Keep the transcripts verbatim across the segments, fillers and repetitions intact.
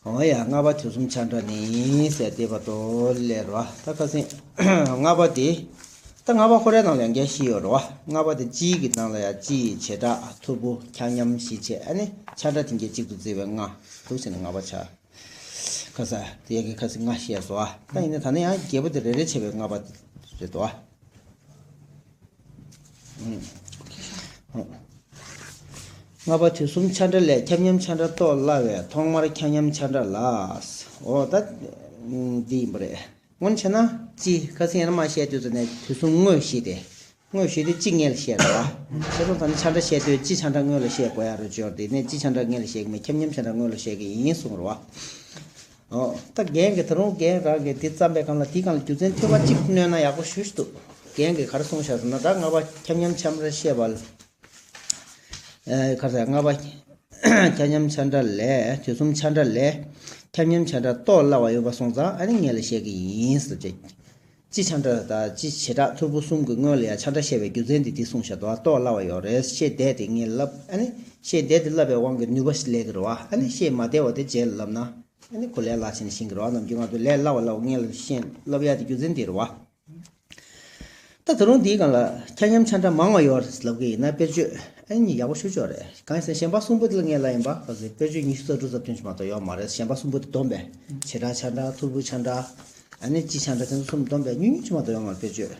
འོ་ཡ། ལྔ་པ་དུས་གསུམ་ཆ་འདྲ་ནི་ཟེར་དེ་བར་དུ་ལས་རོ། ད་ཁ་སེང་ལྔ་པ་དེ། ད་ལྔ་པ་ཁོ་རའི་ནང་ལ་ཡང་འགའ་ཤས་ཡོད་རོ། ལྔ་པ་དེ་སྤྱིའི་གི་ནང་ལ་ཡང་སྤྱི་བྱེ་བྲག་ཐོར་བུ་ཁྱབ་མཉམ་ཞི་བྱེད་ཨ་ནི་ཆ་འདྲ་དེ་འགའ་གཅིག་ཏུ་བརྩིས་པའི་ལྔ་འདུག་ཟེར་ནས་ལྔ་པ་ཆ། ཁ་ས་དེ་ཡ་གི་ཁ་སེང་ལྔ་བཤད་སོ། ད་ཡིན་ན་ད་ནི་ཡང་བརྒྱད་པོ་དེ་རེ་རེ་བྱས་པའི་ལྔ་པ་རེད་དོ། ལྔ་པ་དུས་གསུམ་ཆ་འདྲ་ལས་ཁྱབ་མཉམ་ཆ་འདྲ་རྟོགས་སླ་བས་ཐོག་མར་ཁྱབ་མཉམ་ཆ་འདྲ་ལ། འོ་ད་འདི་ཡིན་པ་རེད། སྔོན་བྱས་ན་སྤྱི་ཁ་སེང་ཡར་མར་བཤད་དུས་ཙམ་ནས་དུས་གསུམ་དངོས་གཞི་དེ། དངོས་གཞི་དེ་སྤྱི་ངེས་ལ་བཤད་རེད་བ། བྱས་ཙང་ད་ནི་ཆ་འདྲ་བཤད་དུས་སྤྱི་ཆ་འདྲ་དངོས་ལ་བཤད་དགོས་ཡ་རེད་ཅོར་དེ་ནས་སྤྱི་ཆ་འདྲ་ངེས་ལ་བཤད་གི་མེད། ཁྱབ་མཉམ་ཆ་འདྲ་དངོས་ལ་བཤད་གི་ཡིན་གསུངས་རེད་བ། འོ། ད་རྒན་གྱིས་ད་རུང་རྒན་རང་གིས་འདི་བརྩམས་པའི་སྒང་ལ་དེའི་སྒང་ལ་རྒྱུ་མཚན་ཐོལ་པ་གཅིག་སྣོན་ན་ཡག་པོ་ཞེ་པོ་ཅིག་འདུག་རྒན་གྱིས་ག་རེ་གསུངས་བཞག་ཟེར་ན། ད་ལྔ་པ་ཁྱབ་མཉམ་ཆ་འདྲ་བཤད་པ་ལ། ཨེ། ག་རེ་ཟེར། ལྔ་པ་ཁྱབ་མཉམ་ཆ་འདྲ་ལས། དུས་གསུམ་ཆ་འདྲ་ལས་ཁྱབ་མཉམ་ཆ་འདྲ་རྟོགས་སླ་བ་ཡོད་པ་སོང་ཙང་ཨ་ནི་ངེས་ལ་བཤད་ཀྱི་ཡིན་ཟེར་བྱས། སྤྱི་ཆ་འདྲ་དང་སྤྱི་བྱེ་བྲག་ཐོར་བུ་གསུམ་གྱི་སྔོན་ལ་ཡང་ཆ་འདྲ་བཤད་པའི་རྒྱུ་མཚན་དེ་འདི་གསུངས་བཞག་འདུག་རྟོགས་སླ་བ་ཡོད་རེད། ཤེས་བདེ་དེ་ངེས་ལབ། ཨ་ནི་ཤེས་བདེ་དེ་ལབ་པའི་དབང་གིས་ནུས་པ་ཞིག་སླེབས་ཀྱི་རེད་བ། ཨ་ནི་ཤེས་མ་བདེ་བ་དེ་རྗེས་ལ་ལབ་ན། ཨ་ནི་གོ་ལས་སླ་ཕྱིན་ཤེས་ཀྱི་རེད་བ། ནམ་རྒྱུན་ང་ཚོ་ལས་སླ་བ་སླ་བ་ངེས་ལ་ཤེས་ལབ་ཡ་དེ་རྒྱུ་མཚན་དེ་རེད་བ། ད་ད་རུང་འདིའི་སྒང་ལ་ཁྱབ་མཉམ་ཆ་འདྲ་མང་བ་ཡོད་རེད་ལབ་ཀྱི་ཡིན་ན་དཔེར་བརྗོད་ཨ་ནི་ཡག་པོ་ཞེ་པོ་ཅིག་ཡོད་རེད། གང་ཡིན་ཟེར་ན་གཞན་པ་གསུམ་པོ་དེ་ལ་ངེས་ལ་ཡིན་པ་ག་ཚོད་དཔེར་བརྗོད་ཉི་ཤུ་རྩ་དྲུག་ཙམ་སྟོན་ཅིག་མ་གཏོགས་ཡོད་མ་རེད། གཞན་པ་གསུམ་པོ་དེ་བསྡོམས་པས་བྱེ་བྲག་ཆ་འདྲ་ཐོར་བུ་ཆ་འདྲ་ཨ་ནི་སྤྱི་ཆ་འདྲ་དེ་ཚོ་གསུམ་བསྡོམས་པས་ཉུང་ཉུང་ཅིག་མ་གཏོགས་ཡོད་མ་རེད་དཔེར་བརྗོད།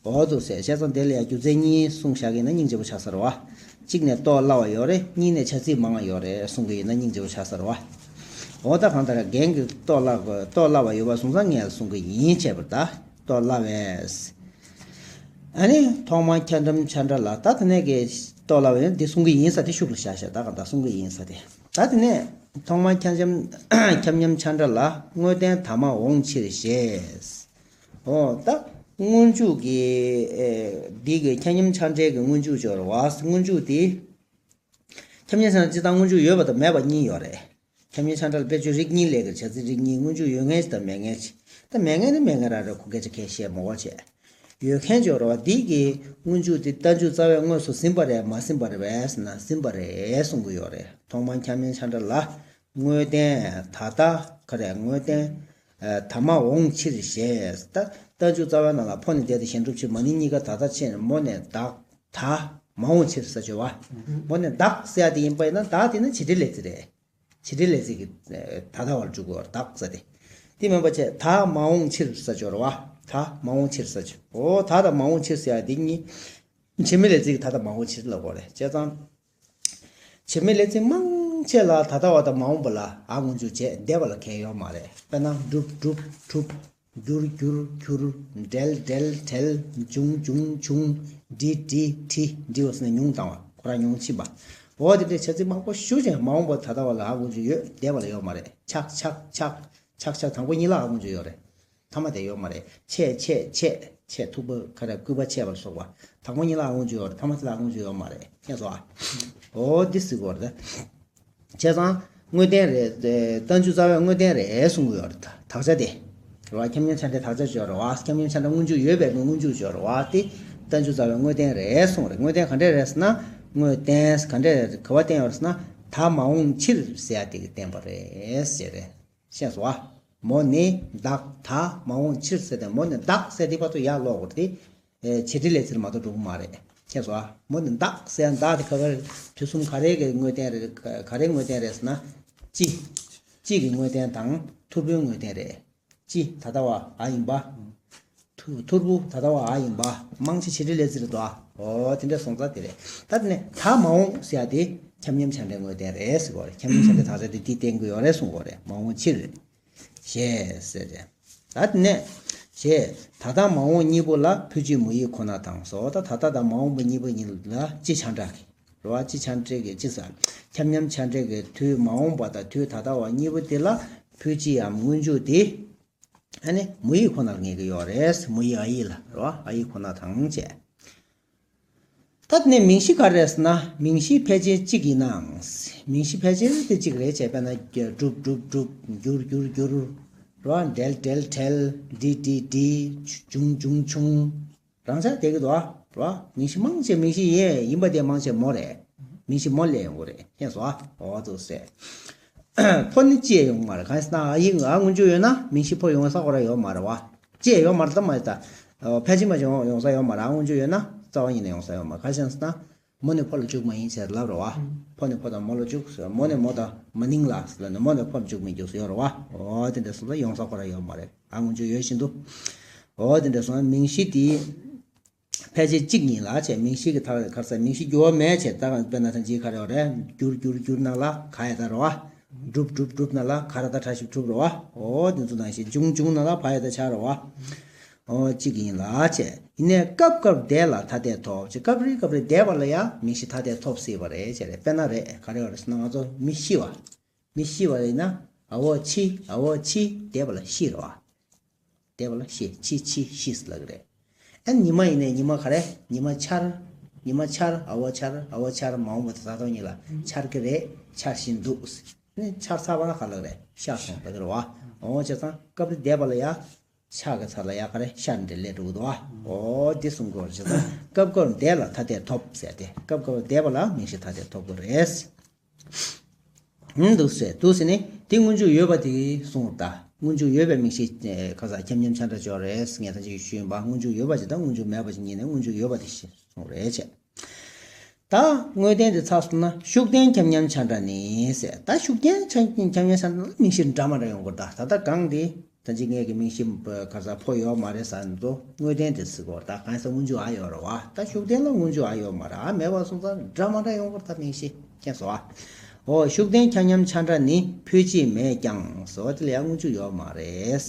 འོ་འདུག་ཟེར། བྱས་ཙང་དེ་ལ་ཡང་རྒྱུ་མཚན་གཉིས་གསུངས་བཞག་གི་ཡིན་ན་སྙིང་རྗེ་པོ་ཆགས་ས་རེད་བ། གཅིག་ནས་རྟོགས་སླ་བ་ཡོད་རེད། གཉིས་ནས་བྱ་ཚིག་མང་བ་ཡོད་རེད་གསུང་གི་ཡིན་ན་སྙིང་རྗེ་པོ་ཆགས་ས་རེད་བ། འོ་ད་གང་ལྟར་རྒན་གྱིས་རྟོགས་སླ་རྟོགས་སླ་བ་ཡོད་པ་སོང་ཙང་ངས་གསུང་གི་ཡིན་བྱས་པར་ད་རྟོགས་སླ་བས། ཨ་ནི་ཐོག་མར་ཁྱབ་མཉམ་ཆ་འདྲ་ལ་ད་དེ་ནས་ཀྱི་རྟོགས་སླ་བས་འདི་གསུང་གི་ཡིན་ས་དེ་ཤུགས་ལ་བཞག་བཞག་ད་གང་ལྟར་གསུང་གི་ཡིན་ས་དེ། ད་དེ་ནས་ཐོག་མར་ཁྱབ་མཉམ་ཁྱབ་མཉམ་ཆ་འདྲ་ལ་དངོས་བསྟན་ཐ་མ་འོང་ཕྱིར་ཞེས། འོ་ད་སྔོན་འཇུག་གི་ཨེ་འདི་གི་ཁྱབ་མཉམ་ཆ་འདྲའི་གི་སྔོན་འཇུག་སྦྱོར་བ། སྔོན་འཇུག་དེ་ཁྱབ་མཉམ་ཆ་འདྲ་སྤྱིར་བཏང་སྔོན་འཇུག་ཡོད་པ་དང་མེད་པ་གཉིས་ཡོད་རེད། ཁྱབ་མཉམ་ཆ་འདྲ་ལ་དཔེར་བརྗོད་རིགས་གཉིས་སླེབས་ཀྱི་རེད། བྱ་ཚིག་རིགས་གཉིས། སྔོན་འཇུག་ཡོད་མཁན་ཞིག་དང་མེད་མཁན་ཞིག་ད་མེད་མཁན་ནི་མེད་མཁན་རང་རེད། ཁོ་སྐད་ཆ་ཁས་བཤད་མ་དགོས་བྱས། ཡོད་མཁན་སྦྱོར་བ་འདི་གི་སྔོན་འཇུག་དེ་རྟགས་འཇུག་རྩ་བའི་དངོས་སུ་ཟིན་པ་རེད་མ་ཟིན་པ་རེད་པས་ཟེར་ན་ཟིན་པ་རེད་གསུང་གི་ཡོད་རེད། ཐོག་མར་ཁྱབ་མཉམ་ཆ་འདྲ་ལ་དངོས་བསྟན་ད་ལྟ་ག་རེ་དངོས་བསྟན་ཨ་ཐ་མ་འོང་ཕྱིར་ཞེས། ད་རྟགས་འཇུག་རྩ་བའི་ནང་ལ་ཕོ་ནས་འདས་ཏེ་གཞན་སྒྲུབ་ཕྱིར། མ་ནིང་གཉིས་ཀ་ད་ལྟ་ཕྱིར། མོ་ནས་བདག་ད་མ་འོངས་ཕྱིར་ཟེར་སྦྱོར་བ། མོ་ནས་བདག་ཟེར་ཡ་དེ་ཡིན་པ་ཡིན་ན་བདག་དེ་ནི་བྱེད་འབྲེལ་ལས་ཚིག་རེད། བྱེད་འབྲེལ་ལས་ཚིག་གི་ད་ལྟ་བར་འཇུག་གོ་བདག་ཟེར་ཏེ། དེ་མིན་པ་བྱས་ད་མ་འོངས་ཕྱིར་ཟེར་སྦྱོར་བ། ད་མ་འོངས་ཕྱིར་ཟེར་སྦྱོར། འོ་ད་དང་མ་འོངས་ཕྱིར་ཟེར་ཡ་དེ་གཉིས་བྱེད་མེད་ལས་ཚིག་གི་ད་དང་མ་འོངས་ཕྱིར་ལབ་དགོས་རེད། བྱས་ཙང་བྱེད་མེད་ལས་ཚིག་མང་ཆེ་ལ་ད་ལྟ་བ་དང་མ་འོངས་པ་ལ་འ་སྔོན་འཇུག་བྱས་འདས་པ་ལ་ཁྱད་ཡོད་མ་རེད། དཔེར་ན་བསྒྲུབས་བསྒྲུབ་བསྒྲུབས། བསྒྱུར་བསྒྱུར་བསྒྱུར། འབྲེལ་འབྲེལ་བྲལ། འབྱུང་འབྱུང་བྱུང་། འབྲི་འབྲི་བྲིས། འབྲི་བ་ཟེར་ན་མྱོང་བཏང་བ། ཁོ་རང་མྱོང་ཕྱིན་པ། འོ་དེ་འདྲའི་བྱ་ཚིག་མང་པོ་ཞེ་པོ་ཅིག་མ་འོངས་པ་ད་ལྟ་བ་ལ་འ་སྔོན་འཇུག་ཡོད། འདས་པ་ལ་ཡོད་མ་རེད། ཆགས་ཆགས་ཆགས། ཆགས་ཆགས་དང་པོ་གཉིས་ལ་འ་སྔོན་འཇུག་ཡོད་རེད། ཐ་མ་དེ་ཡོད་མ་རེད། ཆད་ཆད་ཆད། ཆད་ཐུག་པ་ག་རེ་སྐུད་པ་ཆད་པ་ལ་སོགས་པ། དང་པོ་གཉིས་ལ་འ་སྔོན་འཇུག་ཡོད་རེད། ཐ་མ་དེ་ལ་འ་སྔོན་འཇུག་ཡོད་མ་རེད། མཁྱེན་སོང་ཨ། འོ་འདི་ཟེར་དགོས་རེད། བྱས་ཙང་དངོས་བསྟན་རེད། རྟགས་འཇུག་རྩ་བའི་དངོས་བསྟན་རེད་གསུང་གི་ཡོད་རེད། དག་ཆ་དེ་རེད་བ། ཁྱབ་མཉམ་ཆ་འདྲའི་དག་ཆ་སྦྱོར་བ། ཁྱབ་མཉམ་ཆ་འདྲ་སྔོན་འཇུག་ཡོད་པའི་སྔོན་འཇུག་སྦྱོར་བ་དེ་རྟགས་འཇུག་རྩ་བའི་དངོས་བསྟན་རེད་གསུང་རེད། དངོས་བསྟན་ག་འདྲས་རེད་ཟེར་ན། དངོས་བསྟན་ག་འདྲས་ག་བ་བསྟན་ཡོད་རེད་ཟེར་ན། ད་མ་འོངས་ཕྱིར་ཟེར་ཡ་དེ་གི་བསྟན་པ་རེད་ཟེར་རེད། ཤེས་སོང་ཨ། མོ་ནི་བདག་ད་མ་འོངས་ཕྱིར་ཟེར་ཏེ། མོ་ནི་བདག་ཟེར་དེ་བར་དུ་ཡར་ཀློག་དགོས་ཏེ། ཨེ་བྱེད་འབྲེལ་ལས་ཚིག་མ་གཏོགས་འགྲོ་གི་མ་རེད། ཤེས་སོང་ཨ། མོ་ནི་བདག་ཟེར་ཡ་བདག་དེ་ག་ག་རེ་དུས་གསུམ་ག་རེ་གི་དངོས་བསྟན་རེད། ག་ག་རེ་དངོས་བསྟན་རེད་ཟེར་ན། སྤྱི། སྤྱི་གི་དངོས་བསྟན་དང་ཐོར་བུའི་དངོས་བསྟན་རེད། སྤྱི་ད་ལྟ་བ་འ་ཡིན་པ། ཐོ་ཐོར་བུ་ད་ལྟ་བ་འ་ཡིན་པ། མང་ཆེ་བྱེད་འབྲེལ་ལས་ཚིག་རེད་དོ། འོ་དེ་འདྲ་སོང་ཙང་དེ་རེད། ད་དེ་ནས་ད་མ་འོངས་ཟེར་ཡ་དེ་ཁྱབ་མཉམ་ཆ་འདྲའི་དངོས་བསྟན་རེད་ཟེར་གོ་རེད། ཁྱབ་མཉམ་ཆ་འདྲའི་དག་ཆ་དེ་འདི་བསྟན་གྱི་ཡོད་རེད་གསུང་གོ་རེད། མ་འོངས་ཕྱིར་ཞེས་ཟེར་རེད། ད་དེ་ནས་ཞེས་ད་ལྟ་མ་འོངས་གཉིས་པོ་ལ་ཕུལ་སྤྱི་མུ་ཡིག་ཁོ་ན་དང་སོགས། ད་ད་ལྟ་དང་མ་འོངས་པ་གཉིས་པོ་གཉིས་ལ་སྤྱི་ཆ་འདྲ་གི་རེད་བ། སྤྱི་ཆ་འདྲའི་གི་སྤྱི་ཟེར། ཁྱབ་མཉམ་ཆ་འདྲའི་གི་དུས་མ་འོངས་པ་དང་དུས་ད་ལྟ་བ་གཉིས་པོ་དེ་ལ་ཕུལ་སྤྱིའམ་སྔོན་འཇུག་དེ། ཨ་ནི་མུ་ཡིག་ཁོ་ནར་ངེས་ཀྱི་ཡོད་རེད། མུ་ཡིག་འ་ཡིག་ལ་རེད་བ། འ་ཡིག་ཁོ་ན་དང་བཅས། ད་དེ་ནས་མིང་གཞི་ག་རེ་རེད་ཟེར་ན། མིང་གཞི་ཕལ་ཆེར་གཅིག་ཡིན་ནའང་། མིང་གཞི་ཕལ་ཆེར་དེ་གཅིག་རེད་བྱས། དཔེར་ན་བསྒྲུབས་བསྒྲུབས་བསྒྲུབས། བསྒྱུར་བསྒྱུར་བསྒྱུར། རེད་བ། འབྲེལ་འབྲེལ་བྲལ། འབྲི་འབྲི་བྲིས། འབྱུང་འབྱུང་བྱུང་། རང་འཇགས་བསྡད་ཀྱི་འདུག་ཨ། རེད་བ། མིང་གཞི་མང་ཆེ་མིང་གཞི་ཡིན་ཡིན་པ་དེ་མང་ཆེ་མོ་རེད། མིང་གཞི་མོ་ལས་ཡོང་གི་རེད། མཁྱེན་སོང་ཨ། འོ་འདུག་སེ། ཕོ་ནི་ཅི་ཡང་ཡོང་མ་རེད། གང་ཟེར་ན་ཨ་ཡིག་ཨ་སྔོན་འཇུག་ཡོད་ན་མིང་གཞི་ཕོ་ཡོང་ས་ཁོ་ར་ཡོད་མ་རེད་བ། ཅི་ཡང་ཡོད་མ་རེད་ད་མ་རེད་ད། ཕལ་ཆེར་མ་ཡོང་ཡོང་ས་ཡོད་མ་རེད། ཨ་སྔོན་འཇུག་ཡོད་ན་རྩ་བ་ཉིད་ནས་ཡོང་ས་ཡོད་མ་རེད། གང་ཟེར་ན། མོ་ནི་ཕོ་ལ་འཇུག་མ་ཡིན་ཟེར་ལབ་རེད་བ། ཕོ་ནི་ཕོ་དང་མོ་ལ་འཇུག་ཟེར། མོ་ནི་མོ་དང་མ་ནིང་ལ་ཟེར་ལབ་ནས་མོ་ནི་ཕོ་ལ་འཇུག་མི་འཇུག་ཟེར་ཡོད་རེད་བ། འོ་དེ་འདྲ་སོང་ཙང་ཡོང་ས་ཁོ་ར་ཡོད་མ་རེད། ཨ་སྔོན་འཇུག་ཡོད་བཞིན་དུ། འོ་དེ་འདྲ་སོང་ཙང་མིང་གཞི་དེ། ཕལ་ཆེར་གཅིག་ཡིན་ལ་བྱས། མིང་གཞི་གི་མཐའ་ག་རེ་ཟེར། མིང་གཞི་འགྱུར་བ་མེད་བྱས། ད་གང་དཔེར་ན་ད་ཅི་ག་རེ་ཡོད་རེད། འགྱུར་འགྱུར་འགྱུར་ན་ལ་ག་ཡ་ད་རེད་བ། གྲུབ་གྲུབ་གྲུབ་ན་ལ་ག་ར་ད་གྲ་ཞིབ་གྲུབ་རེད་བ། འོ་དེ་ཚོ་ནང་བཞིན་འབྱུང་འབྱུང་ན་ལ་བ་ཡ་ད་ཆ་རེད་བ། འོ་གཅིག་ཡིན་ལ་བྱས། ཡིན་ནའི་སྐབས་སྐབས་འདས་ལ་ཐ་དད་ཐོབ་ཅེས། སྐབས་རེ་སྐབས་རེ་འདས་པ་ལ་ཡང་མིང་གཞི་ཐ་དད་ཐོབ་སྲིད་པ་རེད་བྱས་རེད། དཔེར་ན་རེད། ག་རེ་ཡོད་རེད་ཟེར་ན་ང་ཚོ་མི་ཤི་བ། མི་ཤི་བ་ཡིན་ན་ཨ་བོ་ཤི་ཨ་བོ་ཤི་འདས་པ་ལ་ཤི་རེད་བ། འདས་པ་ལ་ཤི་ཤི་ཤི་ཤི་ཟེར་ལབ་ཀྱི་རེད། ཨ་ཉི་མ་ཡིན་ནའི་ཉི་མ་ག་རེ། ཉི་མ་འཆར། ཉི་མ་འཆར་ཨ་བོ་འཆར་ཨ་བོ་འཆར་མ་འོངས་པ་དེ་ད་དུང་ཉིད་ལ་འཆར་གྱི་རེད། འཆར་བཞིན་འདུག་ཟེར། ནི་འཆར་ཚར་བ་ན་ག་ལབ་རེད། ཤར་སོང་ལབ་ཀྱི་རེད་བ། འོ་བྱས་ཙང་སྐབས་རེ་འདས་པ་ལ་ཡ། ཤར་གྱི་ཚར་ལ་ཡ་ག་རེ་ཤར་འདྲེ་ལས་འགྲོ་གི་འདུག་བ། འོ་འདི་གསུང་དགོས་བྱས་ཙང་སྐབས་སྐབས་འདས་ལ་ཐ་དད་ཐོབ་ཟེར་ཏེ། སྐབས་སྐབས་འདས་པ་ལ་མིང་གཞི་ཐ་དད་ཐོབ་དགོས་རེད། ཧུམ་འདུག་ཟེར་འདུག་ཟེར་ནི་དེ་སྔོན་འཇུག་ཡོད་པ་དེ་གསུངས་ད། སྔོན་འཇུག་ཡོད་པའི་མིང་གཞི་ཁ་ས་ཁྱབ་མཉམ་ཆ་འདྲ་ཅོག་རེད་ངས་ད་ཅིག་ཞུས་པ། སྔོན་འཇུག་ཡོད་པ་ཅིག་དང་སྔོན་འཇུག་མེད་པ་ཅིག་གཉིས་ནས་སྔོན་འཇུག་ཡོད་པ་དེ་གསུངས་རེད་བྱས། ད་དངོས་བསྟན་དེ་ཚར་སོང་ན་ཤུགས་བསྟན་ཁྱབ་མཉམ་ཆ་འདྲ་ནི་ཟེར། ད་ཤུགས་བསྟན་ཆ་ཁྱབ་མཉམ་ཆ་འདྲ་ལ་མིང་གཞི་འདྲ་མ་འདྲ་ཡོང་དགོས། ད་ད་ལྟ་གང་དེ་ད་ཅི་ངས་ཀྱི་མིང་གཞི་ག་ས་ཕོ་ཡོད་མ་རེད་ཟེར་འདུག་དངོས་བསྟན་དེ་ཟེར་དགོས། ད་གང་ས་སྔོན་འཇུག་ཨ་ཡོད་རེད་བ། ད་ཤུགས་བསྟན་ལ་སྔོན་འཇུག་ཨ་ཡོད་མ་རེད། ཨ་མེད་པ་སོང་ཙང་འདྲ་མ་འདྲ་ཡོང་དགོས། ད་མིང་གཞི་མཁྱེན་སོང་ཨ། འོ་ཤུགས་བསྟན་ཁྱབ་མཉམ་ཆ་འདྲ་ནི་ཕོད་ཅིག་མེད་ཀྱང་ཟེར་བ་དེ་ལ་ཡང་སྔོན་འཇུག་ཡོད་མ་རེད།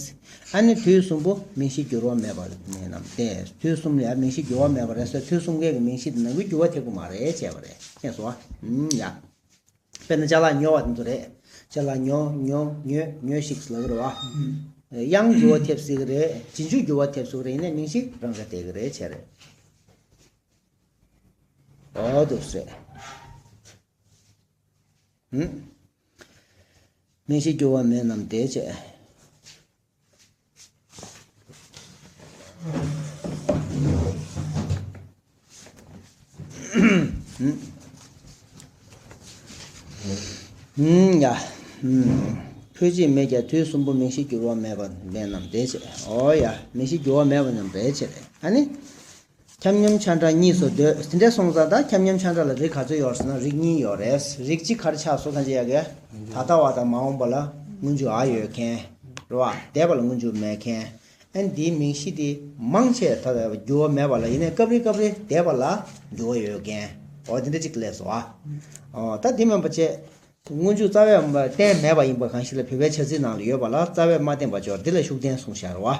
ཨ་ནི་དུས་གསུམ་པོ་མིང་གཞི་འགྱུར་བ་མེད་པ་མེད་རྣམས་ཏེ། དུས་གསུམ་ལ་ཡང་མིང་གཞི་འགྱུར་བ་མེད་པ་རེད་ཟེར། དུས་གསུམ་ཀའི་གི་མིང་གཞི་དེ་ནང་གི་འགྱུར་བ་ཐེབས་ཀྱི་མ་རེད་བྱས་པ་རེད། མཁྱེན་སོང་ཨ། ཨུམ་ཡ། དཔེར་ན་ཅ་ལག་ཉོ་བ་དེ་ཚོ་རེད། ཅ་ལག་ཉོ་ཉོ་ཉོས་ཉོས་ཤིག་ལབ་ཀྱི་རེད་བ། དབྱངས་འགྱུར་བ་ཐེབས་སྲིད་ཀྱི་རེད། རྗེས་འཇུག་འགྱུར་བ་ཐེབས་སྲིད་ཀྱི་རེད། ཡིན་ནའི་མིང་གཞི་རང་འདྲ་བསྡད་ཀྱི་རེད་བྱས་རེད། འོ་འདུག་སེ། ཨུམ། མིང་གཞི་འགྱུར་བ་མེད་རྣམས་ཏེ་བྱས། ཨུམ། ཨུམ། ཡ། ཨུམ། ཕོད་ཅིག་མེད་ཀྱང་དུས་གསུམ་པོ་མིང་གཞི་འགྱུར་བ་མེད་པ་མེད་རྣམས་ཏེ་བྱས། འོ་ཡ། མིང་གཞི་འགྱུར་བ་མེད་པ་རྣམས་ཏེ་བྱས། ཨ་ནི། ཁྱབ་མཉམ་ཆ་འདྲ་གཉིས་སུ་འདོད། དེ་འདྲ་སོང་ཙང་ད་ཁྱབ་མཉམ་ཆ་འདྲ་ལ་རིགས་ག་ཚོད་ཡོད་ཟེར་ན་རིགས་གཉིས་ཡོད་རེད། རིགས་གཅིག་ག་རེ་ཆགས་སོང་ད་ཅི་ཡ་གི། ད་ལྟ་བ་དང་མ་འོངས་པ་ལ་སྔོན་འཇུག་ཨ་ཡོད་མཁན། རེད་བ། འདས་པ་ལ་སྔོན་འཇུག་མེད་མཁན། ཨ་ནི་འདིའི་མིང་གཞི་དེ་མང་ཆེ་ད་འགྱུར་བ་མེད་པ་ལ་ཡིན་ནའི་སྐབས་རེ་སྐབས་རེ་འདས་པ་ལ་འགྱུར་བ་ཡོད་མཁན། འོ་དེ་འདྲ་གཅིག་སླེབས་སོང་ཨ། འོ་ད་དེ་མིན་པ་བྱས། སྔོན་འཇུག་རྩ་བའི་མ་བརྟེན་མེད་པ་ཡིན་པ་གང་ཞིག་ལ་བོད་པའི་བྱ་ཚིག་ནང་ལ་ཡོད་པ་ལ་རྩ་བའི་མ་བརྟེན་པ་སྦྱོར་འདི་ལ་ཤུགས་བསྟན་གསུངས་བཞག་རེད་བ།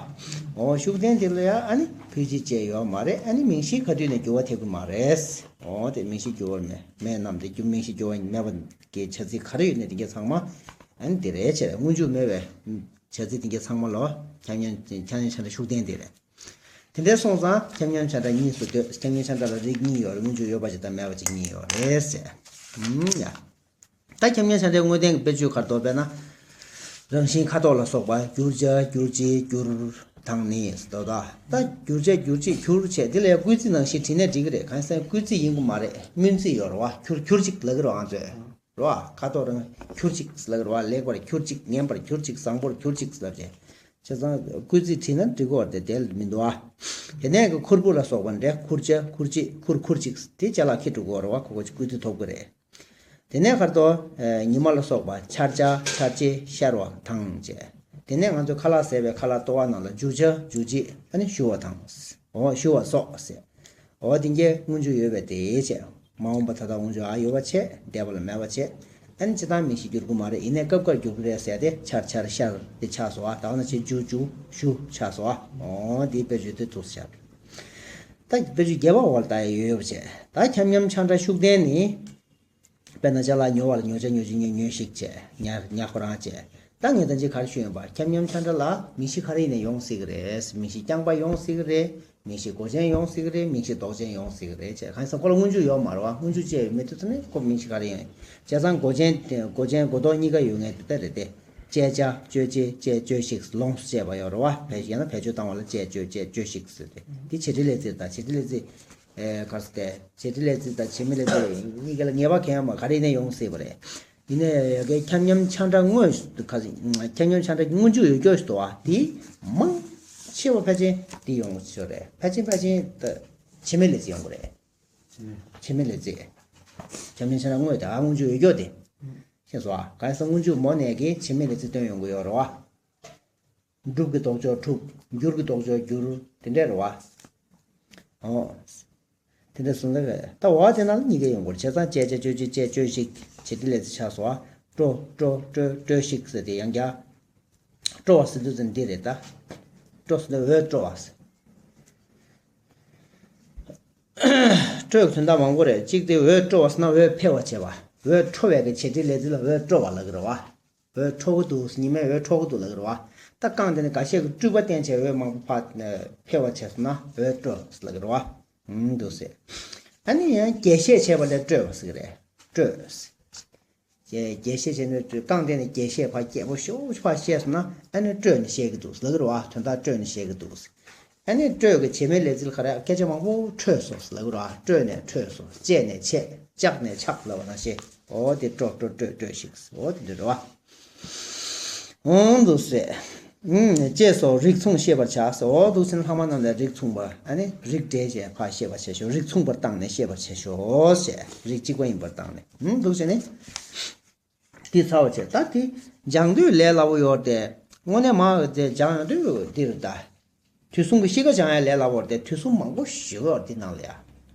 འོ་ཤུགས་བསྟན་དེ་ལ་ཡང་ཨ་ནི་ཕོད་ཅིག་བཅས་ཡོད་མ་རེད། ཨ་ནི་མིང་གཞི་ག་དུས་ནས་འགྱུར་བ་ཐེབས་ཀྱི་མ་རེད། འོ་དེ་མིང་གཞི་འགྱུར་བ་མེད་མེད་རྣམས་དེ་རྒྱུ་མིང་གཞི་འགྱུར་བ་མེད་པ་གི་བྱ་ཚིག་ག་རེ་ཡོད་ནས་དེ་གའི་ཚང་མ་ཨ་ནི་དེ་རེད་བྱས་རེད། སྔོན་འཇུག་མེད་པའི་བྱ་ཚིག་དེ་གའི་ཚང་མ་ལོ་ཁྱབ་མཉམ་ཁྱབ་མཉམ་ཆ་འདྲ་ཤུགས་བསྟན་དེ་རེད། དེ་འདྲ་སོང་ཙང་ཁྱབ་མཉམ་ཆ་འདྲ་གཉིས་སུ་འདོད། ཁྱབ་མཉམ་ཆ་འདྲ་ལ་རིགས་གཉིས་ཡོད་རེད། སྔོན་འཇུག་ཡོད་པ་ཅིག་དང་མེད་པ་ཅིག་གཉིས་ཡོད་རེད་ཟེར། ཨུམ་ཡ། ད་ཁྱབ་མཉམ་ཆ་འདྲའི་དངོས་བསྟན་གྱི་དཔེ་བརྗོད་ཁར་དོ་དཔེར་ན། རང་བཞིན་ཁ་དོག་ལ་སོགས་པ་འགྱུར་བྱ་འགྱུར་བྱེད་འགྱུར་དང་ནི་ཟེར་དོ། ད་འགྱུར་བྱ་འགྱུར་བྱེད་འགྱུར་བྱས་འདི་ལ་ཡང་སྐུལ་ཚིག་ནང་བཞིན་བྲིས་ནས་འགྲིག་གི་རེད། གང་ཟེར་སྐུལ་ཚིག་ཡིན་དགོས་མ་རེད། སྨོན་ཚིག་ཡོད་རེད་བ། འགྱུར་འགྱུར་ཅིག་ལབ་ཀྱི་རེད་བ་ང་ཚོས། རེད་བ། ཁ་དོག་རང་འགྱུར་ཅིག་ལབ་ཀྱི་རེད་བ། ལེགས་པར་འགྱུར་ཅིག་ངན་པར་འགྱུར་ཅིག་བཟང་པོར་འགྱུར་ཅིག་ལབ་བྱས། བྱས་ཙང་སྐུལ་ཚིག་བྲིས་ན་འགྲིག་གི་རེད་དེ་དེ་མི་འདུག་ཨ། དེ་ནས་ཀྱི་ཁུར་པོ་ལ་སོགས་པ་འདྲ། ཁུར་ཆ་ཁུར་ཆེ་ཁུར་ཁུར་ཅིག་དེ་ཅ་ལག་ཁྱེར་འགྲོ་གི་རེད་བ། ཁོ་ཁོ་ཅིག་སྐུལ་ཚིག་ཐོབ་ཀྱི་རེད། དེ་ནས་ཁར་དོ། ཉི་མ་ལ་སོགས་པ་ཆར་ཆ་ཆར་ཆེ་ཤར་བ་དང་བཅས། དེ་ནས་ང་ཚོས་ཁ་ལག་ཟས་པའི་ཁ་ལག་ལྟོ་བ་ནང་ལ་འཇུ་ཆ་འཇུ་ཆེ་ཨ་ནི་ཞུ་བ་དང་། འོ་ཞུ་བ་སོགས་ཟེར། འོ་དེ་གའི་སྔོན་འཇུག་ཡོད་པའི་དེའི་ཆེད། མ་འོངས་པ་ད་ལྟ་སྔོན་འཇུག་ཨ་ཡོད་པ་བྱས། འདས་པ་ལ་མེད་པ་བྱས། ཨ་ནི་སྤྱིར་བཏང་མིང་གཞི་འགྱུར་གྱི་མ་རེད། ཡིན་ནའི་སྐབས་འགར་འགྱུར་གྱི་རེད་ཟེར་ཏེ་ཆར་ཆར་ཤར་དེ་ཆགས་སོང་བ། ད་ནི་ཆེ་འཇུ་འཇུ་ཞུ་ཆགས་སོང་བ། འོ་དེའི་དཔེ་བརྗོད་དེ་ཐུགས་སུ་ཆར། ད་དཔེ་བརྗོད་བརྒྱད་པ་འོག་ལ་ད་ཡོད་པ་བྱས། ད་ཁྱབ་མཉམ་ཆ་འདྲ་ཤུགས་བསྟན་ནི། དཔེར་ན་ཅ་ལག་ཉོ་བ་ལ་ཉོ་ཆ་ཉོ་ཆེ་ཉོས་ཉོས་ཤིག་བྱས། ཉར་ཉར་ཁོ་རང་བྱས། ད་ངས་ད་ཅི་ག་རེ་ཞུས་ཡིན་པ། ཁྱབ་མཉམ་ཆ་འདྲ་ལ་མིང་གཞི་ག་རེ་ཡིན་ནའི་ཡོང་སྲིད་ཀྱི་རེད། མིང་གཞི་རྐྱང་པ་ཡོང་སྲིད་ཀྱི་རེད། མིང་གཞི་མགོ་ཅན་ཡོང་སྲིད་ཀྱི་རེད། མིང་གཞི་འདོགས་ཅན་ཡོང་སྲིད་ཀྱི་རེད་བྱས། གང་ཡིན་ཟེར་ན་ཁོ་ལ་སྔོན་འཇུག་ཡོད་མ་རེད་བ། སྔོན་འཇུག་བཅས་ཡོད་མེད་དུས་ཚོད་ནས་ཁོ་མིང་གཞི་ག་རེ་ཡིན། བྱས་ཙང་མགོ་ཅན་མགོ་ཅན་མགོ་འདོགས་གཉིས་ཀ་ཡོད་ངེས་དེ་ལྟ་རེད་དེ། བཅད་བྱ་གཅོད་བྱེད་བཅད་གཅོད་ཤིག་ལོངས་སུ་སྤྱད་པ་ཡོད་རེད་བ། བེད་ཡང་ན་བེད་སྤྱོད་བཏང་བ་ལ་བཅད་གཅོད་བཅད་གཅོད་ཤིག་ཟེར་ཏེ། འདི་བྱེད་འབྲེལ་ལས་ཚིག་དང་བྱེད་འབྲེལ་ལས་ཚིག་ཨེ་ག་རེ་ཟེར་ཏེ། བྱེད་འབྲེལ་ལས་ཚིག་དང་བྱེད་མེད་ལས་ཚིག་གཉིས་ཀ་ལ་ངེས་པ་གང་ཡང་མ་ག་རེ་ཡིན་ནའི་ཡོང་སྲིད་པ་རེད། ཡིན་ནའི་ཡ་གི་ཁྱབ་མཉམ་ཆ་འདྲ་དངོས་ཁ་ཁྱབ་མཉམ་ཆ་འདྲ་སྔོན་འཇུག་ཡོད་རྒྱུ་ཞིག་འདུག་བ། དེ་མང་ཆེ་བ་ཕལ་ཆེར་དེ་ཡོང་གི་ཆོག་རེད། ཕལ་ཆེར་ཕལ་ཆེར་ད་བྱེད་མེད་ལས་ཚིག་ཡོང་གི་རེད། བྱེད་མེད་ལས་ཚིག་ཁྱབ་མཉམ་ཆ་འདྲ་དངོས་དེ་ཨ་སྔོན་འཇུག་ཡོད་རྒྱུ་དེ། ཤེས་སོང་ཨ། གང་ཡིན་ཟེར་སྔོན་འཇུག་མོ་ནས་ཀྱི་བྱེད་མེད་ལས་ཚིག་སྟོན་ཡོང་གི་ཡོད་རེད་བ། སྒྲུབ་ཀྱི་ལྡོག་ཕྱོགས་སྒྲུབ། འགྱུར་གྱི་ལྡོག་ཕྱོགས་འགྱུར། དེ་འདྲ་རེད་བ། ཨོ། དེ་འདྲ་སོང་ཙང་ད་འོ་དེ་ནང་ལ་གཉིས་ཀ་ཡོང་གི་རེད། བྱས་ཙང་བཅད་བྱ་སྤྱོད་བྱེད་བཅས་སྤྱོད་ཞིག་བྱེད་དེ་ལས་ཚིག་ཆགས་སོང་ཨ། སྤྲོ་སྤྲོ་སྤྲོ་སྤྲོ་ཞིག་ཟེར་དེ་ཡང་བསྐྱར། སྤྲོ་བ་ཟེར་དུས་ཙམ་འདི་རེད་ད། སྤྲོ་ཟེར་དུས་འོད་སྤྲོ་བ་ཟེར། སྤྲོས་དོན་དག་མང་པོ་རེད། གཅིག་དེ་འོད་སྤྲོ་བ་ཟེར་ན་འོད་འཕེལ་བ་བྱེད་པ། འོད་འཕྲོ་བའི་གི་བྱེད་འབྲེལ་ལས་ཚིག་ལ་འོད་སྤྲོ་བ་ལབ་ཀྱི་རེད་བ། འོད་འཕྲོ་གི་འདུག་ཉི་མའི་འོད་འཕྲོ་གི་འདུག་ལབ་ཀྱི་རེད་བ། ད་རྐང་དེ་ནི་འགའ་ཤས་ཀྱིས་སྤྲུལ་པ་བསྟན་བྱས་འོད་མང་པོ་ཕར་འཕེལ་བ་བྱས་སོང་ན་འོད་སྤྲོ་ལབ་ཀྱི་རེད་བ། ཨུམ་འདུག་ཟེར། ཨ་ནི་ཡང་རྒྱས་བཤད་བྱས་པ་ལས་སྤྲོས་པ་ཟེར་གྱི་རེད། སྤྲོས། རྒྱས་རྒྱས་བཤད་བྱས་ནས་རྐང་དེ་ནས་རྒྱས་བཤད་ཕར་རྒྱས་པོ་ཤོག་ཕར་བཤད་སོང་ན་ཨ་ནི་སྤྲོས་ནས་བཤད་ཀྱི་འདུག་ལབ་ཀྱི་རེད་བ། དོན་དག་སྤྲོས་ནས་བཤད་ཀྱི་འདུག་ཨ་ནི་སྤྲོས་ཀྱི་བྱེད་མེད་ལས་ཚིག་ལ་ག་རེ་སྐད་ཆ་མང་པོ་འཕྲོས་སོང་ལབ་ཀྱི་རེད་བ། སྤྲོས་ནས་འཕྲོས་སོང་། བཅད་ནས་ཆད། བཅག་ནས་ཆག་ལབ་པ་ནང་བཞིན། འོ་དེ་སྤྲོ་སྤྲོ་སྤྲོས་སྤྲོས་ཤིག་འོ་དེ་འདྲ་རེད་བ། འོང་འདུག་ཟེར། ཨུམ། ཅེས་སོགས་རིགས་མཚུངས་ཤེས་པར་བྱ་ཟེར། འོ་འདུག་ཟེར་ན་ལྷག་མ་རྣམས་ལས་རིགས་མཚུངས་པ་ཨ་ནི་རིགས་འགྲེ་བྱས་ཕར་ཤེས་པར་བྱ་ཞོག་རིགས་མཚུངས་པར་བཏང་ནས་ཤེས་པར་བྱ་ཞོག་ཟེར། རིགས་གཅིག་པ་ཡིན་པར་བཏང་ནས། ཨུམ། འདུག་ཟེར་ནས། འདི་ཚར་བ་བྱས། ད་དེ་སྦྱང་དུས་ལས་སླ་པོ་ཡོད་རེད་དེ། དངོས་གནས་མ་དེ་སྦྱང་ཡོང་དུས་འདི་རེད་ད། དུས་གསུམ་གྱི་གཤིས་ཀ་སྦྱང་ཡ་ལས་སླ་པོ་རེད་དེ། དུས་གསུམ་མང་པོ་ཞིག་ཡོད་རེད་འདི་ནང་ལ་ཡ།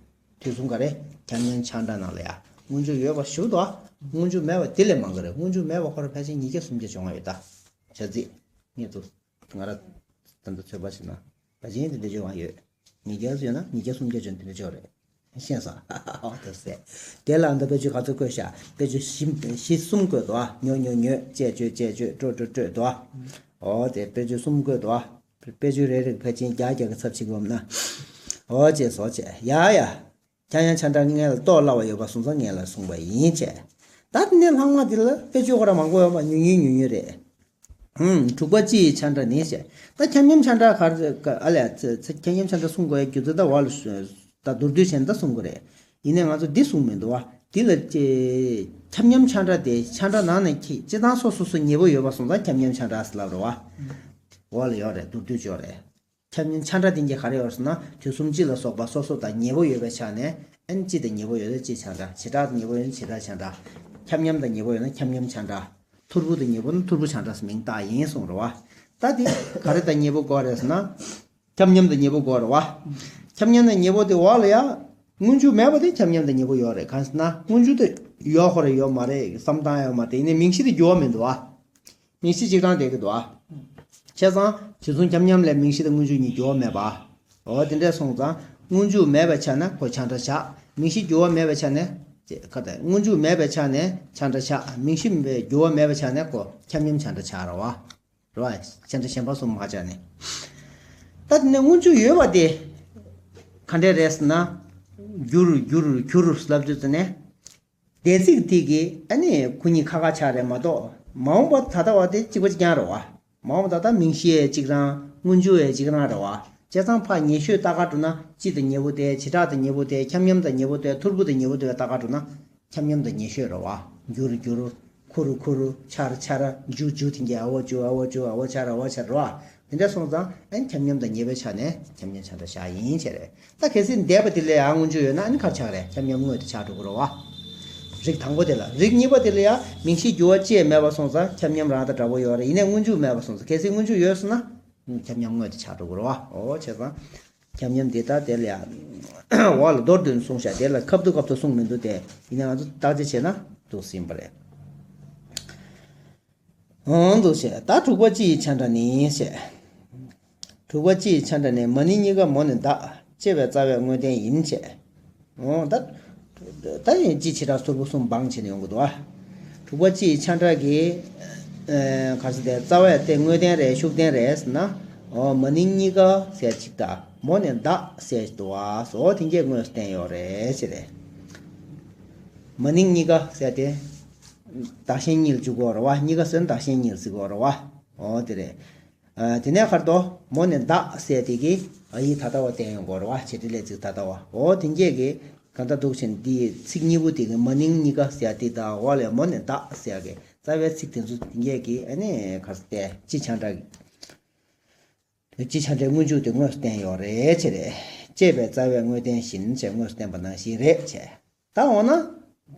དུས་གསུམ་ག་རེ། ཁྱབ་མཉམ་ཆ་འདྲ་ནང་ལ་ཡ། སྔོན་འཇུག་ཡོད་པ་ཞིག་འདུག་སྔོན་འཇུག་མེད་པ་དེ་ལས་མང་གི་རེད། སྔོན་འཇུག་མེད་པ་ཁོ་རང་ཕལ་ཆེར་ཉིས་བརྒྱ་སུམ་བརྒྱ་བྱུང་བ་ཡོད་ད། བྱ་ཚིག་ངས་ཚོ། ང་ར་ད་ལྟ་ཚོད་དཔག་བྱས་ན། ད་གཞན་དེ་འདྲ་བྱུང་བ་ཡོད། ཉིས་བརྒྱ་ཡོད་ན་ཉིས་བརྒྱ་སུམ་བརྒྱ་བྱུང་དེ་འདྲ་བྱུང་རེད། ཤེས་སོང་། འོ་དེ་ཟེར། དེ་ལ་འདི་དཔེ་བརྗོད་ག་ཚོད་བཀོད་བཞག་དཔེ་བརྗོད་བཞི་བཞི་གསུམ་བཀོད་འདུག་ཉོ་ཉོ་ཉོས། བཅད་བཅོས་བཅད་བཅོས། སྤྲོ་སྤྲོ་སྤྲོས་འདུག་འོ་དེ་དཔེ་བརྗོད་གསུམ་བཀོད་འདུག་དཔེ་བརྗོད་རེ་རེ་ཕལ་ཆེར་བརྒྱ་བརྒྱ་གི་ཚབ་བྱེད་དགོས་ན། འོ་བྱས་སོ་བྱས། ཡ་ཡ། ཁྱབ་མཉམ་ཆ་འདྲ་ངེས་ལ་རྟོགས་སླ་བ་ཡོད་པ་སོང་ཙང་ངེས་ལ་གསུངས་པ་ཡིན་བྱས། ད་དེ་ནས་ལྷག་མ་དེ་ལ་དཔེ་བརྗོད་ཁོ་རང་མང་པོ་ཡོད་པ་ཉུང་ཉུང་ཉུང་ཉུང་རེད། ཨུམ། དྲུག་པ་སྤྱི་ཡི་ཆ་འདྲ་ནི་ཞེས། ད་ཁྱབ་མཉམ་ཆ་འདྲ་ག་རེ་ཨ་ལས་ཚེ་ཚེ་ཁྱབ་མཉམ་ཆ་འདྲ་གསུང་དགོས་ཡ་རྒྱུ་མཚན་ད་འོག་ལ་ད་མདོར་བསྡུས་བྱས་ནས་ད་གསུང་དགོས་རེད། ཡིན་ནའི་ང་ཚོ་འདི་གསུང་མི་འདུག་བ། འདི་ལ་ཅེ། ཁྱབ་མཉམ་ཆ་འདྲ་དེ་ཆ་འདྲ་ནང་ནས་ཁྱི་སྤྱི་བཏང་སོ་སོ་སོ་ཉེ་པོ་ཡོད་པ་སོང་ཙང་ཁྱབ་མཉམ་ཆ་འདྲ་ཟེར་ལབ་རེད་བ། འོག་ལ་ཡོད་རེད། མདོར་བསྡུས་ཅོག་རེད། ཁྱབ་མཉམ་ཆ་འདྲ་དེ་གྱི་ག་རེ་ཡོད་ཟེར་ན་དུས་གསུམ་སྤྱི་ལ་སོགས་པ་སོ་སོ་དང་ཉེ་པོ་ཡོད་པའི་ཆ་ནས་ཨན་སྤྱི་དང་ཉེ་པོ་ཡོད་ན་སྤྱི་ཆ་འདྲ། བྱེ་བྲག་དང་ཉེ་པོ་ཡོད་ན་བྱེ་བྲག་ཆ་འདྲ། ཁྱབ་མཉམ་དང་ཉེ་པོ་ཡོད་ན་ཁྱབ་མཉམ་ཆ་འདྲ། ཐོར་བུ་དང་ཉེ་པོ་ན་ཐོར་བུ་ཆ་འདྲ་ཟེར་མིང་བཏགས་ཡིན་གསུངས་རེད་བ། ད་དེ་ག་རེ་དང་ཉེ་པོ་དགོས་རེད་ཟེར་ན། ཁྱབ་མཉམ་དང་ཉེ་པོ་དགོས་རེད་བ། ཁྱབ་མཉམ་དང་ཉེ་པོ་དེ་འོག་ལ་ཡ། སྔོན་འཇུག་མེད་པ་དེ་ཁྱབ་མཉམ་དང་ཉེ་པོ་ཡོད་རེད། གང་ཟེར་ན་སྔོན་འཇུག་དེ་ཡོད་ཁོ་རེ་ཡོད་མ་རེད་བསམ་བཏང་ཡོད་མ་རེད། ཡིན་ནའི་མིང་གཞི་དེ་འགྱུར་བ་མི་འདུག་བ། མིང་གཞི་གཅིག་རང་བསྡད་ཀྱི་འདུག་ཨ། བྱས་ཙང་དུས་མཚུངས་ཁྱབ་མཉམ་ལས་མིང་གཞི་དང་སྔོན་འཇུག་གཉིས་འགྱུར་བ་མེད་པ། འོ་དེ་འདྲས་སོང་ཙང་སྔོན་འཇུག་མེད་པའི་ཆ་ནས་ཁོ་ཆ་འདྲ་ཆགས། མིང་གཞི་འགྱུར་བ་མེད་པའི་ཆ་ནས་ཅེས་ཁ་ཏ་སྔོན་འཇུག་མེད་པའི་ཆ་ནས་ཆ་འདྲ་ཆགས། མིང་གཞི་འགྱུར་བ་མེད་པའི་ཆ་ནས་ཁོ་ཁྱབ་མཉམ་ཆ་འདྲ་ཆགས་རེད་བ། རེད་བ། ཆ་འདྲ་གཞན་པ་གསུམ་མ་ཆགས་ནས། ད་དེ་ནས་སྔོན་འཇུག་ཡོད་པ་དེ་ག་འདྲས་རེད་ཟེར་ན། འགྱུར་འགྱུར་འགྱུར་ལབ་དུས་ཙ་ནས། འདས་ཚིག་དེ་གིས་ཨ་ནི་ཁོ་གཉིས་ཁ་ཁ་ཆགས་རེད་མ་གཏོགས་མ་འོངས་པ་ད་ལྟ་བ་དེ་གཅིག་པ་གཅིག་རྐྱང་རེད་བ། མ་འོངས་པ་ད་ལྟ་མིང་གཞི་ཡང་གཅིག་རང་སྔོན་འཇུག་ཡང་གཅིག་རང་རེད་བ། བྱས་ཙང་ཕར་ཉེ་ཤོས་ལྟ་ག་འགྲོ་ན་སྤྱི་དང་ཉེ་པོ་དེ་བྱེ་བྲག་དང་ཉེ་པོ་དེ་ཁྱབ་མཉམ་དང་ཉེ་པོ་དེ་ཐོར་བུ་དང་ཉེ་པོ་དེ་ལྟ་ག་འགྲོ་ན་ཁྱབ་མཉམ་དང་ཉེ་ཤོས་རེད་བ། འགྱུར་འགྱུར། ཁུ་རུ་ཁུ་རུ། ཆར་ཆར། འཇུ་འཇུ་དེ་གྱིས་ཨ་བོ་འཇུ་ཨ་བོ་འཇུ་ཨ་བོ་ཆར་ཨ་བོ་ཆར་རེད་བ། དེ་འདྲ་སོང་ཙང་ཨ་ནི་ཁྱབ་མཉམ་དང་ཉེ་བའི་ཆ་ནས་ཁྱབ་མཉམ་ཆ་འདྲ་བཞག་ཡིན་བྱས་རེད། ད་གལ་སྲིད་འདས་པ་དེ་ལ་ཡང་སྔོན་འཇུག་ཡོད་ན་ཨ་ནི་ག་རེ་ཆགས་རེད། ཁྱབ་མཉམ་དངོས་དེ་ཆགས་འགྲོ་གི་རེད་བ། རིགས་དང་པོ་དེ་ལ། རིགས་གཉིས་པ་དེ་ལ་ཡང་མིང་གཞི་འགྱུར་བ་ཅི་ཡང་མེད་པ་སོང་ཙང་ཁྱབ་མཉམ་རང་དང་འདྲ་པོ་ཡོད་རེད། ཡིན་ནའི་སྔོན་འཇུག་མེད་པ་སོང་ཙང་། གལ་སྲིད་སྔོན་འཇུག་ཡོད་སོང་ན་ཁྱབ་མཉམ་དངོས་དེ་ཆགས་འགྲོ་གི་རེད་བ། འོ་བྱས་ཙང་ཁྱབ་མཉམ་འདི་ལྟར་དེ་ལ་ཡང་འོག་ལ་མདོར་བསྡུས་ནས་གསུངས་བཞག་དེ་ལ་ཁ་བསྡུ་ཁ་བསྡུ་གསུངས་མི་འདུག་སྟེ། ཡིན་ནའང་ང་ཚོ་བརྟག་དཔྱད་བྱས་ན་འདུག་ཟིན་པ་རེད། འོང་འདུག་བྱས། ད་དྲུག་པ་སྤྱི་ཡི་ཆ་འདྲ་ནི་བྱས། དྲུག་པ་སྤྱི་ཡི་ཆ་འདྲ་ནི་མ་ནིང་གཉིས་ཀ་མོ་ནས་འདག་ཅེས་པའི་རྩ་བའི་དངོས་བསྟན་ཡིན་བྱས། འོང་ད། ད་ཡིན་སྤྱི་བྱེ་བྲག་ཟུར་པོ་གསུམ་སྦང་བྱས་ནས་ཡོང་གི་འདུག་ཨ། དྲུག་པ་སྤྱི་ཡི་ཆ་འདྲ་གི། ཨེ། ག་ཟེར་དེ་རྩ་བའི་དེ་དངོས་བསྟན་རེད་ཤུགས་བསྟན་རེད་ཟེར་ན། འོ་མ་ནིང་གཉིས་ཀ་ཟེར་ཅིག་དང་མོ་ནས་འདག་ཟེར་འདུག་ཨ། འོ་དེ་གྱད་དངོས་སུ་བསྟན་ཡོད་རེད་ཟེར་རེད། མ་ནིང་གཉིས་ཀ་ཟེར་དེ། བདག་གཞན་གཉིས་ལ་འཇུག་གི་ཡོད་རེད་བ། གཉིས་ཀ་ཟེར་ན་བདག་གཞན་གཉིས་ལ་ཟེར་གི་ཡོད་རེད་བ། འོ་དེ་རེད། ཨ། དེ་ནས་ཁར་དོ་མོ་ནས་འདག་ཟེར་དེ་གི་ཨ་ཡིག་ད་ལྟ་བ་བསྟན་ཡོང་གི་ཡོད་རེད་བ། བྱེད་འབྲེལ་ལས་ཚིག་ད་ལྟ་བ། འོ་དེ་གྱད་ཀྱི་ གང་ལྟར་འདུག་ཕྱིན་འདི་ཚིག་གཉིས་པོ་དེ་གི་མ་ནིང་གཉིས་ཀ་ཟེར་ཡ་དེ་དང་འོག་ལ་མོ་ནས་བདག་ཟེར་ཡ་གི་རྩ་བའི་ཚིག་དེ་ཚོ་དེ་གས་ཀྱི་ཨ་ནི་ག་རེ་ཟེར་དེ་སྤྱི་ཆང་གྲགས་སྤྱི་ཆང་གྲགས་སྔོན་འཇུག་དེ་དངོས་སུ་བསྟན་ཡོད་རེད་ཅེས་རེད། ཅེས་པའི་རྩ་བའི་དངོས་བསྟན་བཞིན་ཅེས་དངོས་སུ་བསྟན་པ་ནང་བཞིན་རེད་ཅེས། ད་འོ་ན།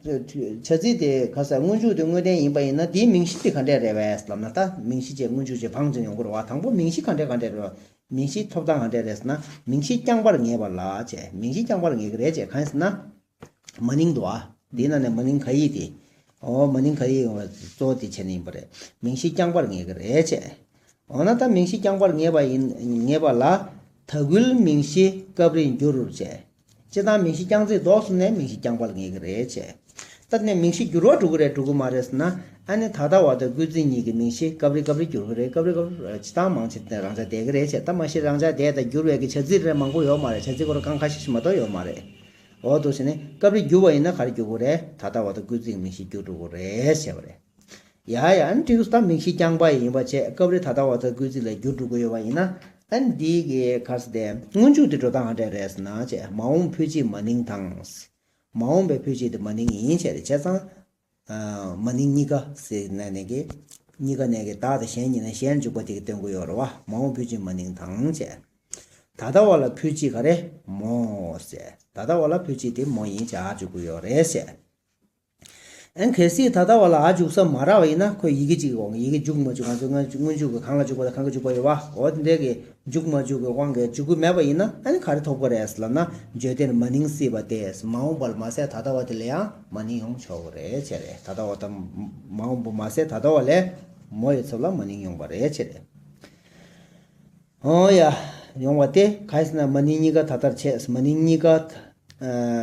བྱ་ཚིག་དེ་ག་ས་སྔོན་འཇུག་དེ་དངོས་བསྟན་ཡིན་པ་ཡིན་ན་དེའི་མིང་གཞི་དེ་ག་འདྲས་རེད་བས་ལབ་ན། ད་མིང་གཞི་བཅས་སྔོན་འཇུག་བཅས་བང་ཅིག་ཡོང་གི་རེད་བ། དང་པོ་མིང་གཞི་ག་འདྲས་ག་འདྲས་རེད་བ། མིང་གཞི་ཐོབ་ཐང་ག་འདྲས་རེད་ཟེར་ན། མིང་གཞི་རྐྱང་པར་ངེས་པ་ལ་བྱས། མིང་གཞི་རྐྱང་པར་ངེས་ཀྱི་རེད་བྱས། གང་ཡིན་ཟེར་ན། མ་ནིང་འདུག་ཨ། དེའི་ནང་ནས་མ་ནིང་ག་ཡིག་དེ། འོ་མ་ནིང་ག་ཡིག་ཡོང་བ་གཙོ་བོ་དེ་བྱས་ནས་ཡིན་པ་རེད། མིང་གཞི་རྐྱང་པར་ངེས་ཀྱི་རེད་བྱས། འོ་ན་ད་མིང་གཞི་རྐྱང་པར་ངེས་པ་ཡིན་ངེས་པ་ལ། ད་གུལ་མིང་གཞི་སྐབས་རེ་འགྱུར་བྱས། སྤྱིར་བཏང་མིང་གཞི་རྐྱང་ཚིག་ལྡོག་སོང་ནས་མིང་གཞི་རྐྱང་པར་ངེས་ཀྱི་རེད་བྱས། ད་ནས་མིང་གཞི་འགྱུར་བ་འགྲོ་གི་རེད་འགྲོ་གི་མ་རེད་ཟེར་ན། ཨ་ནི་ད་ལྟ་བ་དང་སྐུལ་ཚིག་གཉིས་ཀྱི་མིང་གཞི་སྐབས་རེ་སྐབས་རེ་འགྱུར་གི་རེད། སྐབས་རེ་སྐབས་རེ་སྤྱིར་བཏང་མང་ཆེ་དེ་རང་འཇགས་བསྡད་ཀྱི་རེད་བྱས། ད་མ་གཞི་རང་འཇགས་བསྡད་དང་འགྱུར་བའི་གི་བྱ་ཚིག་རེ་མང་པོ་ཡོད་མ་རེད། བྱ་ཚིག་ཁོ་རང་གང་ཁ་ཤས་ཤིག་མ་གཏོགས་ཡོད་མ་རེད། འོ་འདུག་ཟེར་ནས་སྐབས་རེ་འགྱུར་བ་ཡིན་ན་ག་རེ་འགྱུར་དགོས་རེད། ད་ལྟ་བ་དང་སྐུལ་ཚིག་མིང་གཞི་འགྱུར་འགྲོ་དགོས་རེད་ཟེར་བ་རེད། ཡ་ཡ། ཨ་ནི་འགྲིག་སོང་། ད་མིང་གཞི་རྐྱང་པ་ཡིན་པ་བྱས་སྐབས་རེ་ད་ལྟ་བ་དང་སྐུལ་ཚིག་ལ་འགྱུར་འགྲོ་གི་ཡོད་པ་ཡིན་ན། ཨ་ནི་འདི་གི་ག་རེ་ཟེར་དེ་སྔོན་འཇུག་དེ་འགྲོ་སྟངས་ག་འདྲ་རེད་ཟེར་ན་བྱས། མ་འོངས་ཕུད་ཅིག་མ་ནིང་དང་། མ་འོངས་པའི་ཕུད་ཅིག་དེ་མ་ནིང་ཡིན་བྱས་རེད། བྱས་ཙང་། མ་ནིང་གཉིས་ཀ་ཟེར་ན་ནས་ཀྱི། གཉིས་ཀ་ནས་ཀྱི་བདག་དང་གཞན་གཉིས་ནས་གཞན་འཇུག་པ་དེ་གི་སྟོན་གྱི་ཡོད་རེད་བ། མ་འོངས་ཕུད་ཅིག་མ་ནིང་དང་བྱས། ད་ལྟ་བ་ལ་ཕུད་ཅིག་ག་རེ་མོ་ཟེར། ད་ལྟ་བ་ལ་ཕུད་ཅིག་དེ་མོ་ཡིན་བྱས་ཨ་འཇུག་གི་ཡོད་རེད་ཟེར། ཨན་གལ་སྲིད་ད་ལྟ་བ་ལ་ཨ་འཇུག་ས་མ་རག་པ་ཡིན་ན་ཁོས་ཡི་གེ་གཅིག་གི་འོང་། ཡི་གེ་འཇུག་མ་འཇུག་ང་ཚོ་སྔ་སྔོན་འཇུག་གི་གང་ལ་འཇུག་པ་དང་གང་གི་འཇུག་པ་ཡོད་བ། འོ་དེ་འདྲའི་གི་འཇུག་མ་འཇུག་གི་དབང་གིས་འཇུག་གི་མེད་པ་ཡིན་ན་ཨ་ནི་ག་རེ་ཐོབ་ཀྱི་རེད་ལབ་ན། བརྗོད་དོན་མ་ནིང་སྲིད་པ་སྟེ། མ་འོངས་པ་ལ་མ་ཟད་ད་ལྟ་བ་དེ་ལ་ཡང་མ་ནིང་ཡོང་ཆོག་གི་རེད་བྱས་རེད། ད་ལྟ་བ་དང་མ་འོངས་པ་མ་ཟད་ད་ལྟ་བ་ལ་མོ་ཡོད་ཚབ་ལ་མ་ནིང་ཡོང་པ་རེད་བྱས་རེད། འོ་ཡ། ཡོང་བ་སྟེ་ག་རེ་ཟེར་ན། མ་ནིང་གཉིས་ཀ་ད་ལྟར་བྱས། མ་ནིང་གཉིས་ཀ་ད་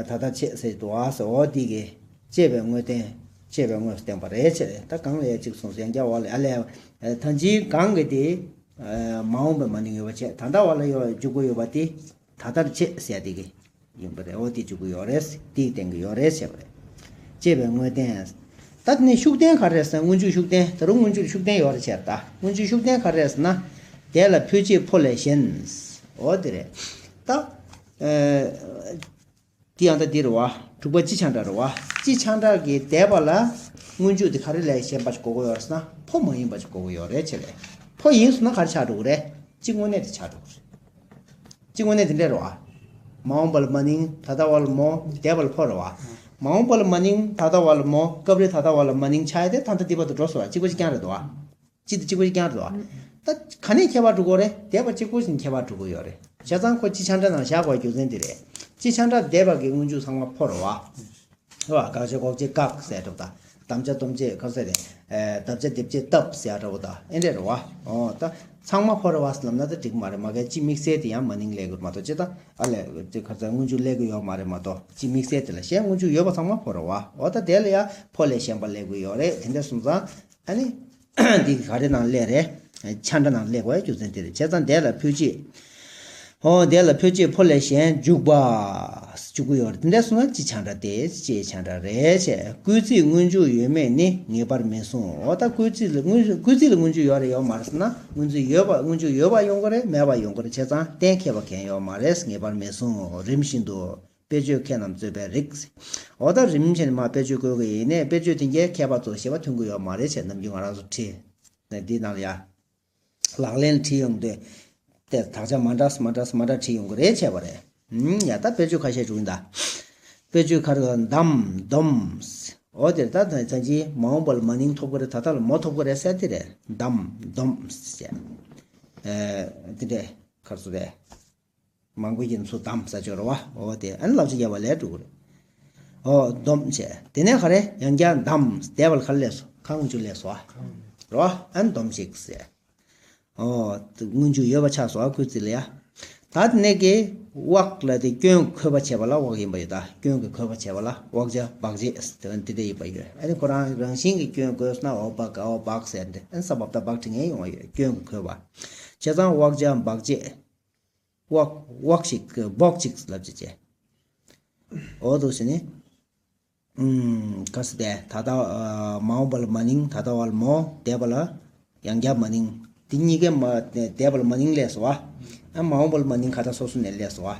ལྟར་བྱས་ཟེར་འདུག་ཨ་ཟེར། འོ་འདི་གི་ཅེས་པའི་དངོས་བསྟན། ཅེས་པའི་དངོས་སུ་བསྟན་པ་རེད་བྱས། ད་གང་ལ་ཡ་གཅིག་གསུངས་སོ། ཡང་བསྐྱར་འོག་ལ་ཨ་ལས། ད་ཅིའི་གང་གི་དེ་མ་འོངས་པའི་མ་ནིང་ཡོད་པ་བྱས། ད་ལྟ་བ་ལ་ཡོད་འཇུག་གི་ཡོད་པ་དེ། ད་ལྟར་བྱས་ཟེར་དེ་གི་ཡིན་པ་རེད། འོ་དེ་འཇུག་གི་ཡོད་རེད། དེ་བསྟན་གི་ཡོད་རེད་ཟེར་བ་རེད། ཅེས་པའི་དངོས་བསྟན། ད་དེ་ནས་ཤུགས་བསྟན་ག་རེ་ཟེར། སྔོན་འཇུག་ཤུགས་བསྟན། ད་རུང་སྔོན་འཇུག་ཤུགས་བསྟན་ཡོད་རེད་བྱས། ད་སྔོན་འཇུག་ཤུགས་བསྟན་ག་རེ་ཟེར་ན། དེ་ལ་ཕུད་ཅིག་ཕོ་ལས་གཞན། འོ་དེ་རེད། ད། ཨེ། དེ་ཡང་ད་འདི་རེད་བ། དྲུག་པ་སྤྱི་ཆང་གྲགས་རེད་བ། སྤྱི་ཆང་གྲགས་ཀྱི་འདས་པ་ལ་སྔོན་འཇུག་དེ་ག་རེ་ལས་གཞན་པ་ཞིག་གོ་དགོས་ཡོད་རེད་ཟེར་ན། ཕོ་མ་ཡིན་པ་ཞིག་གོ་དགོས་ཡོད་རེད་བྱས་རེད། ཕོ་ཡིན་སོང་ན་ག་རེ་ཆགས་འགྲོ་གི་རེད། སྤྱི་དངོས་གནས་དེ་ཆགས་འགྲོ་གི་རེད། སྤྱི་དངོས་གནས་དེ་འདྲ་རེད་བ། མ་འོངས་པ་ལ་མ་ནིང་། ད་ལྟ་བ་ལ་མོ། འདས་པ་ལ་ཕོ་རེད་བ། མ་འོངས་པ་ལ་མ་ནིང་། ད་ལྟ་བ་ལ་མོ། སྐབས་རེ་ད་ལྟ་བ་ལ་མ་ནིང་ཆགས་ཡ་དེ་ད་ལྟ་འདི་བར་དུ་འགྲོ་སོང་བ། གཅིག་པ་གཅིག་རྐྱང་རེད་དོ། གཅིག་དང་གཅིག་པ་གཅིག་རྐྱང་རེད་དོ། ད་ག་ནས་ཁྱད་པར་འགྲོ་གི་རེད། འདས་པ་གཅིག་པོ་ཞིག་ཁྱད་པར་འགྲོ་གི་ཡོད་རེད། བྱས་ཙང་ཁོ་སྤྱི་ཆང་གྲགས་ནང་བཞག་དགོས་རྒྱུ་མཚན་དེ་རེད། སྤྱི་ཆང་གྲགས་འདས་པ་གི་སྔོན་འཇུག་ཚང་མ་ཕོ་རེད་བ། རེད་བ། དགག་བྱ་འགོག་བྱེད་བཀག་ཟེར་འདྲ་པོ་དང་། དམ་བཅའ་སྡོམ་བྱེད་ག་རེ་ཟེར་རེད། ཨེ། དམ་བཅའ་འདེབས་བྱེད་བཏབ་ཟེར་འདྲ་པོ་དང་ཨེ་འདྲ་རེད་བ། འོ་ད་ཚང་མ་ཕོ་རེད་བ་ཟེར་ལབ་ན་ད་འགྲིག་མ་རེད། མ་གལ་སྤྱི་དམིགས་བསལ་དེ་ཡང་མ་ནིང་སླེབས་ཀྱི་མ་གཏོགས། སྤྱི་ད་ཨ་ལས་དེ་ག་རེ་ཟེར། སྔོན་འཇུག་སླེབས་ཀྱི་ཡོད་མ་རེད་མ་གཏོགས། སྤྱི་དམིགས་བསལ་དེ་ལ་གཞན་སྔོན་འཇུག་ཡོད་པ་ཚང་མ་ཕོ་རེད་བ། འོ་ད་དེ་ལ་ཡང་ཕོ་ལས་གཞན་པ་སླེབས་ཀྱི་ཡོད་རེད། དེ་འདྲ་སོང་ཙང་ཨ་ནི། འདི་ག་རེ་ནང་སླེབས་རེད། ཆང་གྲགས་ནང་སླེབས་དགོས་རྒྱུ་མཚན་དེ་རེད། བྱས་ཙང་འདས་ལ་ཕུད་ཅིག་འོ་འདས་ལ་ཕུད་ཅིག་ཕོ་ལས་གཞན་འཇུག་པ། འཇུག་གི་ཡོད་རེད། དེ་འདྲ་སོང་ན་སྤྱི་ཆང་གྲགས་ཏེ་སྤྱི་ཆང་གྲགས་རེད་བྱས། སྐུལ་ཚིག་སྔོན་འཇུག་ཡོད་མེད་ནི་ངེས་པར་མི་གསུང་། འོ་ད་སྐུལ་ཚིག་ལ་སྔོན་སྐུལ་ཚིག་ལ་སྔོན་འཇུག་ཡོད་རེད་ཡོད་མ་རེད་ཟེར་ན། སྔོན་ཚིག་ཡོད་པ། སྔོན་འཇུག་ཡོད་པ་ཡོང་གི་རེད། མེད་པ་ཡོང་གི་རེད། བྱས་ཙང་གཏན་འཁེལ་བ་གང་ཡོད་མ་རེད། ངེས་པར་མི་གསུང་། རིམ་བཞིན་དུ། དཔེ་བརྗོད་མཁས་རྣམས་གཙོས་པའི་རིགས། འོ་ད་རིམ་བཞིན་མར་དཔེ་བརྗོད་བཀོད་ཀྱི་ཡིན་ནའི་དཔེ་བརྗོད་དེ་གའི་མཁས་པ་ཚོ་ཞེས་པ་ཐོན་གྱི་ཡོད་མ་རེད་བྱས། ནམ་རྒྱུན་ང་རང་ཚོ་བྲིས། འདི་ནང་ལ་ཡ། ལག་ལེན་བྲིས་ཡོང་དུས། དེ་དག་ཆ་མ་འདྲ་མ་འདྲ་མ་འདྲ་བྲིས་ཡོང་གི་རེད་བྱས་པ་རེད། ཨུམ། ཡ་ད་དཔེ་བརྗོད་ཁ་ཤས་བྱུང་ཡིན་ད། དཔེ་བརྗོད་ཁ་རེ་འདམ་འདོམས། འོ་དེར་ད་ད་ཅི་མ་འོངས་པ་ལ་མ་ནིང་ཐོབ་ཀྱི་རེད། ད་ལྟ་ལ་མོ་ཐོབ་ཀྱི་རེད་ཟེར་དེ་རེད། འདམ་འདོམས་བྱས། ཨེ། དེ་འདྲས་ཁར་སོ་རེད། མང་པོ་ཡིན་ཚུལ་དམ་ས་ཆོག་རེད་བ། འོ་དེ་ཨ་ནི་ལབ་ཅིག་རྒྱབ་པ་ལས་འགྲོ་གི་རེད། འོ་འདོམས་བྱས། དེ་ནས་ག་རེ་ཡང་བསྐྱར་འདམ། འདས་པ་ལ་ག་རེ་སླེབས་སོང་། ཁ་སྔོན་འཇུག་སླེབས་སོང་བ། རེད་བ། ཨ་ནི་འདོམས་ཤིག་ཟེར། འོ་དེ་སྔོན་འཇུག་ཡོད་པ་ཆགས་སོང་བ། སྐུལ་ཚིག་ལ་ཡ། ད་དེ་ནས་ཀྱི་དབག་ལ་དེ་སྐྱོན་གྱིས་འཁོད་པ་བྱས་པ་ལ་དབག་ཡིན་པ་ཡོད། ད་སྐྱོན་གྱིས་འཁོད་པ་བྱས་པ་ལ་དབག་བྱ་བག་བྱེད་དེ་འདི་འདྲ་ཡིན་པ་ཡོད། ཨ་ནི་ཁོ་རང་རང་བཞིན་གྱི་སྐྱོན་འཁོད་སོང་ན་འོ་བག་ག་འོ་བག་ཟེར་འདི་ཨ་ནི་ས་བབ་ད་བག་བྲི་མཁན་ཡོང་བ་ཡོད། སྐྱོན་གྱིས་འཁོད་པ། བྱས་ཙང་དབག་བྱ་བག་བྱེད། དབག་དབག་ཅིག་བོག་ཅིག་ལབ་ཅིག་བྱས། འོ་འདུག་ཟེར་ནས། ཨུམ། ག་ཟེར་དེ་ད་ལྟ་ཨ་མ་འོངས་པ་ལ་མ་ནིང་། ད་ལྟ་བ་ལ་མོ། འདས་པ་ལ་ཡང་བསྐྱར་མ་ནིང་། དེ་གཉིས་ཀའི་མ་འདས་པ་ལ་མ་ནིང་སླེབས་སོང་བ། ཨ་མ་འོངས་པ་ལ་མ་ནིང་ག་ད་སོ་སོ་ནས་སླེབས་སོང་བ།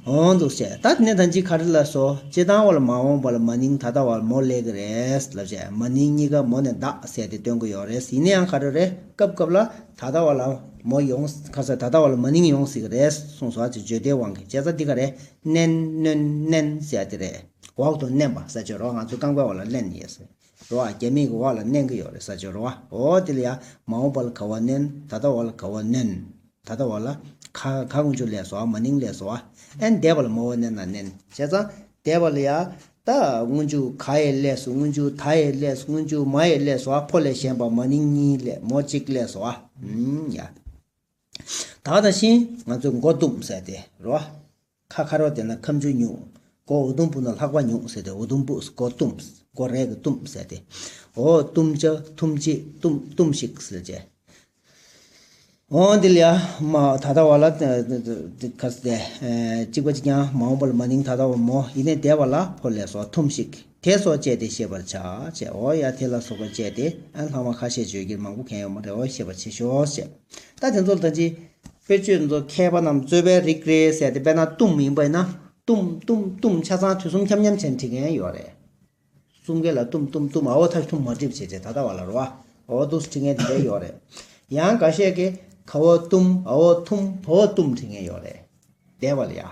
འོང་འདུག་བྱས། ད་དེ་ནས་ད་ཅི་ག་རེ་ལབ་སོང་། སྤྱིར་བཏང་བ་ལ་མ་འོངས་པ་ལ་མ་ནིང་ད་ལྟ་བ་ལ་མོ་སླེབས་ཀྱི་རེད་ལབ་བྱས། མ་ནིང་གཉིས་ཀ་མོ་ནས་བདག་ཟེར་ཏེ་སྟོན་གྱི་ཡོད་རེད། ཡིན་ན་ཡང་ག་རེ་རེད། སྐབས་སྐབས་ལ་ད་ལྟ་བ་ལ་མོ་ཡོང་། ག་ས་ད་ལྟ་བ་ལ་མ་ནིང་ཡོང་སྲིད་ཀྱི་རེད་གསུངས་སོང་། ཨ་ཅེ་བརྗོད་བདེའི་དབང་གིས། བྱས་ཙང་འདི་ག་རེད། མནན། གནོན། མནན་ཟེར་ཡ་དེ་རེད། འོག་ཏུ་མནན་པ་ཟེར་བརྗོད་རོགས། ང་ཚོ་རྐང་པའི་འོག་ལ་མནན་ཡོད་ཟེར་རོགས། རྒྱ་མིག་གི་འོག་ལ་མནན་གྱི་ཡོད་རེད་ཟེར་བརྗོད་རོགས། འོ་དེ་ལ་ཡ་མ་འོངས་པ་ལ་ག་བ་མནན། ད་ལྟ་བ་ལ་ག་བ་གནོན། ད་ལྟ་བ་ལ་ག་ག་སྔོན་འཇུག་སླེབས་སོང་། མ་ནིང་སླེབས་སོང་། ཨན་འདས་པ་ལ་མ་འོངས་པ་མནན་ན་མནན། བྱས་ཙང་འདས་པ་ལ་ཡ་ད་སྔོན་འཇུག་ག་ཡས་སླེབས་སོང་། སྔོན་འཇུག་ད་ཡས་སླེབས་སོང་། སྔོན་འཇུག་མ་ཡས་སླེབས་སོང་། ཕོ་ལས་གཞན་པ་མ་ནིང་གཉིས་སླེབས། མོ་གཅིག་སླེབས་སོང་། ཨུམ་ཡ། ད་ག་ནང་བཞིན་ང་ཚོས་མགོ་བཏུམས་ཟེར་དེ་རོ། ཁ་ཁ་རོ་དེ་ན་ཁ་མཆུ་ཉུག་མགོ་འུ་དུམ་བུ་ན་ལྷགས་པ་ཉུག་ཟེར་དེ། འུ་དུམ་བུ། མགོ་བཏུམས། མགོ་རས་ཀྱིས་བཏུམས་ཟེར་དེ། འོ་བཏུམ་བྱ། བཏུམ་བྱེད། བཏུམ་བཏུམ་ཞིག་ཟེར་བྱས། འོ་འདི་ལ་ཡ་མ་ད་ལྟ་བ་ལ་ཁ་ས་དེ་གཅིག་པ་གཅིག་རྐྱང་། མ་འོངས་པ་ལ་མ་ནིང་ད་ལྟ་བ་མོ། ཡིན་ནའི་འདས་པ་ལ་ཕོ་ལས་སོ། བཏུམ་ཞིག་དེ་སོགས་བཅས་ཏེ་ཤེས་པར་བྱ་བྱས། འོ་ཡ་དེ་ལ་སོགས་པ་བཅས་ཏེ། ཨ་ལྷག་མ་ཁ་ཤས་བརྗོད་རྒྱུར་མང་པོ་གང་ཡོད་མ་རེད། འོ་ཤེས་པར་བྱེད་ཤོག་བྱས། ད་དེ་ཚོ་ལ་ད་ཅི་དཔེ་བརྗོད་ཚོ་མཁས་པ་རྣམས་རྩོད་པའི་རིགས་རེད་ཟེར་ཏེ། དཔེར་ན་བཏུམ་ཡིན་པ་ཡིན་ན་བཏུམ་བཏུམ་བཏུམ་ཆ་ཚང་དུས་གསུམ་འཁྱམ་འཁྱམ་བྱས་ནས་བྲིས་མཁན་ཡོད་རེད། གསུམ་ཀའི་ལ་བཏུམ་བཏུམ་བཏུམ། ཨ་བོ་ཐ་ཐུམ་མ་བྲིས་བྱས་བྱས། ད་ལྟ་བ་ལ་རོ། ཨ་བོ་འདུག་སེ་བྲིས་མཁན་དེ་འདྲ་ཡོད་རེད། ཡང་འགའ་ཤས་ཀྱིས་ག་བོ་བཏུམ། ཨ་བོ་ཐུམ། བ་བོ་བཏུམ་བྲིས་མཁན་ཡོད་རེད། འདས་པ་ལ་ཡ།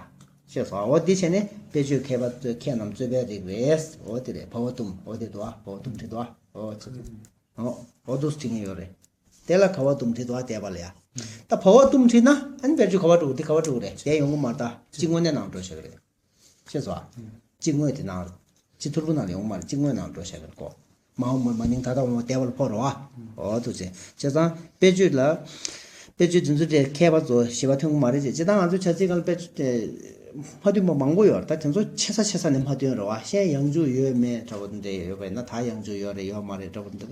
ཤེས་སོང་། ཨ་བོ་འདི་བྱས་ནས་དཔེ་བརྗོད་མཁས་པ་ཚོས་མཁས་རྣམས་རྩོད་པའི་རིགས་རེད། ཨོ་དེ་རེད། བ་བོ་བཏུམ། ཨོ་དེ་འདུག་ཨ། བ་བོ་བཏུམ་བྲིས་འདུག་ཨ། ཨོ་ཆེ་ཆེ། ཨོ་ཨོ་འདུག་སེ་བྲིས་མཁན་ཡོད་རེད། དེ་ལ་ག་བོ་བཏུམ་བྲིས་འདུག་ཨ། འདས་པ་ལ་ཡ། ད་བ་བོ་བཏུམ་བྲིས་ན་ཨ་ནི་དཔེ་བརྗོད་ག་བ་འགྲོ། འདི་ག་བ་འགྲོ་རེད། དེ་ཡོང་གི་མ་རེད། ད་སྤྱི་དངོས་གནས་ནང་འགྲོ་ཤག་རེད། ཤེས་སོང་། སྤྱི་དངོས་དེ་ནང་། སྤྱི་ཐོར་བུ་ནང་ལ་ཡོང་མ་རེད། སྤྱི་དངོས་ནང་འགྲོ་ཤག་རེད་གོ། མ་འོངས་པ་མ་ནིང་ད་ལྟ་འོང་བ་འདས་པ་ལ་ཕོག་རོགས་ཨ། འོ་ཐུགས་རྗེ་ཆེ། བྱས་ཙང་དཔེ་བརྗོད་ལ། དཔེ་བརྗོད་འཛིན་ཚུལ་དེ་མཁས་པ་ཚོ་ཞིབ་པ་ཐོན་གི་མ་རེད་ཅེས། སྤྱིར་བཏང་ང་ཚོ་བྱ་ཚིག་སྒང་ལ་དཔེ་བརྗོད་དེ་མ་མཐུན་པ་མང་པོ་ཡོད་རེད། ད་དེ་ཚོ་ཆེ་ས་ཆེ་ས་ནས་མ་མཐུན་རོགས་ཨ། གཞན་ཡང་འཇུག་ཡོད་མེད་འདྲ་བོ་དེ་འདྲ་ཡོད་པ་ཡིན་ན། ད་ཡང་འཇུག་ཡོད་རེད་ཡོད་མ་རེད་འདྲ་བོ་དེ་འདྲ་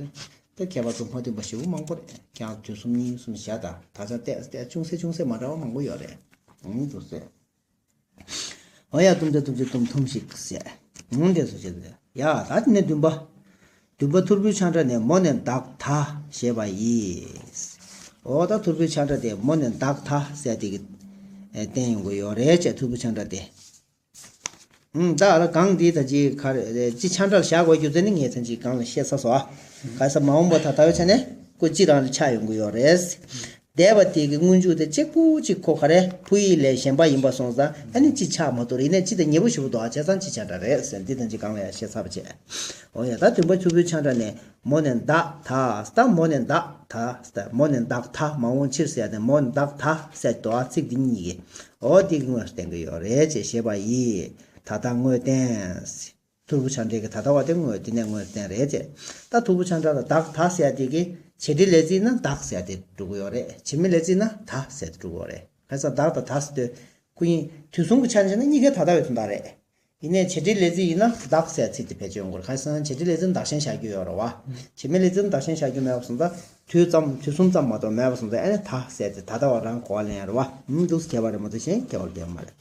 དེ་མཁས་པ་ཚོ་མ་མཐུན་པ་ཞེ་པོ་མང་པོ་རེད། ཀྱང་དུས་གསུམ་གཉིས་གསུམ་བཞག་ད་ད་ཆ་བལྟས་བལྟས་ཅུང་ཟད་ཅུང་ཟད་མ་འདྲ་བ་མང་པོ་ཡོད་རེད། ཨང་དུ་ཟེར། འོ་ཡ་བཏུམ་བྱ་བཏུམ་བྱེད་བཏུམ་ཐུམ་ཞིག་ཟེར། འོང་དེ་སོ་བྱེད་དེ། ཡ་ད་དེ་ནས་བདུན་པ། བདུན་པ་ཐོར་བུའི་ཆ་འདྲ་ནས་མོ་ནས་བདག་ད་ཞེས་པ་ཡིས། འོ་ད་ཐོར་བུའི་ཆ་འདྲ་དེ་མོ་ནས་བདག་ད་ཟེར་དེ་གི་བསྟན་ཡོང་གི་ཡོད་རེད་ཅེས། ཐོར་བུའི་ཆ་འདྲ་དེ། ཨུམ་ད་ཨ་ལ་གང་འདི་ད་ཅི་ག་རེ་ཅི་ཆ་འདྲ་ལ་བཞག་དགོས་རྒྱུ་མཚན་ནི་ངས་ཚན་ཅིག་གང་ལ་བཤད་ཚར་སོང་ཨ། ག་ས་མ་འོངས་པ་ད་ལྟ་བའི་ཆ་ནས་ཀོ་ཅི་རང་ལ་ཆགས་ཡོང་གི་ཡོད་རེད། འདས་པ་དེ་གི་སྔོན་འཇུག་དེ་གཅིག་པུ་གཅིག་ཁོ་ག་རེ་ཕོ་ཡིག་ལས་གཞན་པ་ཡིན་པ་སོང་ཙང་ཨ་ནི་ཅི་ཆགས་མ་ཐུབ་རེད། ཡིན་ནའི་ཅི་དང་ཉེ་པོ་ཞེ་པོ་འདུག་ཨ། བྱས་ཙང་ཅི་ཆ་འདྲ་རེད་ཟེར་འདི་དང་ཅི་གང་ལ་ཡང་བཤད་ཚར་བ་བྱས། འོ་ཡ་ད་བདུན་པ་ཐོར་བུའི་ཆ་འདྲ་ནས་མོ་ནས་བདག་ད་ད་མོ་ནས་བདག་ད་ད་མོ་ནས་བདག་ད་མ་འོངས་ཕྱིར་ཟེར་ཡ་དེ་མོ་ནས་བདག་ད་ཟེར་འདུག་ཨ། ཚིག་འདི་གཉིས་ཀྱིས་འོ་འདི་གི་དངོས་སུ་བསྟན་གྱི་ཡོད་རེད་ཅེས་བཤད་པ་ཡིས་ད་ལྟ་དངོས་བསྟན། ཐོར་བུ་ཆ་འདྲའི་གི་ད་ལྟ་བ་དེ་དངོས་དེ་ནས་དངོས་བསྟན་རེད་ཅེས། ད་ཐོར་བུ་ཆ་འདྲ་ལ་བདག་ད་ཟེར་ཡ་དེ་གི་བྱེད་འབྲེལ་ལས་ཚིག་ན་བདག་ཟེར་ཡ་དེ་འགྲོ་གི་ཡོད་རེད། བྱེད་མེད་ལས་ཚིག་ན་ད་ཟེར་ཡ་དེ་འགྲོ་གི་ཡོད་རེད། ག་ས་བདག་དང་ད་ཟེར་དུས་སྐུ་ཡིན་དུས་གསུམ་གྱི་ཆ་ནས་བྱས་ན་གཉིས་ཀའི་ད་ལྟ་བའི་དོན་དག་རེད། ཡིན་ནའི་བྱེད་འབྲེལ་ལས་ཚིག་ཡིན་ན་བདག་ཟེར་ཡ་ཚིག་དེ་བེད་སྤྱོད་ཡོང་གི་རེད། ག་ས་བྱེད་འབྲེལ་ལས་ཚིག་ན་བདག་གཞན་བཞག་རྒྱུ་ཡོད་རེད་བ། བྱེད་མེད་ལས་ཚིག་ན་བདག་གཞན་བཞག་རྒྱུ་མེད་པ་སོང་ཙང་དུས་ཙམ་དུས་གསུམ་ཙམ་མ་གཏོགས་མེད་པ་སོང་ཙང་ཨ་ནི་ད་ཟེར་ཏེ་ད་ལྟ་བ་རང་གོ་བ་ལེན་ཡ་རེད་བ། ཨུམ་འདུག་སེ་ཁྱད་པར་རེད་མ་གཏོགས་གཞན་ཁྱད་པར་ལྡན་མ་རེད།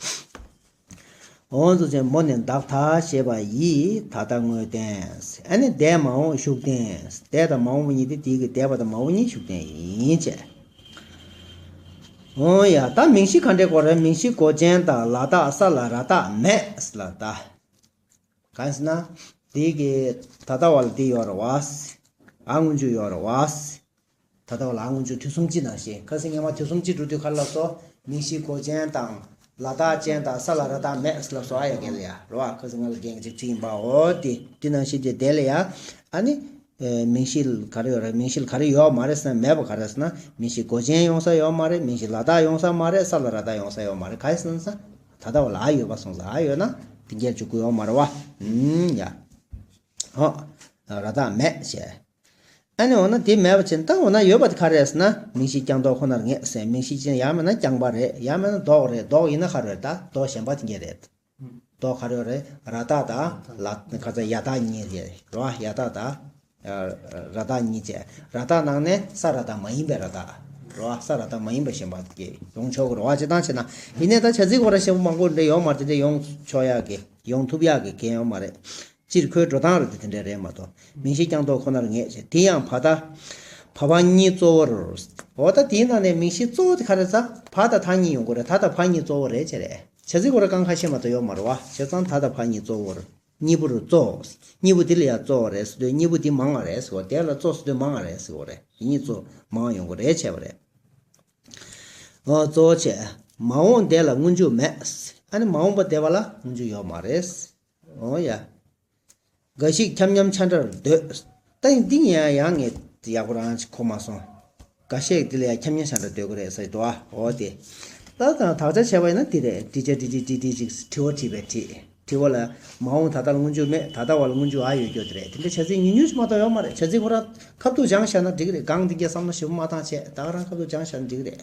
འོ་འདུག་སེ་མོ་ནས་བདག་ད་ཞེས་པ་ཡིས་ད་ལྟ་དངོས་བསྟན། ཨ་ནི་འདས་མ་འོངས་ཤུགས་བསྟན། འདས་དང་མ་འོངས་པ་གཉིས་དེ་དེའི་གི་འདས་པ་དང་མ་འོངས་གཉིས་ཤུགས་བསྟན་ཡིན་ཅེས། འོ་ཡ་ད་མིང་གཞི་ག་འདྲའི་སྐོར་རེད། མིང་གཞི་མགོ་ཅན་དང་ལ་དྭགས་ས་ལ་ར་བཏགས་མེད་ལ་ད། གང་ཟེར་ན། དེའི་གི་ད་ལྟ་བ་ལ་འདི་ཡོད་རེད་བ། ཨ་སྔོན་འཇུག་ཡོད་རེད་བ། ད་ལྟ་བ་ལ་ཨ་སྔོན་འཇུག་དུས་གསུམ་སྤྱི་ནང་བཞིན། ཁ་སང་སྔོན་མ་དུས་གསུམ་སྤྱི་འགྲོ་དུས་ག་རེ་ལབ་སོང་། མིང་གཞི་མགོ་ཅན་དང་། ལ་དྭགས་ཅན་དང་ས་ལ་ར་བཏགས་མེད་ལབ་སོང་ཨ། ཡ་རྒན་ལ་ཡ་རེད་བ། ཁ་སང་ང་ལ་རྒན་གྱིས་ཅིག་བྲིས་ཡིན་པ། འོ་དེ་དེ་ནང་བཞིན་དེ་དེ་ལ་ཡ། ཨ་ནི། མིང་གཞི་ག་རེ་ཡོད་རེད། མིང་གཞི་ག་རེ་ཡོད་མ་རེད་ཟེར་ན་མེད་པ་ག་རེ་ཟེར་ན། མིང་གཞི་མགོ་ཅན་ཡོང་ས་ཡོད་མ་རེད། མིང་གཞི་ལ་དྭགས་ཡོང་ས་མ་རེད། ས་ལ་ར་བཏགས་ཡོང་ས་ཡོད་མ་རེད། ག་རེ་ཟེར་ན་ས། ད་ལྟ་བ་ལ་ཨ་ཡོད་པ་སོང་ཙང་ཨ་ཡོད་ན་དེ་འགྱེལ་འཇུག་གི་ཡོད་མ་རེད་བ། ཨུམ་ཡ། ཧོ། ར་བཏགས་མེད་ཞེས། ཨ་ནི་འོ་ན་དེ་མེད་པ་ཅན་ད་འོ་ན་ཡོད་པ་དེ་ག་རེ་རེད་ཟེར་ན། མིང་གཞི་རྐྱང་ལྡོག་ཁོ་ནར་ངེས་ཟེར། མིང་གཞི་ཅན་ཡང་མིན་ན་རྐྱང་པ་རེད། ཡང་མིན་ན་ལྡོག་རེད། ལྡོག་ཡིན་ན་ག་རེ་རེད། ད་ལྡོག་གཞན་པ་དེ་འགྱེལ་རེད། ལྡོག་ག་རེ་རེད། ར་བཏགས་དང་ལ་ག་ཚ་ཡ་བཏགས་གཉིས་རེད་རོ། ཡ་བཏགས་དང་། ར་བཏགས་གཉིས་བྱས། ར་བཏགས་ནང་ནས་ས་ར་བཏགས་མ་ཡིན་པའི་ར་བཏགས་རོ། ས་ར་བཏགས་མ་ཡིན་པ་གཞན་པ་དེ་ཡོང་ཆོག་གི་རོ། བ་ཅི་ཏང་བྱས་ན། ཡིན་ནའི་ད་བྱ་ཚིག་སྐོར་ར་ཞེ་པོ་མང་པོ་འདྲ་ཡོང་མ་རེད། དེ་འདྲ་ཡོང་ཆོག་ཡག་གི་ཡོང་ཐུབ་ཡག་གི་གལ་ཡོད་མ་རེད། སྤྱིར་ཁོའི་འགྲོ་སྟངས་རེད་དེ་དེ་འདྲ་རེད་མ་གཏོགས། མིང་གཞི་རྐྱང་ལྡོག་ཁོ་ནར་ངེས་བྱས། དེ་ཡང་བ་ད། བ་བ་གཉིས་གཙོ་བོར། འོ་ད་དེའི་ནང་ནས་མིང་གཞི་གཙོ་བོ་དེ་ག་རེ་ཟ། བ་དང་ད་གཉིས་ཡོང་གི་རེད། ད་དང་བ་གཉིས་གཙོ་བོ་རེད་ཅེས་རེད། བྱ་ཚིག་ཁོ་ར་རྐང་ཁ་ཤས་མ་གཏོགས་ཡོད་མ་རེད་བ། བྱས་ཙང་ད་དང་ཕ་གཉིས་གཙོ་བོར། གཉིས་པོ་རུ་གཙོ། གཉིས་པོ་འདི་ལ་ཡང་གཙོ་བོ་རེད་ཟེར་དུས་གཉིས་པོ་འདི་མང་བ་རེད་ཟེར་བ། དེ་ལ་གཙོ་ཟེར་དུས་མང་བ་རེད་ཟེར་བ་རེད། དེ་གཉིས་གཙོ་མང་བ་ཡོང་གི་རེད་བྱས་པ་རེད། ཨོ་གཙོ་བོ་བྱས། མ་འོངས་འདས་ལ་སྔོན་འཇུག་མེད། ཨ་ནི་མ་འོངས་པ་འདས་པ་ལ་སྔོན་འཇུག་ཡོད་མ་རེད། ཨོ་ཡ། འགའ་ཞིག་འཁྱམ་འཁྱམ་ཆ་འདྲར་འདོད། ད་ཡིན་འདི་ཡང་ཡང་ངས་ཡག་པོ་རང་ཅིག་གོ་མ་སོང་། འགའ་ཤས་འདི་ལ་ཡང་འཁྱམ་འཁྱམ་ཆ་འདྲར་འདོད་ཀྱི་རེད་ཟེར་འདུག་ཨ། འོ་དེ། ད་དང་དག་ཆ་བྱས་པ་ཡིན་ན་འདི་རེད། འདྲི་བྱ་འདྲི་ཅི་འདྲི་འདྲི་ཅིག་དྲི་བ་དྲིས་པའི་དྲིས། དྲི་བ་ལ། མ་འོངས་ད་ལྟ་ལ་སྔོན་འཇུག་མེད། ད་ལྟ་བ་ལ་སྔོན་འཇུག་ཨ་ཡོད་རྒྱུ་དེ་རེད། དེ་འདྲ་བྱ་ཚིག་ཉུང་ཉུང་ཞིག་མ་གཏོགས་ཡོད་མ་རེད། བྱ་ཚིག་ཁོ་རང་ཁ་ཐུག་སྦྱངས་བཞག་ན་འགྲིག་གི་རེད། གང་འདི་གས་བསམ་བློ་ཞིབ་པོ་མ་བཏང་བྱས་ད་ག་རང་ཁ་ཐུག་སྦྱངས་བཞག་ན་འགྲིག་གི་རེད།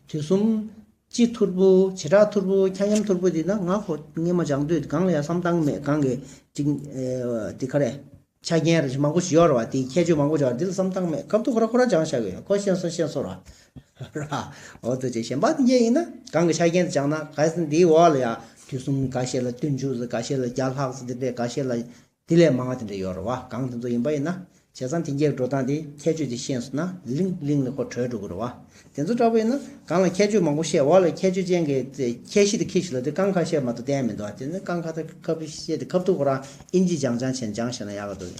དུས་གསུམ། སྤྱི་ཐུར་པོ། བྱེ་བྲག་ཐུར་པོ། ཁྱབ་མཉམ་ཐུར་པོ་འདི་ན་ང་ཁོ་སྔོན་མ་སྦྱང་དུས་གང་ལ་ཡང་བསམ་བཏང་མེད། གང་གི་ཅིག་ཨེ་འདི་ག་རེ། ཆ་རྐྱེན་རེ་མང་པོ་ཞིག་ཡོད་རེད་བ། དེའི་ཁྱད་ཆོས་མང་པོ་ཞིག་ཡོད་རེད། འདི་ལ་བསམ་བཏང་མེད། ཁ་ཐུག་ཁོ་ར་ཁོ་ར་སྦྱང་བཞག་གི་ཡོད། ཁོ་ཤེས་སོང་ཤེས་སོང་ར། ར། འོ་དེ་ཅིག་གཞན་པ་དེ་འདྲ་ཡིན་ན་གང་གི་ཆ་རྐྱེན་དེ་སྦྱངས་ན་གལ་སྲིད་འདིའི་འོག་ལ་ཡང་དུས་གསུམ་འགའ་ཤས་ལ་བདུན་ཅུ་ཟེར། འགའ་ཤས་ལ་བརྒྱ་ལྷག་ཟེར། དེ་འདྲས་འགའ་ཤས་ལ། དེ་ལས་མང་བ་དེ་འདྲ་ཡོད་རེད་བ། གང་དེ་ཚོ་ཡིན་པ་ཡིན་ན། བྱས་ཙང་དེ་འགྱེད་འགྲོ་སྟངས་དེ་ཁྱད་ཆོས་དེ་ཤེས་སོང་ན་ལིང་ལིང་ལ་ཁོ་གྲོལ་འགྲོ་གི་རེད་བ། དེ་ཚོ་འདྲ་པོ་ཡིན་ན་གང་ལ་ཁྱད་ཆོས་མང་པོ་བཤད། འོག་ལ་ཁྱད་ཆོས་ཅན་གྱི་ཁྱད་གཞི་དེ་ཁྱི་ཞིག་ལ་དེ་རྐང་ཁ་བཤད་མ་གཏོགས་བསྟན་མི་འདུག་བ། དེ་ནི་རྐང་ཁ་དང་ཁ་བཤད་དེ་ཁ་ཐུག་ཁོ་རང་ཨིན་ཇི་སྦྱང་སྦྱང་བྱས་སྦྱང་བྱས་ན་ཡག་ག་འདུག་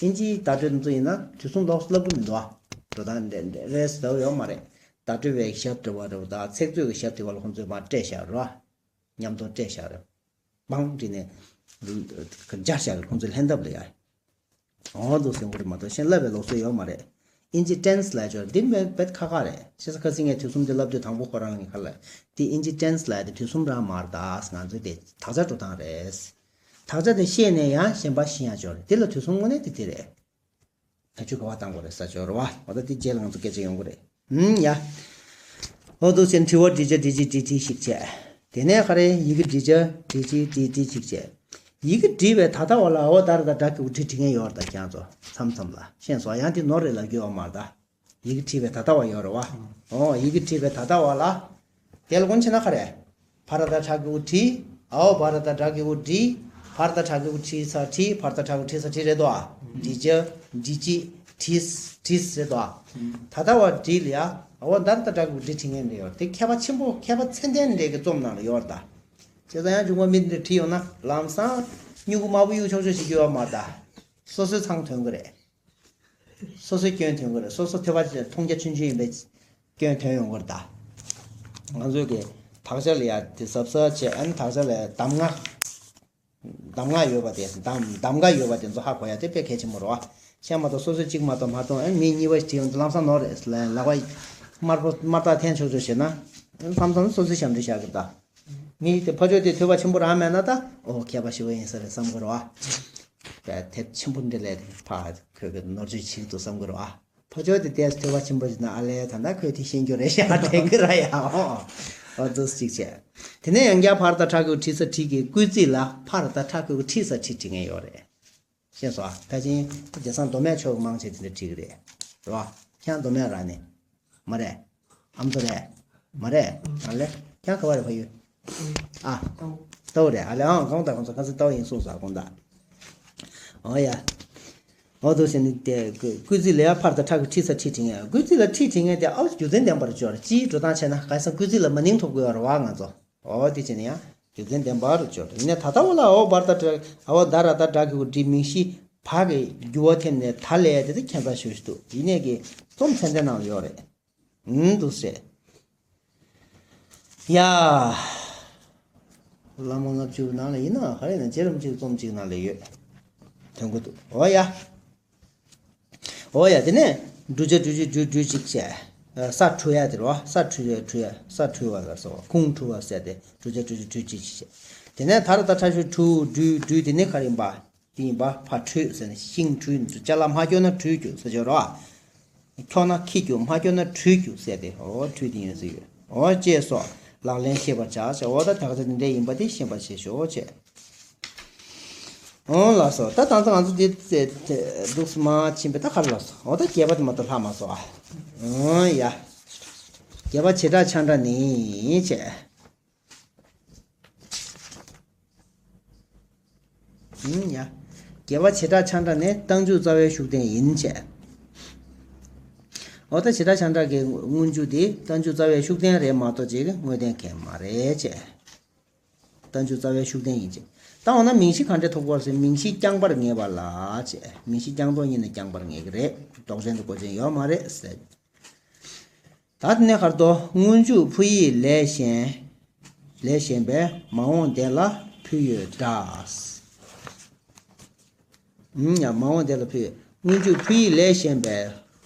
ཨིན་ཇིའི་བརྡ་སྤྲོད་དེ་ཚོ་ཡིན་ན་དུས་གསུམ་ལོགས་སུ་བསླབ་གི་མི་འདུག་བ། འགྲོ་སྟངས་འདྲ་འདྲ་རེད་ཟེར་ཡོད་མ་རེད། བརྡ་སྤྲོད་པའི་ཞབས་འདྲ་བ་རེད་བ། ད་ཚིག་མཛོད་ཀྱི་ཞབས་དེ་བ་ལ་ཁོང་ཚོས་མར་སྤྲད་བཞག་རེད་བ། མཉམ་དུ་སྤྲད་བཞག་རེད། མང་བྲིས་ནས་སྦྱར་བཞག་གི་ཁོང་ཚོའི་ལྷན་ཐབས་ལ་ཡ། འོ་འདུག་སེ་འགོ་རེད་མ་གཏོགས་གཞན་བསླབ་པའི་ལུགས་སྲོལ་ཡོད་མ་རེད། ཨིན་ཇི་ཊེན་སི་ལབ་ཆོག་འདི་མེད་བེད་ཁ་ཁ་རེད། བྱས་ཙང་ཁ་སང་ངས་དུས་གསུམ་འདི་བསླབ་དུས་དང་པོ་ཁོ་རང་གི་ཁ་ལ་འདི་ཨིན་ཇི་ཊེན་སི་ལབ་དེ་དུས་གསུམ་རང་མ་རེད་ད། ང་ཚོའི་དེ་དག་ཆ་འགྲོ་སྟངས་རེད། དག་ཆ་དེ་ཤེས་ནས་ཡང་གཞན་པ་ཤེས་ཡ་ཆོག་རེད། འདི་ལ་དུས་གསུམ་དངོས་གནས་དེ་དེ་རེད། ཐག་གཅོད་ག་པར་བཏང་དགོས་རེད་ས་ཆོག་རེད་བ། འོ་ད་དེ་རྗེས་ལ་ང་ཚོ་སྐད་ཆ་ཡོང་གི་རེད། ཨུམ་ཡ། འོ་འདུག་སེ་དྲི་བ་འདྲི་བྱ་འདྲི་ཅི་འདྲི་འདྲི་ཞིག་བྱས། དེ་ནས་ག་རེ་ཡི་གེ་འབྲི་བྱ་འབྲི་ཅི་འབྲི་འབྲི་ཞིག་བྱས། ཡི་གེ་འབྲི་བའི་ད་ལྟ་བ་ལ་འོ་ད་ར་ད་དྲ་གི་འུ་འབྲི་འབྲི་མཁན་ཡོད་རེད་ད་ཁྱེད་ཚོ་མཚམས་མཚམས་ལ་ཤེས་སོང་། ཡང་དེ་ནོར་རེད་ལབ་རྒྱུ་ཡོད་མ་རེད་ད། ཡི་གེ་བྲིས་པའི་ད་ལྟ་བ་ཡོད་རེད་བ། ཨོ་ཡི་གེ་བྲིས་པའི་ད་ལྟ་བ་ལ། དེ་ལ་གོང་ཆེ་ན་ག་རེ། བ་ར་ད་དྲ་གི་འུ་བྲི། འའོ་བ་ར་ད་དྲ་གི་འུ་བྲི། བ་ར་ད་དྲ་གི་འུ་བྲི་ས་བྲིས། བ་ར་ད་དྲ་གི་འུ་བྲི་ས་བྲིས་རེད་དོ། འབྲི་བྱ་འབྲི་ཅི་བྲིས་བྲིས་རེད་དོ། ད་ལྟ་བ་བྲིས་ལ་ཡ། འའོ་ད་ར་ད་དྲ་གི་འུ་བྲི་བྲི་ངན་རེད་ཡོད་དེ། མཁས་པ་ཆེན་པོ་མཁས་པ་ཚད་ལྡན་འདྲས་ཀྱི་རྩོམ་ནང་ལ་ཡོད་རེད་ད། བྱས་ཙང་ཡང་འབྱུང་བ་མི་འདི་བྲིས་ཡོང་ན་ལམ་སང་སྨྱུ་གུ་དམར་པོ་གཡུག་ཆོག་ཆོག་ཞིག་གི་ཡོད་མ་རེད་ད། སོ་སོའི་མཚང་ཐོན་གི་རེད། སོ་སོའི་སྐྱོན་ཐོན་གི་རེད། སོ་སོ་ཐོས་པ་མཐོང་རྒྱ་ཆུང་ཆུང་ཡིན་པའི་སྐྱོན་ཐོན་ཡོང་གི་རེད་ད། ང་ཚོས་ཀྱི་དག་ཆ་ལ་ཡ་དེ་གཟབ་གཟབ་བྱས། ཨ་ནི་དག་ཆ་ལ་གདམས་ངག་གདམས་ངག་ཡོད་པ་དེ་གདམས་གདམས་ངག་ཡོད་པ་དེ་ཚོ་ཧ་གོ་ཡ་དེ་དཔེ་གལ་ཆེན་པོ་རེད་བ། བཤད་མ་གཏོགས་སོ་སོས་གཅིག་མ་གཏོགས་མ་མཐོང་། ཨ་ནི་མི་གཉིས་པ་ཞིག་བྲིས་ཡོང་དུས་ལམ་སང་ནོར་རེད་ལབ་ལག་པ་དམར་པོ་དམར་རྟགས་འཐེན་ཆོག་ཆོག་བྱས་ན་མཚམས་མཚམས་སོ་སོའི་ཞབས་འདྲེན་བཞག་གི་རེད་ད། མི་དེ་ཕ་ཆོས་དེ་ཐོས་པ་ཆེན་པོ་རང་མེད་ན་ད། ཨོ་མཁས་པ་ཞེ་པོ་ཡིན་ས་རེད་བསམ་གི་རེད་བ། དཔེ་དེབ་ཆེན་པོ་འདི་ལས་ཕ་ཁོས་གི་ནོར་བཅོས་བྱེད་ཀྱི་འདུག་བསམ་གི་རེད་བ། ཕ་ཆོས་དེ་དེ་ཐོས་པ་ཆེན་པོ་ཞིག་ན་ཨ་ལས་ད་ལྟ་ཁོས་དེ་ཤེས་རྒྱུ་རེད་ཤག་དྲན་གི་ར་ཡ། ཨོ་འདུག་ཅིག་བྱས། དེ་ནས་ཡང་བསྐྱར་བ་ར་ད་དྲ་གི་འུ་བྲི་ས་བྲི་གི་སྐུལ་ཚིག་ལ་བ་ར་ད་དྲ་གི་འུ་བྲི་ས་བྲི་བྲི་ངེས་ཡོད་རེད། ཤེས་སོང་ཨ། ཕལ་ཆེར་དེ་སང་མདོ་སྨད་ཕྱོགས་ཀྱི་མང་ཆེ་དེ་འདྲ་བྲིས་ཀྱི་རེད། རེད་བ། ཁྱེད་རང་མདོ་སྨད་ར་ནས། མ་རེད། ཨ་མདོ་རེད། མ་རེད། ཨ་ལེ། ཁྱེད་རང་ག་བ་རེད་ཕ་ཡུལ། ཨ། རྟའུ་རེད། ཨ་ལེ་ཨང་གང་ལྟར་གང་ཚོ་ཁ་སང་རྟའུ་ཡིན་གསུངས་སོང་ཨ་གང་ལྟར། ཨོ་ཡ། འོ་དོ་ཟེར་ནས་དེ་སྐུལ་ཚིག་ལ་ཡ་བ་ར་ད་དྲ་གི་འུ་བྲི་ས་བྲི་བྲི་ངེས། སྐུལ་ཚིག་ལ་བྲི་བྲི་ངེས་དེ་ཨའུ་རྒྱུ་མཚན་ལྡན་པར་སྦྱོར་སྤྱིའི་འགྲོ་སྟངས་བྱས་ན་ག་སང་སྐུལ་ཚིག་ལ་མ་ནིང་ཐོབ་དགོས་པ་རེད་བ་ང་ཚོ། འོ་དེ་བྱས་ན་ཡང་རྒྱུ་མཚན་ལྡན་པ་རུ་སྦྱོར། ཡིན་ནའི་ད་ལྟ་བ་ལ་འོ་བ་ར་ད་དྲ་འོ་ད་ར་ད་དྲ་གི་འུ་འབྲི་མིང་གཞི་བ་གི་འགྱུར་བ་ཐེབས་ནས་ད་ལས་དེ་དེ་ཁྱད་མཚར་ཞེ་པོ་ཞིག་འདུག་ཡིན་ནའི་གི་རྩོམ་ཚན་ཚན་ནང་ལ་ཡོད་རེད། ཨུམ་འདུག་སེ། ཡ། བླ་མ་ལྔ་བཅུ་ནང་ལ་ཡིན་ན་ག་རེ་ན་རྗེ་རིན་པོ་ཆེའི་རྩོམ་གཅིག་ནང་ལ་ཡོད། ཐོན་གི་འདུག་འོ་ཡ། འོ་ཡ་དེ་ནས་འབྲུ་བྱ་འབྲུ་བྱེད་འབྲུ་འབྲུ་གཅིག་བྱས། ས་འཁྲུ་ཡ་དེ་རེད་བ། ས་འཁྲུ་ཡ་འཁྲུ་ཡ་ས་འཁྲུ་བ་ལ་སོགས་ཁུངས་འཁྲུ་བ་ཟེར་ཏེ་འབྲུ་བྱ་འབྲུ་བྱེད་འབྲུ་གཅིག་བྱས། དེ་ནས་ད་ར་ད་ཁྲ་ཤུ་འཁྲུ་འབྲུ་འབྲུ་དེ་ནས་ག་རེ་ཡིན་པ། དེ་ཡིན་པ་ཕ་འཁྲུས་ཟེར་ནས་ཤིང་འཁྲུས་ནས་ཅ་ལག་མ་འཁྱོག་ན་འཁྲུས་རྒྱུ་ཟེར་ཆོག་རེད་བ། འཁྱོག་ན་འཁྱིལ་རྒྱུ་མ་འཁྱོག་ན་འཁྲུས་རྒྱུ་ཟེར་ཏེ་འོ་འཁྲུས་དེ་ཡིན་ཟེར་ཡོད། འོ་ཅེས་སོགས་ལག་ལེན་ཤེས་པར་བྱ་ཟེར། འོ་ད་དག་ཆ་དེ་འདྲས་ཡིན་པ་དེ་ཤེས་པར་བྱེད་ཤོག་ཅེས། འོང་ལགས་སོ། ད་དང་ཚ་ང་ཚོ་འདི་ཚེ་འདུག་སེ་མ་ཕྱིན་པས་ད་ག་རེ་ལགས་སོ། འོ་ད་བརྒྱད་པ་དེ་མ་གཏོགས་ལྷག་མ་སོང་ཨ། འོང་ཡ། བརྒྱད་པ་བྱེ་བྲག་ཆ་འདྲ་ནི་བྱས། འོང་ཡ། བརྒྱད་པ་བྱེ་བྲག་ཆ་འདྲ་ནི་རྟགས་འཇུག་རྩ་བའི་ཤུགས་བསྟན་ཡིན་བྱས། འོ་ད་བྱེ་བྲག་ཆ་འདྲ་གི་སྔོན་འཇུག་དེ་རྟགས་འཇུག་རྩ་བའི་ཤུགས་བསྟན་རེད་མ་གཏོགས་ཅིག་དངོས་བསྟན་གང་ཡང་མ་རེད་བྱས། རྟགས་འཇུག་རྩ་བའི་ཤུགས་བསྟན་ཡིན་ཅེས། ད་འོ་ན་མིང་གཞི་ག་འདྲས་ཐོབ་དགོས་ཟེར། མིང་གཞི་རྐྱང་པར་ངེས་པ་ལ་ཅེས། མིང་གཞི་རྐྱང་ཐོག་ཉིད་ནས་རྐྱང་པར་ངེས་ཀྱི་རེད། ལྡོག་ཅན་དུ་གོ་ཅན་ཡོད་མ་རེད་ཟེར། ད་དེ་ནས་གར་དོ། སྔོན་འཇུག་ཕུ་ཡིས་ལས་གཞན། ལས་གཞན་པས་མ་འོངས་དེ་ལ་ཕུ་ཡོད་འདྲ། ཨུམ། ཡང་མ་འོངས་དེ་ལ་ཕུ་ཡོད། སྔོན་འཇུག་ཕུ་ཡིས་ལས་གཞན་པས།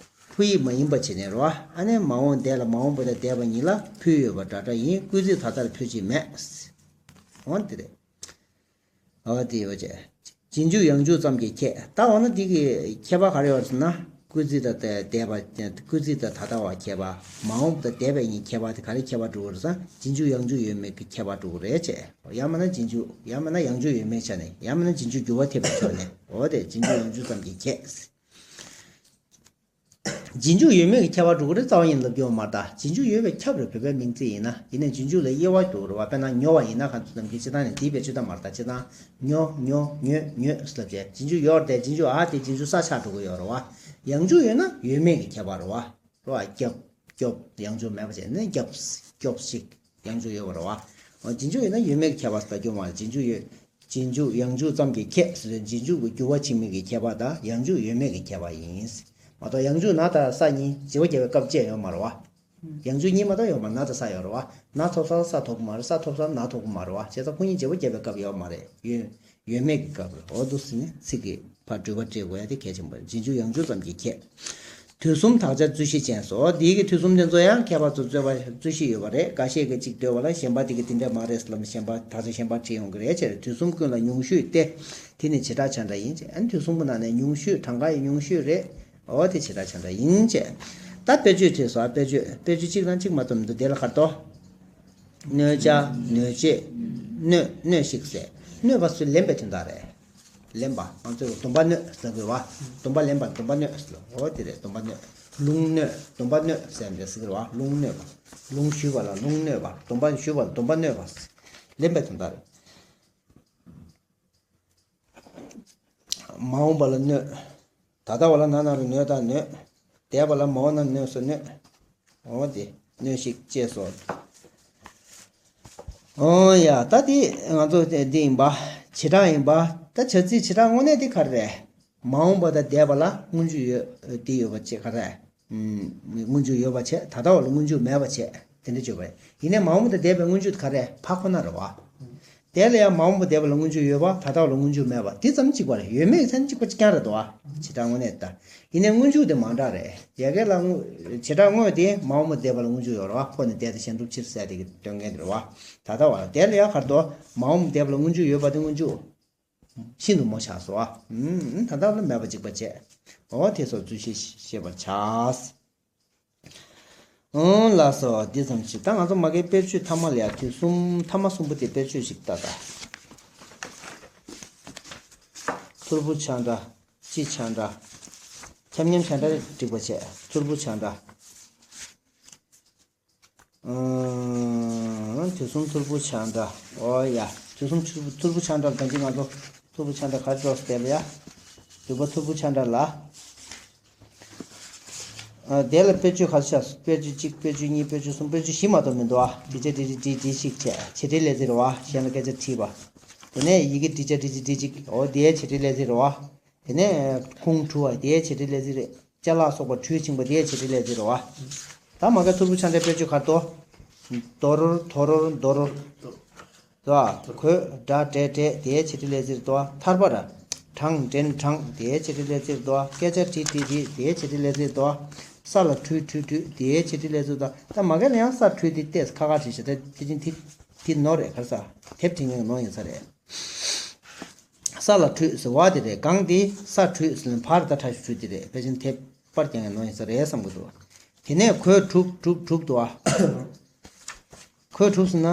ཕུ་ཡིས་མ་ཡིན་པ་བྱས་ནས་རོ། ཨ་ནི་མ་འོངས་དེ་ལ་མ་འོངས་པ་དང་འདས་པ་གཉིས་ལ་ཕུ་ཡོད་པ་འདྲ་འདྲ་ཡིན། སྐུལ་ཚིག་ད་ལྟར་ཕུ་ཅིག་མེད། འོ་དེ་རེད། འོ་དེ་ཡོད་ཅེ། རྗེས་འཇུག་ཡང་འཇུག་ཙམ་གྱི་ཁྱད། ད་འོ་ན་འདི་གི་ཁྱད་པར་ག་རེ་ཡོད་ཟེར་ན། སྐུལ་ཚིག་དང་འདས་པ། སྐུལ་ཚིག་དང་ད་ལྟ་བ་ཁྱད་པར། མ་འོངས་པ་དང་འདས་པའི་གཉིས་ཁྱད་པར་དེ་ག་རེ་ཁྱད་པར་འགྲོ་གི་རེད་ཟེར་ན། རྗེས་འཇུག་ཡང་འཇུག་ཡོད་མེད་ཀྱི་ཁྱད་པར་འགྲོ་གི་རེད་ཅེ། ཡང་མིན་ན་རྗེས་འཇུག་ཡང་མིན་ན་ཡང་འཇུག་ཡོད་མེད་ཆ་ནས། ཡང་མིན་ན་རྗེས་འཇུག་འགྱུར་བ་ཐེབས་པའི་ཕྱོགས་ནས། འོ་དེ་རྗེས་འཇུག་ཡང་འཇུག་ཙམ་གྱི་ཁྱད། རྗེས་འཇུག་ཡོད་མེད་ཀྱི་ཁྱད་པར་འགྲོ་གི་རེད། རྩ་བ་ཉིད་ལབ་རྒྱུ་ཡོད་མ་རེད། ད་རྗེས་འཇུག་ཡོད་པས་ཁྱབ་རེད། བོད་པའི་མིང་ཚིག་ཡིན་ན། ཡིན་ནའི་རྗེས་འཇུག་ལ་དབྱེ་བ་འགྲོ་གི་རེད་བ། དཔེར་ན་ཉོ་བ་ཡིན་ན་གང་དུ་ནམ་མཁའི་སྤྱི་བཏང་ནས་དེའི་བེད་སྤྱོད་ད་མ་རེད། ད་སྤྱི་བཏང་ཉོ་ཉོ་ཉོས་ཉོས་ལབ་བྱས། རྗེས་འཇུག་ཡོད་རེད་དེ། རྗེས་འཇུག་ཨ་དེ་རྗེས་འཇུག་ས་ཆགས་འགྲོ་གི་ཡོད་རེད་བ། ཡང་འཇུག་ཡོད་ན་ཡོད་མེད་ཀྱི་ཁྱད་པར་རེད་བ། རེད་བ། སྐྱོབ་སྐྱོབ། ཡང་འཇུག་མེད་པ་བྱས་ནས་སྐྱོབ་སྐྱོབ་ཞིག་ཡང་འཇུག་ཡོད་པ་རེད་བ། འོ། རྗེས་འཇུག་ཡོད་ན་ཡོད་མེད་ཀྱི་ཁྱད་པར་ཟེར་རྒྱུ་མ་རེད། རྗེས་འཇུག་ཡོད། རྗེས་འཇུག་ཡང་འཇུག་ཙམ་གྱི་ཁྱད་ཟེར་དུས། རྗེས་འཇུག་གི་འགྱུར་བ་ཕྱིན་མིན་གྱི་ཁྱད་པར་དང་ཡང་འཇུག་ཡོད་མེད་ཀྱི་ཁྱད་པར་ཡིན། མ་གཏོགས་ཡང་འཇུག་ན་དང་ས་གཉིས་བྱེད་པ་བརྒྱབ་པའི་སྐབས་བཅས་ཡོད་མ་རེད་བ། ཡང་འཇུག་གཉིས་མ་གཏོགས་ཡོད་མ་རེད། ན་དང་ས་ཡོད་རེད་བ། ན་ཐོབ་ས་ལ་ས་ཐོབ་ཀྱི་མ་རེད། ས་ཐོབ་ས་ལ་ན་ཐོབ་ཀྱི་མ་རེད་བ། བྱས་ཙང་ཁོ་གཉིས་བྱེད་པ་བརྒྱབ་པའི་སྐབས་ཡོད་མ་རེད། ཡོད། ཡོད་མེད་ཀྱི་སྐབས་རེད། འོ་འདུག་ཟེར་ནས་ཚིག་གི་ཕར་འགྲུལ་པ་སྤྲད་དགོས་ཡ་དེ་གལ་ཆེན་པོ་རེད། རྗེས་འཇུག་ཡང་འཇུག་ཙམ་གྱི་ཁྱད། དུས་གསུམ་དག་ཆ་རྩོད་གཞི་ཅན་སོགས། འོ་འདིའི་གི་དུས་གསུམ་དེ་ཚོ་ཡང་ཁྱད་པར་ཚོ་རྩོད་པ་རྩོད་གཞི་ཡོད་པ་རེད། འགའ་ཤས་ཀྱིས་གཅིག་འདོད་པ་ལ་གཞན་པ་དེ་གི་དེ་འདྲ་མ་རེད་ཟེར་ལབ་ནས་གཞན་པ་དག་ཆ་གཞན་པ་བྲིས་ཡོང་གི་རེད། ཅེས་དུས་གསུམ་ཀུན་ལ་ཉུང་ཤོས་ཏེ། དེ་ནི་བྱེ་བྲག་ཆ་འདྲ་ཡིན། ཅེས། ཨ་ནི་དུས་གསུམ་གྱི་ནང་ནས་ཉུང་ཤོས། གྲངས་ཀ་ཡི་ཉུང་ཤོས་རེད། འོ་དེ་བྱེ་བྲག་ཆ་འདྲ་ཡིན། ཅེས། ད་དཔེ་བརྗོད་བྲིས་སོ། ཨ་དཔེ་བརྗོད། དཔེ་བརྗོད་གཅིག་དང་གཅིག་མ་གཏོགས་མི་འདུག་དེ་ལ་གར་དོ། གནོད་བྱ། གནོད་བྱེད། གནོད། གནོད་ཤིག་ཟེར། གནོད་པ་ཟེར་ལེན་པའི་དོན་དག་རེད། ལེན་པ། ང་ཚོས་སྡོམ་པ་གནོད་ཟེར་དགོས་བ། སྡོམ་པ་ལེན་པ་སྡོམ་པ་གནོད་ཟེར། འོ་དེ་རེད། སྡོམ་པ་གནོད། རླུང་གནོད། སྡོམ་པ་གནོད་ཟེར་འདྲ་ཟེར་གི་རེད་བ། རླུང་གནོད་པ། རླུང་ཞུས་པ་ལ་རླུང་གནོད་པ། སྡོམ་པ་ཞུས་པ་ལ་སྡོམ་པ་གནོད་པ། ལེན་པའི་དོན་དག་རེད། མ་འོངས་པ་ལ་གནོད། ད་ལྟ་བ་ལ་ན་ན་རོ་ནོ་ད་གནོད། འདས་པ་ལ་མ་འོངས་ན་གནོད་སོ་གནོད། འོ་དེ་གནོད་ཤིག་ཅེས་སོ། འོ་ཡ། ད་དེ་ང་ཚོ་དེ་འདི་ཡིན་པ། བྱེ་བྲག་ཡིན་པ། ད་བྱ་ཚིག་བྱེ་བྲག་དངོས་གནས་དེ་ག་རེ་རེད། མ་འོངས་པ་དང་འདས་པ་ལ་སྔོན་འཇུག་ཡོད་དེ་ཡོད་པ་བྱས་ག་རེ། ཨུམ། སྔོན་འཇུག་ཡོད་པ་བྱས། ད་ལྟ་བ་ལ་སྔོན་འཇུག་མེད་པ་བྱས། དེ་འདྲ་བརྗོད་པ་རེད། ཡིན་ནའི་མ་འོངས་པ་དང་འདས་པའི་སྔོན་འཇུག་དེ་ག་རེ། ཕ་ཁོ་ན་རེད་བ། དེ་ལ་ཡང་མ་འོངས་པ་འདས་པ་ལ་སྔོན་འཇུག་ཡོད་པ། ད་ལྟ་བ་ལ་སྔོན་འཇུག་མེད་པ། དེ་ཙམ་གཅིག་པ་རེད། ཡོད་མེད་ཀྱི་མཚན་གཅིག་པ་གཅིག་རྐྱང་རེད་དོ། བྱེ་བྲག་དངོས་གནས་ད། ཡིན་ནའི་སྔོན་འཇུག་དེ་མ་འདྲ་རེད། ཡ་གི་ལ་དངོས། བྱེ་བྲག་དངོས་དེ་མ་འོངས་པ་འདས་པ་ལ་སྔོན་འཇུག་ཡོད་རེད་བ། ཁོ་ནི་འདས་དང་གཞན་སྒྲུབ་ཕྱིར་ཟེར་དེ་གི་སྟོན་མཁན་དེ་རེད་བ། ད་ལྟ་བ་ལ། དེ་ལ་ཡང་གར་དོ། མ་འོངས་པ་འདས་པ་ལ་སྔོན་འཇུག་ཡོད་པ་དེ་སྔོན་འཇུག་ཤིན་ཏུ་མོ་ཆགས་སོ། ཨ། ཨུམ། ད་ལྟ་ལ་མེད་པ་གཅིག་པ་བྱས། འོ་དེ་སོགས་རྩོད་གཞི་ཤེས་པར་བྱ། ཨོ་ལགས་སོ། འདི་ཙམ་ཞིག་ད་ང་ཚོ་མ་གིའི་དཔེར་བརྗོད་ཐ་མ་ལ་ཡ། དུས་གསུམ་ཐ་མ་གསུམ་པོ་དེ་དཔེར་བརྗོད་ཞིག་ལྟ་ད། ཐོར་བུ་ཆ་འདྲ། སྤྱི་ཆ་འདྲ། ཁྱབ་མཉམ་ཆ་འདྲ་སྒྲིག་པ་བྱས། ཐོར་བུ་ཆ་འདྲ། ཨང་། དུས་གསུམ་ཐོར་བུ་ཆ་འདྲ། ཨོ་ཡ། དུས་གསུམ་ཐོར་བུ་ཐོར་བུ་ཆ་འདྲ་ལ་ད་འདི་ང་ཚོ་ཐོར་བུ་ཆ་འདྲ་ག་རེ་འགྲོ་ཟེར་ལ་ཡ། འདུས་པ་ཐོར་བུ་ཆ་འདྲ་ལ། ཨ། དེ་ལ་དཔེར་བརྗོད་ག་ཚོད་བྱ། དཔེར་བརྗོད་གཅིག་དཔེར་བརྗོད་གཉིས། དཔེར་བརྗོད་གསུམ། དཔེར་བརྗོད་བཞི་མ་གཏོགས་མི་འདུག་ཨ། བྲིས་ཆ་བྲིས་ཆ་བྲིས་བྲིས་ཤིག་བྱས། བྱེད་འབྲེལ་ལས་ཚིག་རེད་བ། གཞན་ལ་སྐད་ཆ་དྲིས་པ། དེ་ནས་ཡི་གེ་བྲིས་ཆ་བྲིས་ཆ་བྲིས་གཅིག་འོ་དེའི་བྱེད་འབྲེལ་ལས་ཚིག་རེད་བ། དེ་ནས་ཁུངས་འཁྲུལ་བ་དེའི་བྱེད་འབྲེལ་ལས་ཚིག་རེད། ཅ་ལག་སོགས་པ་འཁྲུལ་ཕྱིན་པ་དེའི་བྱེད་འབྲེལ་ལས་ཚིག་རེད་བ། ད་མ་གིའི་ཐོར་བུ་ཆ་འདྲའི་དཔེར་བརྗོད་ག་རེ་འདུག་དོ་རོར་དོ་རོར་དོ་རོར། དོ། གོས་འདྲ་འདྲས་འདྲས་དེའི་བྱེད་འབྲེལ་ལས་ཚིག་རེད་དོ། ཐར་པ་ར། དྲངས་འདྲེན་དྲངས་དེའི་བྱེད་འབྲེལ་ལས་ཚིག་རེད་དོ། སྐད་ཆ་དྲིས་དྲིས་དྲིས་དེའི་བྱེད་འབྲེལ་ལས་ཚིག་རེད་དོ། ས་ལ་བྲུས་བྲུས་བྲུས་དེའི་བྱེད་འབྲེལ་ལས་ཚིག་རེད་དོ། ད་མ་གི་ལ་ཡང་ས་བྲུས་དེ་ཏོག་ཙམ་ཁ་ཁ་བྲིས་ཤག་ད་དེ་བཞིན་དེ་དེ་ནོར་རེད། ག་རེ་ཟ། དེབ་བྲིས་མཁན་གྱི་ནོར་ཡིན་ས་རེད། ས་ལ་བྲུས་ཟེར་བ་དེ་རེད། གང་དེ་ས་བྲུས་ཟེར་ནས་ཕར་ད་ཁྲ་ཤུ་བྲུས་དེ་རེད། ཕལ་ཆེར་དེབ་པར་རྒྱག་མཁན་ནོར་ཡིན་ས་རེད་བསམ་གྱི་འདུག་དེ་ནས་གོས་གྲུབ་གྲུབ་གྲུབ་འདུག་ཨ། གོས་གྲུབ་ཟེར་ན།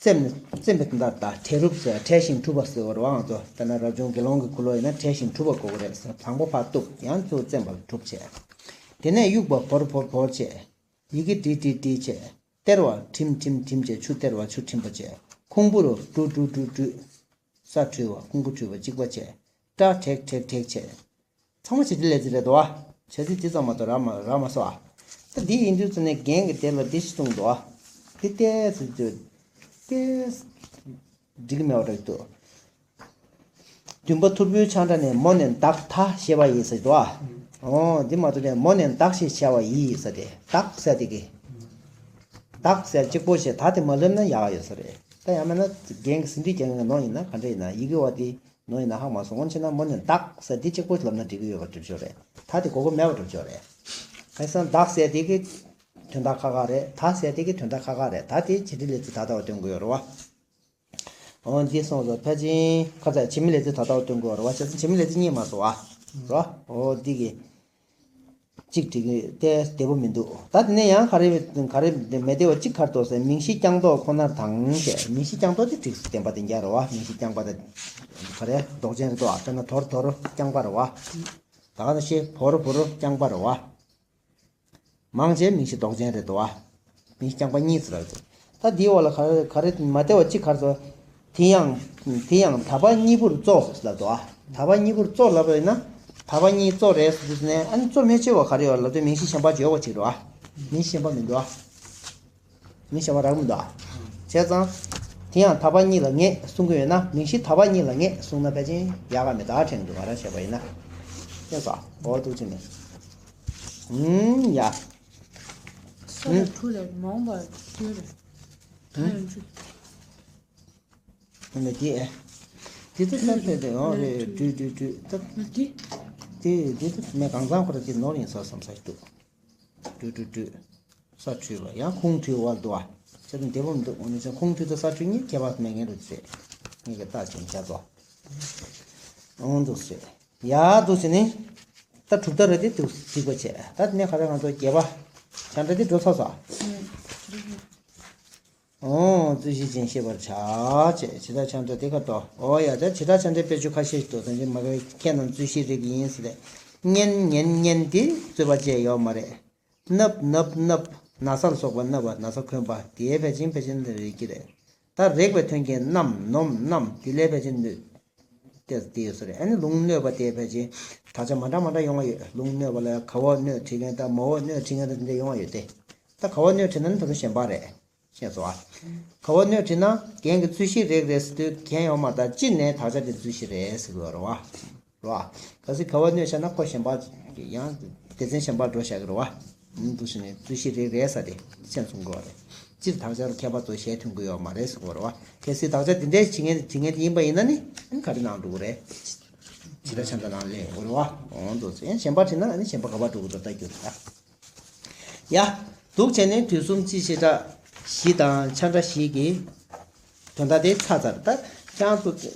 བཙེམས་ནས་བཙེམས་པའི་དོན་དག་ད་བྲལ་རུབ་ཟེར། བྲལ་ཞིང་གྲུབ་པ་ཟེར་བ་རེད་བ། ང་ཚོ་ད་ནང་རབ་བྱུང་དགེ་སློང་གི་འཁོར་ལོ་ཡིན་ན་བྲལ་ཞིང་གྲུབ་པ་དགོས་ཀྱི་རེད་ཟེར། དང་པོ་ཕར་གཏུབ། ཡང་ཚུར་བཙེམས་པ་ལ་གྲུབ་བྱས། དེ་ནས་དབྱུག་པ་བོར་བོར་བོར་བྱས། ཡི་གེ་བྲིས་བྲིས་བྲིས་བྱས། སྟེར་བ་བྲིམ་བྲིམ་བྲིམ་བྱས། ཆུ་སྟེར་བ་ཆུ་བྲིམ་པ་བྱས། ཁུང་བུ་རུ་བྲུས་བྲུས་བྲུས་བྲུས། ས་བྲུས་པ་ཁུང་བུ་བྲུས་པ་གཅིག་པ་བྱས། སྐྲ་བྲེག་བྲེག་བྲེག་བྱས། ཚང་མ་བྱེད་འབྲེལ་ལས་ཚིག་རེད་དོ། བྱ་ཚིག་འདི་ཙམ་མ་གཏོགས་རག་མ་རག་མ་སོང་ཨ། ད་འདི་ཡིན་དུས་ཙམ་ནས་རྒན་གྱིས་དེ་ལ་འདི་ཞིག་གསུངས་འདུག་ཨ། འདི་ཏོག་ཙམ་ཏོག་ཙམ་ འགྲིག་གི་མེད་པ་འདྲ་འདུག་བདུན་པ་ཐོར་བུའི་ཆང་སྒྲ་ནས་མོ་ནས་བདག་ད་ཞེས་པ་ཡིས་ཟེར་འདུག་ཨ། འོ་འདི་མ་གཏོགས་ནས་མོ་ནས་བདག་ཞེས་བྱ་བ་ཡིས་ཟེར་ཏེ་བདག་ཟེར་དེ་གི། བདག་ཟེར་གཅིག་པོ་ཞེས་ད་དེ་མ་ལབ་ན་ཡག་ཡོད་ས་རེད། ད་ཡང་མིན་ན་རྒན་གྱི་ཟིན་བྲིས་རྒན་གྱི་ནོ་ཡིན་ན་ག་འདྲ་ཡིན་ན་ཡི་གེ་བ་དེ་ནོ་ཡིན་ན་ཧ་མ་སོང་། འོན་ཆེ་ན་མོ་ནས་བདག་ཟེར་དེ་གཅིག་པོ་ལབ་ན་འགྲིག་གི་ཡོད་པ་འགྲུབ་ཆོག་རེད། ད་དེ་གོ་གོ་མེད་པ་འགྲུབ་ཆོག་རེད། ཁ་སང་བདག་ཟེར་དེ་གི་དོན་དག་ཁག་ཁག་རེད། ད་ཟེར་དེ་གི་དོན་དག་ཁག་ཁག་རེད། ད་དེ་བྱེད་འབྲེལ་ལས་ཚིག་ད་ལྟ་བ་སྟོན་དགོས་ཡོད་རེད་བ། འོ་འདི་སོང་ཙང་ཕལ་ཆེར་ཁ་ཚ་བྱེད་མེད་ལས་ཚིག་ད་ལྟ་བ་སྟོན་དགོས་རེད་བ། བྱས་ཙང་བྱེད་མེད་ལས་ཚིག་རྙེད་མ་སོང་བ། རོ། འོ་འདི་གི་གཅིག་བྲིས་ཀྱི་དེ་བདེ་པོ་མི་འདུག་ད་དེ་ནས་ཡང་ག་རེ་ག་རེ་མི་བདེ་བ་གཅིག་གར་འདུག་ཟེར། མིང་གཞི་རྐྱང་ཟློག་ཁོ་ནར་དང་ཞེས། མིང་གཞི་རྐྱང་ཟློག་དེ་བྲིས་བདེན་པ་དེ་འགྱུར་རེད་བ། མིང་གཞི་རྐྱང་པ་དེ་ག་རེ་ཟློག་ཅན་རེད་དོ། དཔེར་ན་དོར་དོར་རྐྱང་པ་རེད་བ། ད་ག་ནང་བཞིན་བོར་བོར་རྐྱང་པ་རེད་བ། མང་ཆེ་མིང་གཞི་ཟློག་ཅན་རེད་དོ། མིང་གཞི་རྐྱང་པ་གཉིས་ཙམ་རེད། ད་འདིའི་འོག་ལ་ག་རེ་ག་རེ་མ་བདེ་བ་གཅིག་གར་སོང་། དེ་ཡང་དེ་ཡང་དག་པ་གཉིས་པོར་གཙོ་ལབ་དོ། དག་པ་གཉིས་པོར་གཙོ་ལབ་པ་ཡིན་ན་དག་པ་གཉིས་གཙོ་རེད་ཟེར་དུས་ནས་ཨ་ནི་གཙོ་མི་གཅིག་པ་ག་རེ་ཡོད་ལབ་དུས་མིང་གཞི་གཞན་པ་བརྗོད་པ་གཅིག་རེད་བ། མིང་གཞི་གཞན་པ་མི་འདུག་ཨ། མིང་གཞན་པ་རག་མི་འདུག་ཨ། བྱས་ཙང་། དེ་ཡང་དག་པ་གཉིས་ལ་ངེས་གསུང་གི་ཡོད་ན་མིང་གཞི་དག་པ་གཉིས་ལ་ངེས་གསུང་ན་ཕལ་ཆེར་ཡག་ག་མེད་ད་དྲན་འདུག་ང་རང་བྱས་པ་ཡིན་ན། ཤེས་སོང་། འོ་འདུག་ཅིག་ནས། ཨུམ་ཡ། ས་ལ་འཁྲུ་ལས་མ་འོངས་པར་འཁྲུ་རེད། ད་ཡང་འཁྲུ། ཨ་ནི་དེ། དེ་ཚོ་ལྟར་ཕེབས་ཏེ་འོ་རེད་འགྲུལ་འགྲུལ་འགྲུལ་ད། དེ། དེ་དེ་ཚོ་མེད་གང་ཚང་ཁོ་ར་དེ་ནོར་ཡིན་ས་བསམ་ས་ཞིག་འདུག་འགྲུལ་འགྲུལ་འགྲུལ། ས་འཁྲུལ་བ་ཡང་ཁུངས་འཁྲུལ་བ་འདུག་བ། བྱས་ཙང་བདེ་པོ་མི་འདུག་འོ་ནི་ཚེ་ཁུངས་འཁྲུལ་དང་ས་འཁྲུལ་གཉིས་ཁྱད་པར་མེད་ངེས་རུ་ཚེ། ངེས་ཀྱི་རྟགས་ཅན་བྱ་དོ། འོང་འདུག་ཟེར། ཡ་འདུག་ཟེར་ནི། ད་གྲུབ་མཐའ་རེད་དེ་འདུག་གཟིགས་པ་བྱས། ད་དེ་ནས་ག་རེ་ང་ཚོ་རྒྱས་པ། བྱ་འདྲ་དེ་འགྲོ་ཚར་སོང་། འོང་། རྩོད་གཞི་ཅན་ཤེས་པར་བྱ། བྱས་བྱེ་བྲག་ཆ་འདྲ་དེ་ག་ཏོ། འོ་ཡ་ད་བྱེ་བྲག་ཆ་འདྲའི་དཔེ་བརྗོད་ཁ་ཤས་ཤིག་འདུག་དོན་ཅན་མ་གའི་ཁྱེད་རྣམས་རྩོད་གཞི་རིགས་ཡིན་ཟེར་ཏེ། གཉན་གཉན་གཉན་དེ་རྩོད་པ་བཅས་ཡོད་མ་རེད། ནབ་ནབ་ནབ། ན་ཚ་ལ་སོགས་པ་ན་བ་ན་ཚ་གོན་པ་དེའི་ཕལ་ཆེར་ཕལ་ཆེར་རེད་ཀྱི་རེད། ད་རེག་པའི་དོན་གྱི་རྣམ་ནོམ་རྣམ་དེ་ལས་ཕལ་ཆེར་གནོད། དེ་དེ་ཡོད་ས་རེད། ཨ་ནི་རླུང་གནོད་པ་དེ་ཕལ་ཆེར་དག་ཆ་མ་འདྲ་མ་འདྲ་ཡོང་བ་ཡོད། རླུང་གནོད་པ་ལ་ག་བ་གནོད་བྲིས་མཁན་དང་མ་བ་གནོད་བྲིས་མཁན་དང་དེ་འདྲ་ཡོང་བ་ཡོད་དེ། ད་ག་བ་གནོད་བྲིས་ན་ནི་ད་དུང་གཞན་པ་རེད། ཤེས་སོང་ཨ། ག་བ་གནོད་བྲིས་ན་རྒན་གྱི་རྩོད་གཞི་རེད་རེད་ཟེར་དུས་རྒན་ཡོད་མ་རེད། ད་སྤྱིར་ནས་དག་ཆ་དེ་རྩོད་གཞི་རེད་ཟེར་དགོས་རེད་བ། རེད་བ། གལ་སྲིད་ག་བ་གནོད་བྱས་ན་ཁོ་གཞན་པ་ཡང་སྡེ་ཚན་གཞན་པར་འགྲོ་བཞག་གི་རེད་བ། ཨུམ་འདུག་ཟེར་ནས་རྩོད་གཞི་རེད་རེད་ཟེར་ཏེ་མཚན་གསུང་དགོས་རེད། སྤྱིར་དག་ཆར་ཁྱད་པར་ཚོ་ཞལ་མཐུན་གྱི་ཡོད་མ་རེད་ཟེར་དགོས་རེད་བ། གལ་སྲིད་དག་ཆ་དེ་འདྲའི་བྱེད་མཁན་བྱེད་མཁན་དེ་ཡིན་པ་ཡིན་ན་ནི་ཨ་ནི་ག་རེ་གནང་འགྲོ་གི་རེད། བྱེ་བྲག་ཆ་འདྲ་ནང་ལེན་དགོས་རེད་བ། འོང་འདུག་ཟེར་ཡང་གཞན་པ་བྲིས་ན་ཨ་ནི་གཞན་པ་ག་པར་འགྲོ་གི་འདུག་ལྟ་རྒྱུ་རེད་ད། ཡ། འདུག་བྱས་ནས་དུས་གསུམ་སྤྱི་བྱེ་བྲག་བཞི་དང་ཆ་འདྲ་བཞི་གི་དོན་དག་དེ་ཚར་ཚར་ད་ཁྱེད་རང་ཚོ།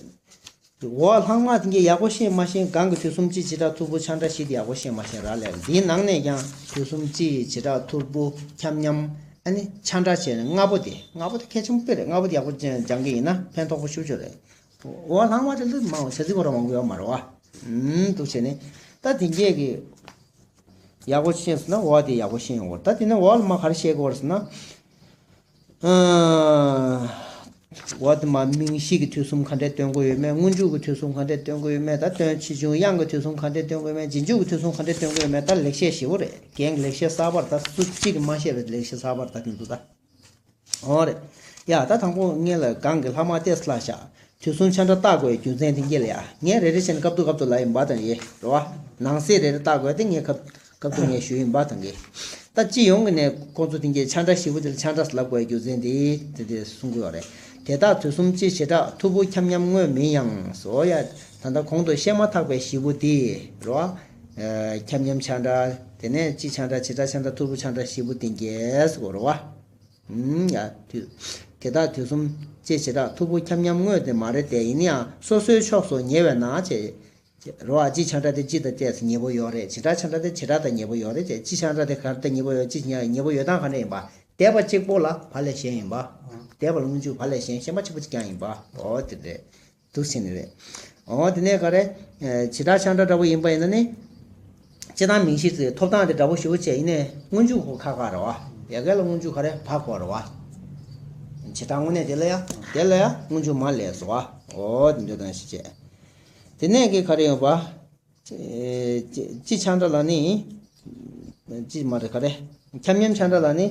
འོ་ལྷག་མ་དེ་གས་ཡག་པོ་ཤེས་མ་ཤེས། གང་གི་དུས་གསུམ་སྤྱི་བྱེ་བྲག་ཐོར་བུ་ཆ་འདྲ་བཞི་དེ་ཡག་པོ་ཤེས་མ་ཤེས་རག་ལས། འདིའི་ནང་ནས་ཀྱང་དུས་གསུམ་སྤྱི་བྱེ་བྲག་ཐོར་བུ་ཁྱབ་མཉམ་ཨ་ནི་ཆ་འདྲ་བྱས་ནས་ལྔ་པོ་དེ་ལྔ་པོ་དེ་གལ་ཆེན་པོ་དཔེ་རེད། ལྔ་པོ་དེ་ཡག་པོ་སྦྱང་གི་ཡིན་ན་ཕན་ཐོགས་པོ་ཞེ་པོ་ཅིག་རེད། འོ་ལྷག་མ་དེ་ལ་མང་བ་བྱ་ཚིག་ཁོ་རང་མང་པོ་ཡོད་མ་རེད་བ། ཨུམ་འདུག་བྱས་ནས་ད་དེ་གས་ཀྱི་ཡག་པོ་ཤེས་སོང་ན་འོ་དེ་ཡག་པོ་ཤེས་ཡོང་བ་རེད། ད་དེ་ནས་འོ་ལ་མ་ག་རེ་བཤད་དགོས་རེད་ཟེར་ན། ཨ། འོ་དེ་མ་མིང་གཞི་གི་དུས་གསུམ་ག་འདྲས་སྟོན་དགོས་ཡོད་མེད། སྔོན་འཇུག་གི་དུས་གསུམ་ག་འདྲས་སྟོན་དགོས་ཡོད་མེད། ད་དོན་ཆེ་ཆུང་དབྱངས་ཀྱི་དུས་གསུམ་ག་འདྲས་སྟོན་དགོས་ཡོད་མེད། རྗེས་འཇུག་གི་དུས་གསུམ་ག་འདྲས་སྟོན་དགོས་ཡོད་མེད། ད་ལེགས་བཤད་ཞེ་པོ་རེད། རྒན་གྱི་ལེགས་བཤད་གསར་པར་ད་སུ་གཅིག་གིས་མ་བཤད་པའི་ལེགས་བཤད་གསར་པར་ད་དེ་འདུག་ད། འོ་རེད། ཡ་ད་དང་པོ་ངས་ལ་གང་གི་ལྷག་མ་ཏེས་ལ་བཞག་དུས་གསུམ་ཆ་འདྲ་བཏགས་དགོས་རྒྱུ་མཚན་དེ་འགྱེལ་ཡ། ངས་རེ་རེ་བྱས་ནས་སྐབས་ཐོག་སྐབས་ཐོག་ལ་ཡིན་པ་དང་ཡེ་རེད་བ། ནང་གསེས་རེ་རེ་བཏགས་དགོས་དེ་ངས་སྐབས་སྐབས་ཐོག་ངས་ཞུས་ཡིན་པ་དང་གི། ད་སྤྱི་ཡོངས་ཀྱི་ནས་ཁོང་ཚོ་དེ་འགྱེལ་ཆ་འདྲ་ཞིབ་པོ་དེ་ལ་ཆ་འདྲ་ལབ་དགོས་རྒྱུ་མཚན་དེ་དེ་དེ་གསུང་གི་ཡོད་རེད། དེ་དག་དུས་གསུམ་སྤྱི་བྱེ་བྲག་ཐོར་བུ་ཁྱབ་མཉམ་དངོས་མིན་ཡང་སོ་ཡ། ད་ལྟ་གོང་དུ་བཤད་མ་ཐག་པའི་ཞིབ་པོ་དེ་རེད་བ། ཁྱབ་མཉམ་ཆ་འདྲ། དེ་ནས་སྤྱི་ཆ་འདྲ་བྱེ་བྲག་ཆ་འདྲ་ཐོར་བུ་ཆ་འདྲ་ཞིབ་པོ་དེ་འགྱེལ་སོ་རེད་བ། ཡ། དེ་དག་དུས་གསུམ་སྤྱི་བྱེ་བྲག་ཐོར་བུ་ཁྱབ་མཉམ་དངོས་དེ་མ་རེད་དེ། ཡིན་ན་ཡང་སོ་སོའི་ཕྱོགས་སུ་ཉེ་བས་ན་ཅེས་རོ། ཨ་སྤྱི་ཆ་འདྲ་དེ་སྤྱི་དང་ཏོག་ཙམ་ཉེ་པོ་ཡོད་རེད། བྱེ་བྲག་ཆ་འདྲ་དེ་བྱེ་བྲག་དང་ཉེ་པོ་ཡོད་རེད་ཅེས། སྤྱི་ཆ་འདྲ་དེ་ག་རེ་དང་ཉེ་པོ་ཡོད། སྤྱི་ཉེ་ཉེ་པོ་ཡོད་སྟངས་ག་འདྲ་ཡིན་པ། འདས་པ་གཅིག་པོ་ལ་བག་ལས་གཞན་ཡིན་པ། འདས་པ་ལ་སྔོན་འཇུག་བག་ལས་གཞན་གཞན་པ་གཅིག་པོ་གཅིག་རྐྱང་ཡིན་པ། འོ་དེ་རེད། འདུག་ཟེར་ནི་རེད། འོ་དེ་ནས་ག་རེ། བྱེ་བྲག་ཆ་འདྲ་འདྲ་པོ་ཡིན་པ་ཡིན་ན་ནི། སྤྱི་དང་མིང་གཞི་ཚོའི་ཐོབ་ཐང་དེ་འདྲ་པོ་ཞེ་པོ་བྱས་ཡིན་ནའི་སྔོན་འཇུག་གོ་ཁག་ཁག་རེད་བ། ཡ་གི་ལ་སྔོན་འཇུག་ག་རེ་བག་གོ་རེད་བ། བྱེ་བྲག་དངོས་གནས་དེ་ལ་ཡ། དེ་ལ་ཡ་སྔོན་འཇུག་མ་ལས་སོ་བ། འོ་དེ་འདྲ་དང་ཞིག་བྱས། དེ་ནས་གི་ག་རེ་ཡོད་པ། སྤྱི་ཆ་འདྲ་ལ་ནི། སྤྱི་མ་རེད་ག་རེ། ཁྱབ་མཉམ་ཆ་འདྲ་ལ་ནི།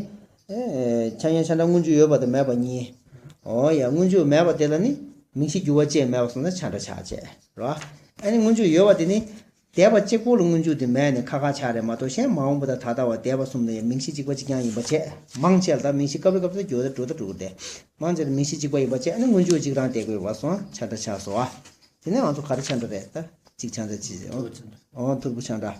ཁྱབ་མཉམ་ཆ་འདྲ་སྔོན་འཇུག་ཡོད་པ་དང་མེད་པ་གཉིས། འོ་ཡ་སྔོན་འཇུག་མེད་པ་དེ་ལ་ནི། མིང་གཞི་འགྱུར་བ་ཅན་མེད་པ་སོང་ན་ཆ་འདྲ་ཆགས་བྱས་རོ། ཨ་ནི་སྔོན་འཇུག་ཡོད་པ་དེ་ནི་འདས་པ་གཅིག་པོ་ལ་སྔོན་འཇུག་དེ་མེད་ནས་ཁ་ཁ་ཆགས་རེད་མ་གཏོགས། གཞན་མ་འོངས་པ་དང་ད་ལྟ་བ་འདས་པ་གསུམ་ལ་ཡང་མིང་གཞི་གཅིག་པ་གཅིག་རྐྱང་ཡིན་པ་བྱས། མང་ཆེ་ལ་ད་མིང་གཞི་སྐབས་རེ་སྐབས་རེ་འགྱུར་ད་འགྲོ་ད་འགྲོ་གི་རེད། མང་ཆེ་ལ་མིང་གཞི་གཅིག་པ་ཡིན་པ་བྱས། ཨ་ནི་སྔོན་འཇུག་གཅིག་རང་བསྡད་དགོས་པ་སོང་ཆ་འདྲ་ཆགས་སོང་ཨ། དེ་ནས་ང་ཚོ་ག་རེ་ཆ་འདྲ་རེད་ད། གཅིག་ཆ་འདྲ་གཅིག་རེད་ཨོ། ཨོ་ཐོར་བུ་ཆ་འདྲ།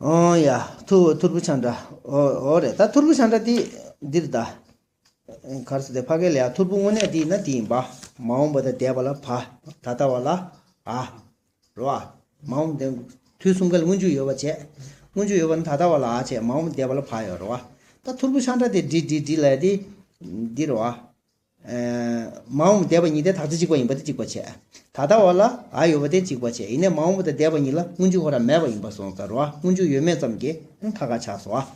ཨོ་ཡ། ཐུ་ཐུར་བུ་ཆ་འདྲ། ཨོ་ཨོ་རེད་ད། ཐུར་བུ་ཆ་འདྲ་དེ་འདིར་ད། གར་སི་དེ་ཕ་གི་ལ་ཡ་ཐུར་བུ་དངོས་གནས་དེ་ཡིན་ན་དེ་ཡིན་པ། མ་འོངས་པ་དང་འདས་པ་ལ་བ། ད་ལྟ་བ་ལ་ཨ། རོ་ཨ། མ་འོངས་དེ་དུས་གསུམ་ཀ་ལ་སྔོན་འཇུག་ཡོད་པ་བྱས། སྔོན་འཇུག་ཡོད་པ་ན་ད་ལྟ་བ་ལ་ཨ་བྱས། མ་འོངས་འདས་པ་ལ་བ་ཡོད་རོ་ཨ། ད་ཐུར་བུ་ཆ་འདྲ་དེ་འདྲི་འདྲི་འདྲི་ལ་ཡ་དེ། འདི་རོ་ཨ། མ་འོངས་འདས་པ་གཉིས་དེ་དག་ཆ་གཅིག་པ་ཡིན་པ་དེ་གཅིག་པ་བྱས། ད་ལྟ་བ་ལ་ཨ་ཡོད་པ་དེ་གཅིག་པ་བྱས། ཡིན་ནའི་མ་འོངས་པ་དང་འདས་པ་གཉིས་ལ་སྔོན་འཇུག་ཁོ་རང་མེད་པ་ཡིན་པ་སོང་ཙང་རོ། སྔོན་འཇུག་ཡོད་མེད་ཙམ་གྱིས་ཁ་ཁ་ཆགས་སོང་ཨ།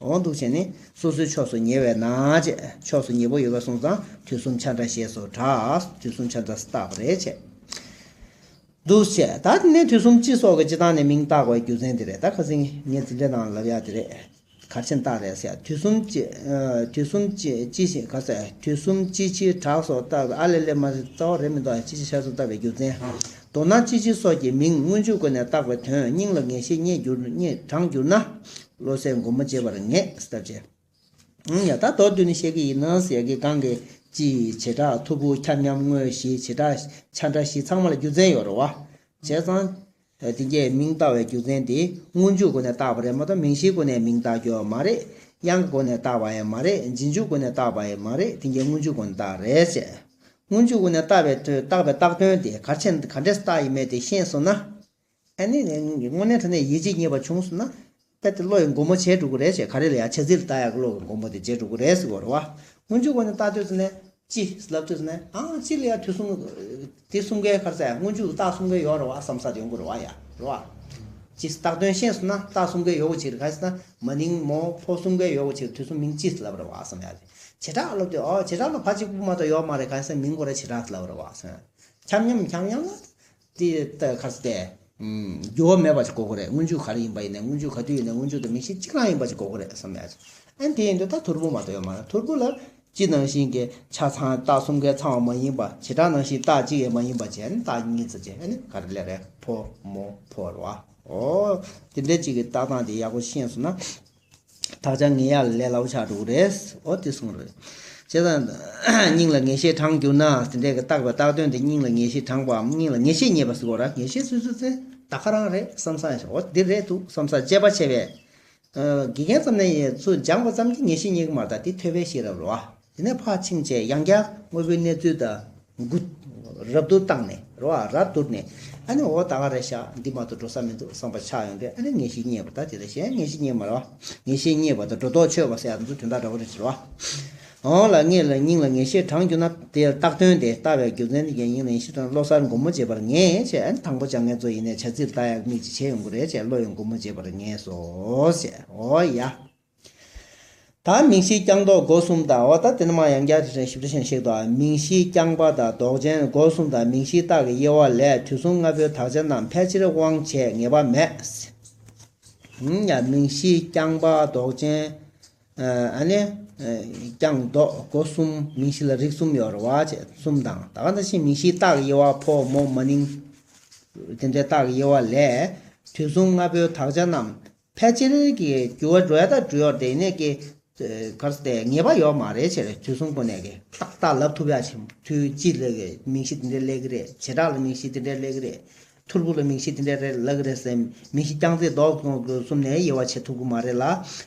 འོ་འདུག་བྱས་ནས་སོ་སོའི་ཕྱོགས་སུ་ཉེ་བས་ན་བྱས། ཕྱོགས་སུ་ཉེ་པོ་ཡོད་པ་སོང་ཙང་དུས་གསུམ་ཆ་འདྲ་ཞེས་སོགས་གྲགས། དུས་གསུམ་ཆ་འདྲ་བཏགས་པ་རེད་བྱས། འདུག་བྱས། ད་དེ་ནས་དུས་གསུམ་སྤྱི་སོགས་ཀྱི་སྤྱི་དང་ནས་མིང་བཏགས་པའི་རྒྱུ་མཚན་དེ་རེད། ད་ཁ་སང་ངས་འཛིན་གྲྭའི་ནང་ལབ་ཡག་དེ་རེད། གར་ཆེན་རྟགས་རེད་ཟེར། དུས་གསུམ་སྤྱི། ཨ། དུས་གསུམ་སྤྱི་སྤྱི་ཞེས་ག་ཟེར། དུས་གསུམ་སྤྱི་སྤྱིའི་གྲགས་སོགས་བཏགས་པའི། ཨ་ལེ་ལེ་མ་རྩ་བ་རེད་མི་འདུག་སྤྱི་སྤྱི་ཆ་སོགས་བཏགས་པའི་རྒྱུ་མཚན། མདོར་ན་སྤྱི་སྤྱི་སོགས་ཀྱི་མིང་སྔོན་འཇུག་སྒོ་ནས་བཏགས་པའི་དོན་སྙིང་ལ་ངེས་ཤེས་རྙེད་གྱུར་རྙེད་དྲངས་གྱུར་ན། བློ་གསལ་སྒོམ་པ་བྱེད་པར་ངེས་ཟེར་བྱས། ཡང་ད་མདོར་བསྡུས་ནས་བཤད་ཀྱི་ཡིན་ན་ཟེར་གྱི་གང་གི་སྤྱི་བྱེ་བྲག་ཐོར་བུ་ཁྱབ་མཉམ་དངོས་གཞི་བྱེ་བྲག་ཆ་འདྲ་བཞི་ཚང་མ་ལ་རྒྱུ་མཚན་ཡོད་རེད་བ། བྱས་ཙང་། དེ་གའི་མིང་བཏགས་པའི་རྒྱུ་མཚན་དེ་སྔོན་འཇུག་སྒོ་ནས་བཏགས་པ་རེད་མ་གཏོགས་མིང་གཞིའི་སྒོ་ནས་མིང་བཏགས་ཡོད་མ་རེད། དབྱངས་ཀྱི་སྒོ་ནས་བཏགས་པ་ཡང་མ་རེད། རྗེས་འཇུག་སྒོ་ནས་བཏགས་པ་ཡང་མ་རེད། དེ་གའི་སྔོན་འཇུག་སྒོ་ནས་བཏགས་རེད་ཟེར། སྔོན་འཇུག་སྒོ་ནས་བཏགས་པའི་དོན་བཏགས་པའི་བཏགས་དོན་དེ་གར་ཆེན་ག་འདྲས་བཏགས་ཡིན་མེད་དེ་ཤེས་སོང་ན། ཨ་ནི་དངོས་གནས་དྲང་གནས་ཡིད་ཆེས་རྙེད་པ་བྱུང་སོང་ན། དཔེ་དེ་བློ་ཡི་སྒོ་མོ་འབྱེད་འགྲོ་གི་རེད་ཅེས། ག་རེ་ལ་ཡང་འཆར་ཚིག་ལ་ལྟ་ཡག་གི་བློ་ཡི་སྒོ་མོ་དེ་འབྱེད་འགྲོ་གི་རེད་ཟེར་གྱི་ཡོད་རེད་བ། སྔོན་འཇུག་སྒོ་ནས་བཏགས་དུས་ཙམ་ནས་སྤྱི་ལབ་དུས་ཙམ་ནས་ཨང་སྤྱི་ལ་ཡང་དུས་གསུམ་དེ་གསུམ་ཀའི་ཁར་ཟེར་སྔོན་འཇུག་རྟགས་གསུམ་ཀའི་ཡོད་རེད་བ་བསམ་ས་དེ་ཡོང་གི་རེད་བ་ཡ་རེད་བ། སྤྱི་བཏགས་དོན་ཤེས་སོང་ན་རྟགས་གསུམ་ཀའི་ཡོད་གི་ཅིག་རེད། ག་ཟེར་ན་མ་ནིང་མོ་ཕོ་གསུམ་ཀའི་ཡོད་གི་ཅིག་དུས་གསུམ་མིང་སྤྱི་ལབ་རེད་བ་བསམ་ཡ་དེ། བྱེ་བྲག་ལབ་དུས་ཨོ་བྱེ་བྲག་ལ་ཕ་གཅིག་པུ་མ་གཏོགས་ཡོད་མ་རེད། ག་ཟེར་ན་མིང་ཁོ་རང་བྱེ་བྲག་ལབ་རེད་བ་ཟེར། ཁྱབ་མཉམ་ཁྱབ་མཉམ་ལ། དེ་ལྟ་ག་ཟེར་ཏེ། འགྱུར་བ་མེད་པ་ཞིག་དགོས་ཀྱི་རེད། སྔོན་འཇུག་ག་རེ་ཡིན་པ་ཡིན་ནའི་སྔོན་འཇུག་ག་དུས་ཡིན་ནའི་སྔོན་འཇུག་དང་མིང་གཞི་གཅིག་རང་ཡིན་པ་ཞིག་དགོས་ཀྱི་རེད་བསམ་ཡ། ཨ་ནི་དེ་ཡིན་དུས་ད་ཐོར་བུ་མ་གཏོགས་ཡོད་མ་རེད། ཐོར་བུ་ལ་སྤྱི་ནང་བཞིན་གྱི་ཆ་ཚང་རྟགས་གསུམ་ཀའི་ཚང་བ་མ་ཡིན་པ། བྱེ་བྲག་ནང་བཞིན་རྟགས་གཅིག་ཡང་མ་ཡིན་པ་བྱས་ནས་རྟགས་གཉིས་ཙམ་བྱས་ཨ་ནི་ག་རེ་ལབ་རེད། ཕོ་མོ་ཕོ་རེད་བ། ཨོ། དེ་འདྲའི་གཅིག་གི་ལྟ་སྟངས་དེ་ཡག་པོ་ཤེས་སོང་ན། དག་ཆ་ངེས་ཡག་ལ་ལས་སླ་པོ་ཆགས་འགྲོ་གི་རེད། ཨོ་དེ་གསུངས་རེད། བྱས་ཙང་། སྙིང་ལ་ངེས་ཤེས་དྲངས་གྱུར་ན་དེ་འདྲའི་གི་བཏགས་པའི་བཏགས་དོན་དེ་སྙིང་ལ་ངེས་ཤེས་དྲངས་པའམ་སྙིང་ལ་ངེས་ཤེས་རྙེད་པ་ཟེར་དགོས་ར། ངེས་ཤེས་སོ་སོ་ཚེ་ད་ག་རང་རེད་བསམ་ས་ཡོད་ཤག་ཨོ་འདི་རེད་འདུག་བསམ་ས་དཔྱད་པ་བྱས་པས། དགེ་རྒན་ཙམ་ནས་ཡིན་ཚུལ་སྦྱངས་པ་ཙམ་གྱིས་ངེས་ཤེས་རྙེད་ཀྱི་མ་རེད། ད་དེ་ཐོས་པའི་ཤེས་རབ་རེད་བ། དེ་ནས་ཕར་ཕྱིན་བྱས་ཡང་བསྐྱར་དངོས་པོའི་གནས་ཚུལ་དང་མགུ་རབ་ཏུ་བཏང་ནས་རེད་བ། རབ་བསྡུར་ནས་ཨ་ནི་འོ་ད་ག་རེད་ཤག་འདི་མ་གཏོགས་འགྲོ་ས་མི་འདུག་བསམ་པ་ཆགས་ཡོང་དུས་ཨ་ནི་ངེས་ཤེས་རྙེད་པ། ད་དེ་ལ་གཞན་ངེས་ཤེས་རྙེད་མ་རེད་བ། ངེས་ཤེས་རྙེད་པ་དང་སྒྲོ་འདོགས་ཆོད་པ་ཟེར་ཡག་དེ་ཚོ་དོན་དག་འདྲ་བོ་རེད་ཟེར་བ། འོང་ལ་ངེས་ལ་སྙིང་ལ་ངེས་ཤེས་དྲངས་གྱུར་ན་དེ་བཏགས་དོན་དེ་ལྟ་བའི་རྒྱུ་མཚན་དེ་གའི་སྙིང་ལ་ངེས་ཤེས་དྲངས་བློ་གསལ་སྒོམ་པ་བྱེད་པར་ངེས་བྱས། ཨ་ནི་དང་པོ་སྦྱང་མཁན་ཚོ་ཡིན་ནའི་འཆར་ཚིག་ལ་ལྟ་ཡག་མིག་ཅིག་བྱས་ཡོང་གི་རེད་བྱས་བློ་ཡང་སྒོམ་པ་བྱེད་པར་ངེས་སོ་ཞེས། འོ་ཡ། ད་མིང་གཞི་རྐྱང་ལྡོག་སྒོ་གསུམ་དང་། འོ་ད་དེ་ནི་མ་ཡང་བསྐྱར་ཞིབ་ཕྲ་ཞིག་བཤད་དོ། མིང་གཞི་རྐྱང་པ་དང་ལྡོག་ཅན་སྒོ་གསུམ་དང་མིང་གཞི་རྟགས་ཀྱི་དབྱེ་བ་ལས་དུས་གསུམ་ལྔ་པོའི་དག་ཆ་རྣམས་ཕལ་ཆེར་དབང་བྱེད་ངེས་པ་མེད། ཡང་མིང་གཞི་རྐྱང་པ་ལྡོག་ཅན། ཨ་ནི། རྐྱང་ལྡོག་སྒོ་གསུམ་མིང་གཞི་ལ་རིགས་གསུམ་ཡོད་རེད་བ་བྱས་གསུམ་དང་། ད་ག་ནང་བཞིན་མིང་གཞི་རྟགས་ཀྱི་དབྱེ་བ་ཕོ་མོ་མ་ནིང་། དེ་འདྲའི་རྟགས་ཀྱི་དབྱེ་བ་ལས་དུས་གསུམ་ལྔ་པོའི་དག་ཆ་རྣམས། ཕལ་ཆེར་གྱི་འགྱུར་བ་འགྲོ་ཡ་ད་འགྲོ་ཡོད་རེད་དེ་ནས་ཀྱི། ག་རེ་ཟེར་ཏེ་ངེས་པ་ཡོད་མ་རེད་བྱས་རེད། དུས་གསུམ་ཀུན་ནས་ཀྱི་ཏག་ཏག་ལབ་ཐུབ་ཡ་ཆེ། དུས་སྤྱི་ལ་གི་མིང་གཞི་དེ་འདྲའི་སླེབས་ཀྱི་རེད། བྱེ་བྲག་ལ་མིང་གཞི་དེ་འདྲའི་སླེབས་ཀྱི་རེད། ཐོར་བུ་ལ་མིང་གཞི་དེ་འདྲའི་རེད་ལབ་ཀྱི་རེད་ཟེར། མིང་གཞི་རྐྱང་རྩིས་ལྡོག་གསུམ་ནས་དབྱེ་བ་ཕྱེ་ཐུབ་ཀྱི་མ་རེད་ལ།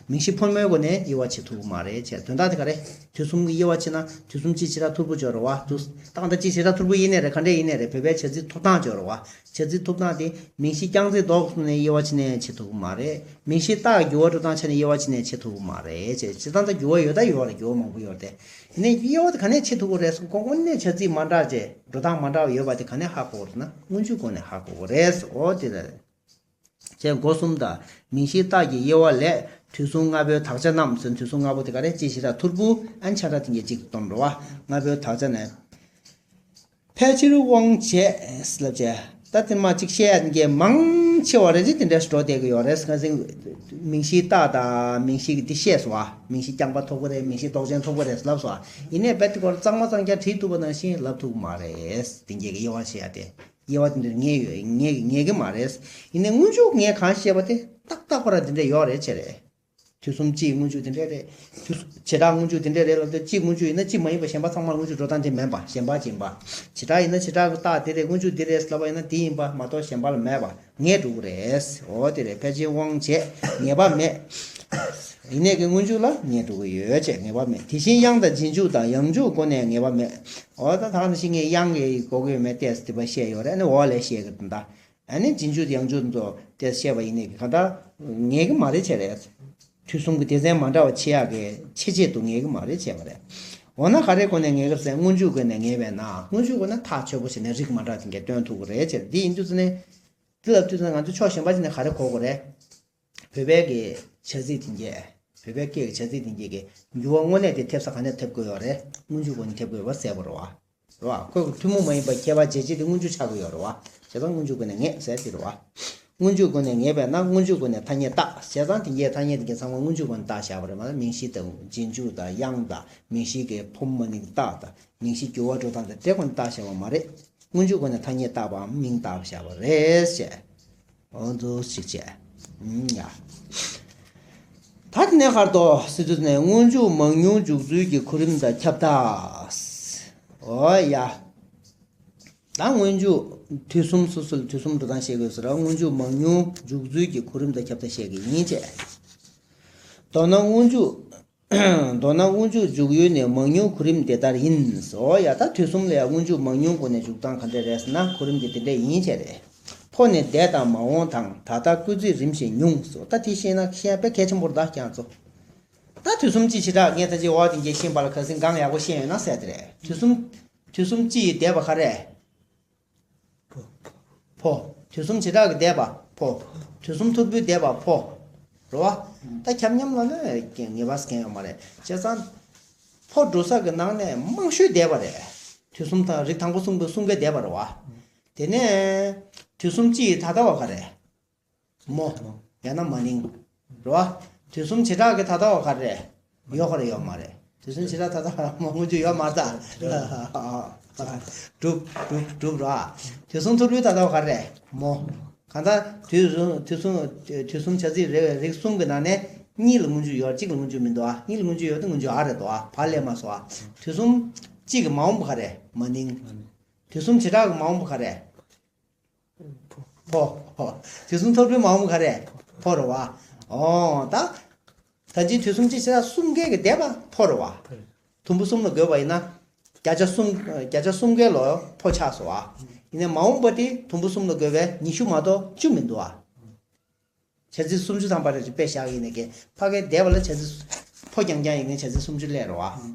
མིང་གཞི་ཕོ་མོའི་སྒོ་ནས་དབྱེ་བ་ཕྱེ་ཐུབ་ཀྱི་མ་རེད་བྱས། དོན་དག་དེ་ག་རེད། དུས་གསུམ་གྱི་དབྱེ་བ་ཕྱེ་ན་དུས་གསུམ་སྤྱི་བྱེ་བྲག་ཐོར་བུ་སྦྱོར་བ། དུས་ཏག་ཏག་སྤྱི་བྱེ་བྲག་ཐོར་བུ་ཡིན་ནའི་རེད། ག་འདྲ་ཡིན་ནའི་རེད། བོད་པའི་འཆར་ཚིག་ཐོབ་ཐང་སྦྱོར་བ། འཆར་ཚིག་ཐོབ་སྟངས་དེ་མིང་གཞི་རྐྱང་རྩིས་ལྡོག་གསུམ་ནས་དབྱེ་བ་ཕྱེ་ནས་ཕྱེ་ཐུབ་ཀྱི་མ་རེད། མིང་གཞི་རྟགས་འགྱུར་བ་འགྲོ་སྟངས་ཆ་ནས་དབྱེ་བ་ཕྱེ་ནས་ཕྱེ་ཐུབ་ཀྱི་མ་རེད་ཅེས། སྤྱིར་བཏང་ད་འགྱུར་བ་ཡོད་ད་ཡོད་རེད། འགྱུར་བ་མང་པོ་ཡོད་རེད་དེ། ཡིན་ནའི་དབྱེ་བ་དེ་ག་ནས་ཕྱེ་ཐུབ་ཀྱི་རེད་ཟེར་ན། ཁོ་དངོས་གནས་འཆར་ཚིག་མ་འདྲ་ཅེས་འགྲོ་སྟངས་མ་འདྲ་བ་ཡོད་པ་དེ་ག་ནས་ཧ་གོ་དགོས་རེད་ཟེར་ན། སྔོན་འཇུག་སྒོ་ནས་ཧ་གོ་དགོས་རེད། འོ་དེ་རེད། ཅེས་སྒོ་གསུམ་དང་མིང་གཞི་རྟགས་ཀྱི་དབྱེ་བ་ལས་དུས་གསུམ་ལྔ་པོའི་དག་ཆ་རྣམས་ཟེར། དུས་གསུམ་ལྔ་པོ་དེ་ག་རེ། སྤྱི་བྱེ་བྲག་ཐོར་བུ་ཨན་ཆ་འདྲ་དེ་འགའི་གཅིག་སྟོན་འགྲོ་བ། ལྔ་པོའི་དག་ཆ་ནས། ཕལ་ཆེར་དབང་བྱེད་ལབ་བྱས། ད་དེ་མ་གཅིག་བཤད་ཡ་མཁན་མང་ཆེ་བ་རེད་ཅེ་དེ་འདྲ་ཞིག་འགྲོ་བསྡད་ཀྱི་ཡོད་རེད། ཁ་སང་མིང་གཞིའི་རྟགས་དང་མིང་གཞི་གི་དེ་བཤད་སོང་ཨ། མིང་གཞི་རྐྱང་པ་ཐོབ་ཀྱི་རེད། མིང་གཞི་ལྡོག་ཅན་ཐོབ་ཀྱི་རེད་ལབ་སོང་ཨ། ཡིན་ནའི་རྦད་དེ་ཁོ་རང་གཙང་མ་གཙང་རྐྱང་བྲིས་ཐུབ་པ་ནང་བཞིན་ལབ་ཐུབ་ཀྱི་མ་རེད། དེ་འདྲའི་གི་དབྱེ་བ་ཕྱེ་ཡ་དེ། དབྱེ་བ་དེ་འདྲ་ངེས་ཡོད་ངེས་ངེས་ཀྱི་མ་རེད། ཡིན་ནའི་སྔོན་འཇུག་ངས་གང་བཤད་པ་དེ་ཏག་ཏག་ཁོ་རང་དེ་འདྲ་ཡོད་རེད་ཅེ་རེད། དུས་གསུམ་སྤྱིའི་སྔོན་འཇུག་དེ་འདྲ་རེད། དུས་གསུམ་བྱེ་བྲག་སྔོན་འཇུག་དེ་འདྲ་རེད་ལབ་དུས་སྤྱིའི་སྔོན་འཇུག་ཡིན་ན་སྤྱི་མ་ཡིན་པ་གཞན་པ་ཚང་མར་སྔོན་འཇུག་འགྲོ་སྟངས་དེ་མིན་པ། གཞན་པ་ཅིག་ཡིན་པ། བྱེ་བྲག་ཡིན་ན་བྱེ་བྲག་གི་རྟགས་དེ་རེད། སྔོན་འཇུག་འདི་རེད་ལབ་པ་ཡིན་ན་དེ་ཡིན་པ་མ་གཏོགས་གཞན་པ་ལ་མེད་པ་ངེས་འགྲོ་གི་རེད། འོ་དེ་རེད། ཕལ་ཆེར་དབང་བྱས་ངེས་པ་མེད། ཡིན་ནའི་གི་སྔོན་འཇུག་ལ་ངེས་འགྲོ་གི་ཡོད་ཅེས་ངེས་པ་མེད། དེ་བཞིན་དབྱངས་དང་རྗེས་འཇུག་དང་ཡང་འཇུག་སྒོ་ནས་ངེས་པ་མེད། འོ་ད་ད་ག་ནང་བཞིན་ངས་དབྱངས་ཀྱི་གོ་གི་ཡོད་མེད་ཏོག་ཙམ་དེ་པ་བཤད་ཡོད་རེད། ཨ་ནི་འོག་ལ་བཤད་གི་འདུག་ད། ཨ་ནི་རྗེས་འཇུག་དང་ཡང་འཇུག་དེ་ཚོ་དེ་བཤད་པ་ཡིན་ནའི་གང་ལྟར་ངེས་ཀྱི་མ་རེད་ཅེས་རེད། དུས་གསུམ་གྱི་སྡེ་ཚན་མ་འདྲ་བ་ཕྱེ་ཡག་གི་ཕྱེ་ཆེད་དུ་ངེས་ཀྱི་མ་རེད་ཅེས་པ་རེད། འོ་ན་ག་རེའི་སྒོ་ནས་ངེས་ཀྱི་རེད་ཟེར། སྔོན་འཇུག་སྒོ་ནས་ངེས་པས་ན། སྔོན་འཇུག་སྒོ་ནས་ཐག་ཆོད་པོ་བྱས་ནས་རིགས་མ་འདྲ་དེ་འགའ་སྟོན་ཐུབ་ཀྱི་རེད་ཅེས། འདི་ཡིན་དུས་ཙམ་ནས་འདི་ལབ་དུས་ཙམ་ནས་ང་ཚོ་ཕྱོགས་གཞན་པ་ཅིག་ནས་ག་རེ་གོ་དགོས་རེད། བོད་པའི་གི་བྱ་ཚིག་དེ་འགས། བོད་པའི་སྐད་ཀྱི་བྱ་ཚིག་དེ་འགས་ཀྱི་འགྱུར་བ་དངོས་གནས་དེ་ཐེབས་ས་ག་ནས་ཐེབས་དགོས་ཡོད་རེད། སྔོན་འཇུག་སྒོ་ནས་ཐེབས་དགོས་པ་གསལ་པོ་རེད་བ། རེད་བ། ཁོས་ཐུན་མོང་མ་ཡིན་པ་ཁྱད་པར་འབྱེད་བྱེད་དེ་སྔོན་འཇུག་ཆགས་ཀྱི་ཡོད་རེད་བ། བྱས་ཙང་སྔོན་འཇུག་སྒོ་ནས་ངེས་ཟེར་དེ་རེད་བ། སྔོན་འཇུག་སྒོ་ནས་ངེས་པས་ན་སྔོན་འཇུག་སྒོ་ནས་ཐ་སྙད་བཏགས། བྱས་ཙང་དེ་འགས་ཐ་སྙད་དེ་འགས་ཚང་མ་སྔོན་འཇུག་སྒོ་ནས་བཏགས་བཞག་པ་རེད་མ་གཏོགས་མིང་གཞི་དང་རྗེས་འཇུག་དང་དབྱངས་དང་མིང་གཞི་གི་ཕོ་མོ་མ་ནིང་རྟགས་དང་མིང་གཞི་འགྱུར་བ་འགྲོ་སྟངས་དང་དེ་སྒོ་ནས་བཏགས་བཞག་པ་མ་རེད། སྔོན་འཇུག་སྒོ་ནས་ཐ་སྙད་བཏགས་པའམ་མིང་བཏགས་བཞག་པ་རེད་ཅེས། འོ་འདུག་ཅིག་བྱས། ཨུམ་ཡ། ད་དེ་ནས་ཁར་དོ་སི་ཏུ་ནས་སྔོན་འཇུག་མང་ཉུང་འཇུག་ཚུལ་གྱི་གོ་རིམ་དང་ཁྱབ་བདག་འོ་ཡ། ད་སྔོན་འཇུག་དུས་གསུམ་སོ་སོ་ལ་དུས་གསུམ་འགྲོ་སྟངས་བཤད་དགོས་ཟེར་ར། སྔོན་འཇུག་མང་ཉུང་འཇུག་ཚུལ་གྱི་གོ་རིམ་དང་ཁྱབ་བདག་བཤད་ཀྱི་ཡིན་ཅེས། མདོར་ན་སྔོན་འཇུག་མདོར་ན་སྔོན་འཇུག་འཇུག་ཡུལ་ནི་མང་ཉུང་གོ་རིམ་དེ་ལྟར་ཡིན། འོ་ཡ། ད་དུས་གསུམ་ལ་ཡང་སྔོན་འཇུག་མང་ཉུང་སྒོ་ནས་འཇུག་སྟངས་ག་འདྲ་རེད་ཟེར་ན་གོ་རིམ་དེ་དེ་འདྲ་ཡིན་ཅེས་རེད། ཕོ་ནི་འདས་དང་མ་འོངས་དང་། ད་ལྟ་སྐུལ་ཚིག་རིམ་བཞིན་ཉུང་སོ། ད་དེ་ཤེས་ན་ཤེས་ཡ་དཔེ་གལ་ཆེན་པོ་རེད་ད་ཁྱེད་ཚོ། ད་དུས་གསུམ་སྤྱི་བྱེ་བྲག་ངས་ད་ཅི་འོག་དེ་འགས་ཤེས་པ་ལ་ཁ་སང་གང་ཡག་པོ་ཤེས་ཡོད་ན་ཟེར་དེ་རེད། དུས་གསུམ་དུས་གསུམ་སྤྱི་ཡི་འདས་པ་ག་རེ། ཕོ། དུས་གསུམ་བྱེ་བྲག་གི་འདས་པ་ཕོ། དུས་གསུམ་ཐོར་བུའི་འདས་པ་ཕོ། རེད་བ། ད་ཁྱབ་མཉམ་ལ་ནི་ངེས་པ་སྐྱོན་ཡོད་མ་རེད། བྱས་ཙང་། ཕོ་འགྲོ་ས་གི་ནང་ནས་མང་ཤོས་འདས་པ་རེད། དུས་གསུམ་དང་རིགས་དང་པོ་གསུམ་གྱི་གསུམ་ཀའི་འདས་པ་རེད་བ། དེ་ནས། དུས་གསུམ་སྤྱི་ཡི་ད་ལྟ་བ་ག་རེ། མོ། ཡང་ན་མ་ནིང་། རེད་བ། དུས་གསུམ་བྱེ་བྲག་གི་ད་ལྟ་བ་ག་རེ། ཡོད་ག་རེ་ཡོད་མ་རེད། དུས་གསུམ་བྱེ་བྲག་ད་ལྟ་བ་མ་སྔོན་འཇུག་ཡོད་མ་རེད་ད། གྲུབ་གྲུབ་གྲུབ་ར། དུས་གསུམ་ཐོར་བུའི་ད་ལྟ་བ་ག་རེ། མོ། གང་ལྟར་དུས་གསུམ་དུས་གསུམ་དུས་གསུམ་བྱ་ཚིག་རེ་རིགས་གསུམ་གི་ནང་ནས་གཉིས་ལ་སྔོན་འཇུག་ཡོད། གཅིག་ལ་སྔོན་འཇུག་མི་འདུག་ཨ། གཉིས་ལ་སྔོན་འཇུག་ཡོད་དེ་སྔོན་འཇུག་ཨ་རེད་འདུག་ཨ། བ་ལས་མ་སོ་ཨ། དུས་གསུམ་གཅིག་གི་མ་འོངས་པ་ག་རེ། མ་ནིང་། དུས་གསུམ་བྱེ་བྲག་གི་མ་འོངས་པ་ག་རེ། ཕོ། ཕོ། དུས་གསུམ་ཐོར་བུའི་མ་འོངས་པ་ག་རེ། ཕོ་རེད་བ། ཨོ་ད། ད་ཅི་དུས་གསུམ་སྤྱི་བྱེ་བྲག་གསུམ་ཀའི་གི་འདས་པ་ཕོ་རེད་བ། དུམ་བུ་གསུམ་ལ་བགོས་པ་ཡིན་ན། བརྒྱ་ཆ་གསུམ་བརྒྱ་ཆ་གསུམ་ཀའི་ལོ་ཕོ་ཆགས་སོང་བ། ཡིན་ནའི་མ་འོངས་པ་དེ་དུམ་བུ་གསུམ་ལ་བགོས་པས་ཉི་ཤུ་མ་གཏོགས་བཅུ་མི་འདུག་བ། བྱ་ཚིག་སུམ་ཅུ་ཐམ་པ་རེ་རེ་དཔེ་བཞག་ཡིན་ནའི་གི་ཕ་གིའི་འདས་པ་ལ་བྱ་ཚིག་ཕོ་རྐྱང་རྐྱང་ཡིན་ནའི་བྱ་ཚིག་སུམ་ཅུ་སླེབས་རེད་བ།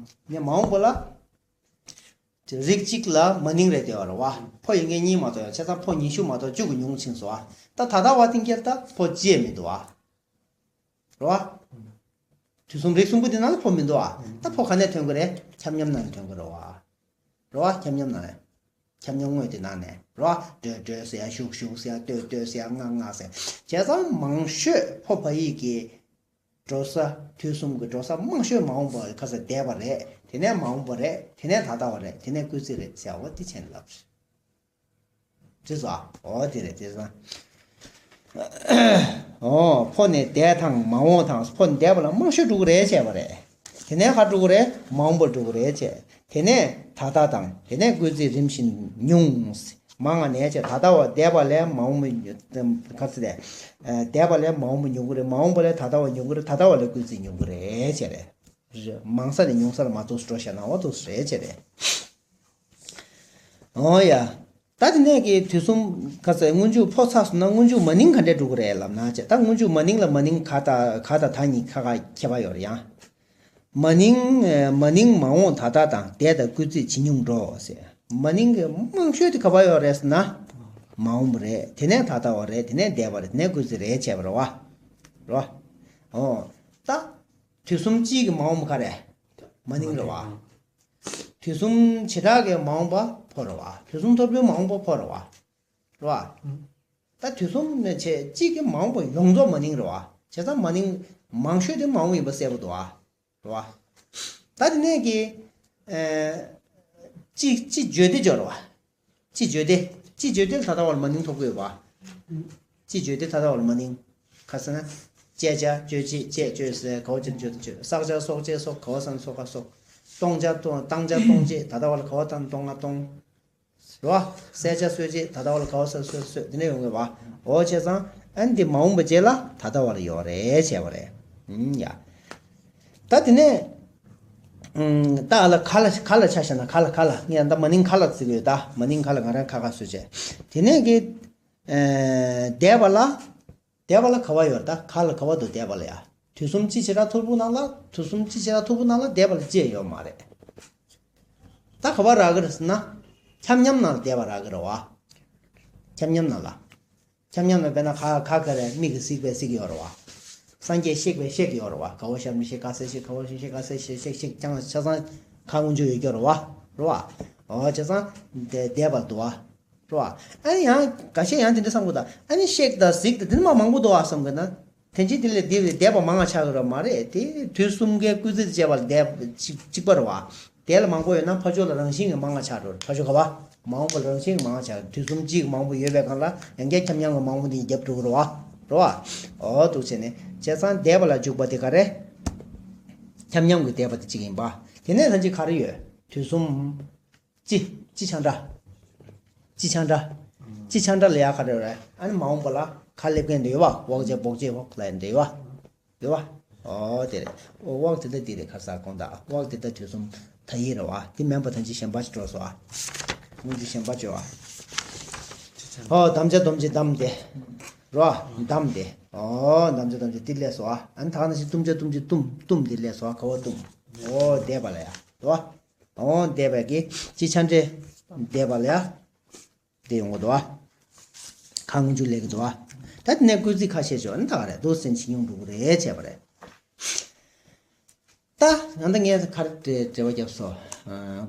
ཡིན་ནའི་མ་འོངས་པ་ལ། རིགས་གཅིག་ལ་མ་ནིང་རེ་བསྡད་པ་རེད་བ། ཕོ་ཡིན་མཁན་གཉིས་མ་གཏོགས་ཡོད། བྱས་ཙང་ཕོ་ཉི་ཤུ་མ་གཏོགས་བཅུ་གི་ཉུང་ཕྱིན་སོང་བ། ད་ད་ལྟ་བ་དེང་སྐྱེལ་ད་ཕོ་གཅིག་མི་འདུག་བ། རེད་བ། དུས་གསུམ་རིགས་གསུམ་པོ་དེ་ནང་ལ་ཕོ་མི་འདུག་བ། ད་ཕོ་ག་ནས་ཐོན་གི་རེད། ཁྱབ་མཉམ་ནང་ནས་ཐོན་གི་རེད་བ། རེད་བ། ཁྱབ་མཉམ་ནང་ནས། ཁྱབ་མཉམ་དངོས་དེ་ནང་ནས་རེད་བ། འགྲོས་འགྲོས་ཟེར་ཡ་བཞུགས་བཞུགས་ཟེར་ཡ་ལྟོས་ལྟོས་ཟེར་ཡ་ངག་ངག་ཟེར། བྱས་ཙང་མང་ཤོས་ཕོ་བ་ཡིག་གི་འགྲོ་ས། དུས་གསུམ་གྱི་འགྲོ་ས་མང་ཤོས་མ་འོངས་པ་ཁ་སང་འདས་པ་རེད། དེ་ནས་མ་འོངས་པ་རེད། དེ་ནས་ད་ལྟ་བ་རེད། དེ་ནས་སྐུལ་ཚིག་རེད་ཟེར་བ་དེ་བྱས་ནས་ལབ་རེད། འགྲིག་སོང་ཨ། འོ་དེ་རེད་དེ་སོང་། འོ་ཕོ་ནས་འདས་དང་མ་འོངས་དང་ཕོ་འདས་པ་ལ་མང་ཤོས་འགྲོ་གི་རེད་བྱས་པ་རེད། དེ་ནས་ག་འགྲོ་གི་རེད། མ་འོངས་པ་འགྲོ་གི་རེད་བྱས། དེ་ནས་ད་ལྟ་དང་དེ་ནས་སྐུལ་ཚིག་རིམ་བཞིན་ཉུང་། མང་ང་ནས་བྱས་ད་ལྟ་བ་འདས་པ་ལས་མ་འོངས་པ་ཉུ་ག་ཚོད་དེ། འདས་པ་ལས་མ་འོངས་པ་ཉུང་གི་རེད། མ་འོངས་པ་ལས་ད་ལྟ་བ་ཉུང་གི་རེད། ད་ལྟ་བ་ལས་སྐུལ་ཚིག་ཉུང་གི་རེད་བྱས་རེད། མང་ས་ནས་ཉུང་ས་ལ་མ་འདུག་སེ་འགྲོ་བཞག་ན་འོ་འདུག་སེ་རེད་བྱས་རེད། འོ་ཡ། ད་དེ་ནས་ཀྱི་དུས་གསུམ་ག་ཚོད་སྔོན་འཇུག་ཕོ་ཚ་སོང་ན་སྔོན་འཇུག་མ་ནིང་ག་འདྲས་འགྲོ་གི་རེད་ལབ་ན་བྱས། ད་སྔོན་འཇུག་མ་ནིང་ལ་མ་ནིང་ག་ད་ག་ད་ད་གཉིས་ཁ་ཁ་ཁྱད་པར་ཡོད་རེད་ཡ། མ་ནིང་། མ་ནིང་མ་འོངས་ད་ལྟ་དང་འདས་དང་སྐུལ་ཚིག་ཇེ་ཉུང་འགྲོ་ཟེར། མ་ནིང་གི་མང་ཤོས་དེ་ག་པར་ཡོད་རེད་ཟེར་ན། མ་འོངས་པ་རེད། དེ་ནས་ད་ལྟ་བ་རེད། དེ་ནས་འདས་པ་རེད། དེ་ནས་སྐུལ་ཚིག་རེད་བྱས་པ་རེད་བ། རེད་བ། འོ། ད། དུས་གསུམ་སྤྱིའི་གི་མ་འོངས་པ་ག་རེ། མ་ནིང་རེད་བ། དུས་གསུམ་བྱེ་བྲག་གི་མ་འོངས་པ་ཕོ་རེད་བ། དུས་གསུམ་ཐོར་བུའི་མ་འོངས་པ་ཕོ་རེད་བ། རེད་བ། ད་དུས་གསུམ་ནས་བྱས་གཅིག་གི་མ་འོངས་པ་ཡོངས་རྫོགས་མ་ནིང་རེད་བ། བྱས་ཙང་མ་ནིང་མང་ཤོས་དེ་མ་འོངས་ཡིན་པ་གསལ་པོ་འདུག་བ། རེད་བ། ད་དེ་ནས་ཀྱི། ཨེ། ཅི་ཅི་བརྗོད་དེ་སྦྱོར་བ། ཅི་བརྗོད་དེ། ཅི་བརྗོད་དེ་ད་ལྟ་བ་ལ་མ་ནིང་ཐོབ་ཀྱི་ཡོད་པ། ཅི་བརྗོད་དེ་ད་ལྟ་བ་ལ་མ་ནིང་། ག་ཟེར་ན། བཅད་བྱ་གཅོད་བྱེད་བཅད་གཅོད་ཟེར་ག་བ་ཅིག་བརྗོད་དེ་བཅོས། བསགས་བྱ་གསོག་བྱེད་གསོག་ག་བ་ས་ན་གསོག་ག་གསོག་གཏོང་བྱ་གཏོང་བཏང་བྱ་གཏོང་བྱེད་ད་ལྟ་བ་ལ་ག་བ་བཏང་གཏོང་ང་གཏོང་། རེད་བ། བསད་བྱ་གསོད་བྱེད་ད་ལྟ་བ་ལ་ག་བ་ས་གསོད་གསོད་དེ་ནས་ཡོང་གི་བ། འོ་བྱས་ཙང་ཨ་ནི་འདི་མ་འོངས་པ་རྗེས་ལ་ད་ལྟ་བ་ལ་ཡོད་རེད་བྱས་པ་རེད། ཨུམ་ཡ། ད་དེ་ནས། ཨུམ། ད་ཨ་ལ་ག་ལ་ག་ལ་ཆ་བཞག་ན་ག་ལ་ག་ལ་ངས་ད་མ་ནིང་ག་ལ་བརྩི་གི་ཡོད། ད་མ་ནིང་ག་ལ་ང་རང་ཁ་ཁ་བཟོས་བྱས། དེ་ནས་ཀྱི། ཨེ། འདས་པ་ལ། འདས་པ་ལ་ག་བ་ཡོད། ད་ག་ལ་ག་བ་འདུག་འདས་པ་ལ་ཡ། དུས་གསུམ་སྤྱི་བྱེ་བྲག་ཐོར་བུ་ནང་ལ། དུས་གསུམ་སྤྱི་བྱེ་བྲག་ཐོར་བུ་ནང་ལ་འདས་པ་ལ་ཅི་ཡང་ཡོད་མ་རེད། ད་ག་བ་རག་གི་རེད་ཟེར་ན། ཁྱབ་མཉམ་ནང་ལ་འདས་པ་རག་གི་རེད་བ། ཁྱབ་མཉམ་ནང་ལ། ཁྱབ་མཉམ་ལ་དཔེར་ན་ག་ག་ག་རེད། མིག་གིས་གཟིགས་པས་གཟིགས་ཡོད་རེད་བ། སངས་རྒྱས་གཤེགས་པས་གཤེགས་ཡོད་རེད་བ། ག་བ་ཞབས་ནས་གཤེགས་ག་ས་གཤེགས་ག་བ་ཞབས་གཤེགས་ག་ས་གཤེགས་གཤེགས་གཤེགས་ཀྱང་ཆ་ཚང་ཁ་སྔོན་འཇུག་ཡོད་ཀྱི་རེད་བ། རེད་བ། འོ་བྱས་ཙང་འདས་འདས་པ་འདུག་བ། རེད་བ། ཨ་ནི་ཡང་འགའ་ཤས་ཡང་དེ་འདྲ་བསམ་གི་འདུག་ཨ་ནི་གཤེགས་དང་གཟིགས་དང་དེ་ནི་མ་མང་པོ་འདུག་བ་བསམ་གི་ན། དེ་འཕྲིན་དེ་ལས་འདས་པའི་འདས་པ་མང་བ་ཆགས་ཀྱི་རེད་མ་རེད་དེ། དུས་གསུམ་ཀའི་སྐུལ་ཚིག་བཅས་པ་ལ་འདས་པ་གཅིག་གཅིག་པ་རེད་བ། དེ་ལ་མང་པོ་ཡོད་ན་ཕར་ཕྱོགས་ལ་རང་བཞིན་གྱིས་མང་བ་ཆགས་འགྲོ། ཕར་ཕྱོགས་ག་བ། མ་འོངས་པ་ལ་རང་བཞིན་གྱིས་མང་བ་ཆགས། དུས་གསུམ་གཅིག་མང་པོ་ཡོད་པའི་སྒང་ལ་ཡང་བསྐྱར་ཁྱབ་མཉམ་གྱི་མང་པོ་འདི་རྒྱབ་འགྲོ་གི་རེད་བ། རེད་བ། འོ་འདུག་བྱས་ནས་བྱས་ཙང་འདས་པ་ལ་འཇུག་པ་དེ་ག་རེ། ཁྱབ་མཉམ་གྱི་འདས་པ་དེ་གཅིག་ཡིན་པ། དེ་ནས་ད་ཅི་ག་རེ་ཡོད། དུས་གསུམ། སྤྱི། སྤྱི་ཆ་འདྲ། སྤྱི་ཆ་འདྲ། སྤྱི་ཆ་འདྲ་ལ་ཡ་ག་རེ་རེད། ཨ་ནི་མ་འོངས་པ་ལ་ག་སླེབས་མཁན་འདི་ཡོད་བ། དབོག་བྱས་འབོག་བྱས་འོག་ལ་འདི་ཡོད་བ། ཡོད་བ། ཨོ་དེ་རེད། ཨོ་དབོག་དེ་ལྟ་འདི་རེད། ཁ་སང་དགོངས་དག་དབོག་དེ་ལྟ་དུས་གསུམ་མཐའ་ཡས་རེད་བ། དེ་མིན་པ་ད་ཅི་གཞན་པ་ཅིག་འགྲོ་སོང་ཨ། སྔོན་འཇུག་གཞན་པ་བཅོས་བ། ཨོ་དམ་བཅའ་སྡོམ་བྱེད་དམ་དེ། རོ། དམ་དེ། ཨོ་དམ་བཅའ་སྡོམ་བྱེད་དེ་སླེབས་སོང་ཨ། ཨ་ནི་ད་ག་ནང་བཞིན་གཏུམ་བྱ་གཏུམ་བྱེད་གཏུམ། གཏུམ་དེ་སླེབས་སོང་ཨ། ག་བ་གཏུམ། ཨོ་འདས་པ་ལ་ཡ། རོ། ཨོ་འདས་པའི་གི་སྤྱི་ཆ་འདྲ། འདས་པ་ལ་ཡ། འདི་ཡོང་གི་འདུག་བ། ཁ་སྔོན་འཇུག་སླེབས་ཀྱི་འདུག་བ། ད་དེ་ནས་སྐུལ་ཚིག་ཁ་ཤས་ཤོག་ཨ་ནི་ད་ག་རེད། འདུག་སེ་ཕྱིས་མྱོང་འགྲོ་གི་རེད་བྱས་པ་རེད། ད་ཡང་ད་ངས་ག་རེ་འབྲེལ་བ་བརྒྱབ་སོང་།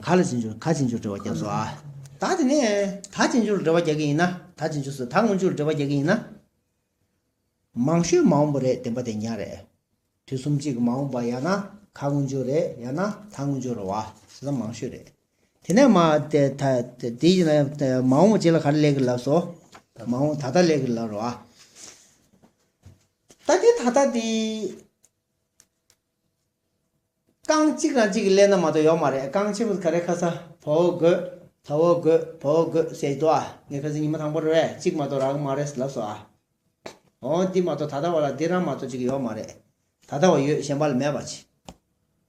ག་ལ་ཕྱིས་འགྱུར་ག་ཕྱིས་འགྱུར་འབྲེལ་བ་བརྒྱབ་སོང་ཨ། ད་དེ་ནས་ད་ཕྱིས་འགྱུར་འབྲེལ་བ་རྒྱག་གི་ཡིན་ན། ད་ཕྱིས་འགྱུར་སོང་ད་སྔོན་འཇུག་འབྲེལ་བ་རྒྱག་གི་ཡིན་ན། མང་ཤོས་མ་འོངས་པ་རེད། བདེན་པ་བདེན་རྐྱང་རེད། དུས་གསུམ་གཅིག་གི་མ་འོངས་པ་ཡང་ན་ཁ་སྔོན་འཇུག་རེད། ཡང་ན་ད་སྔོན་འཇུག་རེད་བ། ཟེར་ན་མང་ཤོས་རེད། དེ་ནས་མ་དེ་ད་དེ་ཡིན་ན་མ་འོངས་པ་རྗེས་ལ་ག་རེ་སླེབས་ཀྱི་ལབ་སོང་། མ་འོངས་ད་ལྟ་སླེབས་ཀྱི་ལབ་རེད་བ། ད་དེ་ད་ལྟ་དེ། རྐང་གཅིག་རང་གཅིག་གིས་སླེབས་ན་མ་གཏོགས་ཡོད་མ་རེད། རྐང་ཆེན་པོ་ག་རེ་ཁ་ས་བ་འོག་དགོད། ད་འོག་དགོད། བ་འོག་དགོད་ཟེར་གྱི་འདུག་ཨ། ངས་ཁ་སང་ཉི་མ་དང་པོ་རེད་པས་གཅིག་མ་གཏོགས་རག་གི་མ་རེད་ལབ་སོང་ཨ། འོ་འདི་མ་གཏོགས་ད་ལྟ་བ་ལ་འདི་རང་མ་གཏོགས་གཅིག་ཡོད་མ་རེད། ད་ལྟ་བ་ཡོད་གཞན་པ་ལ་མེད་པ་ཅིག་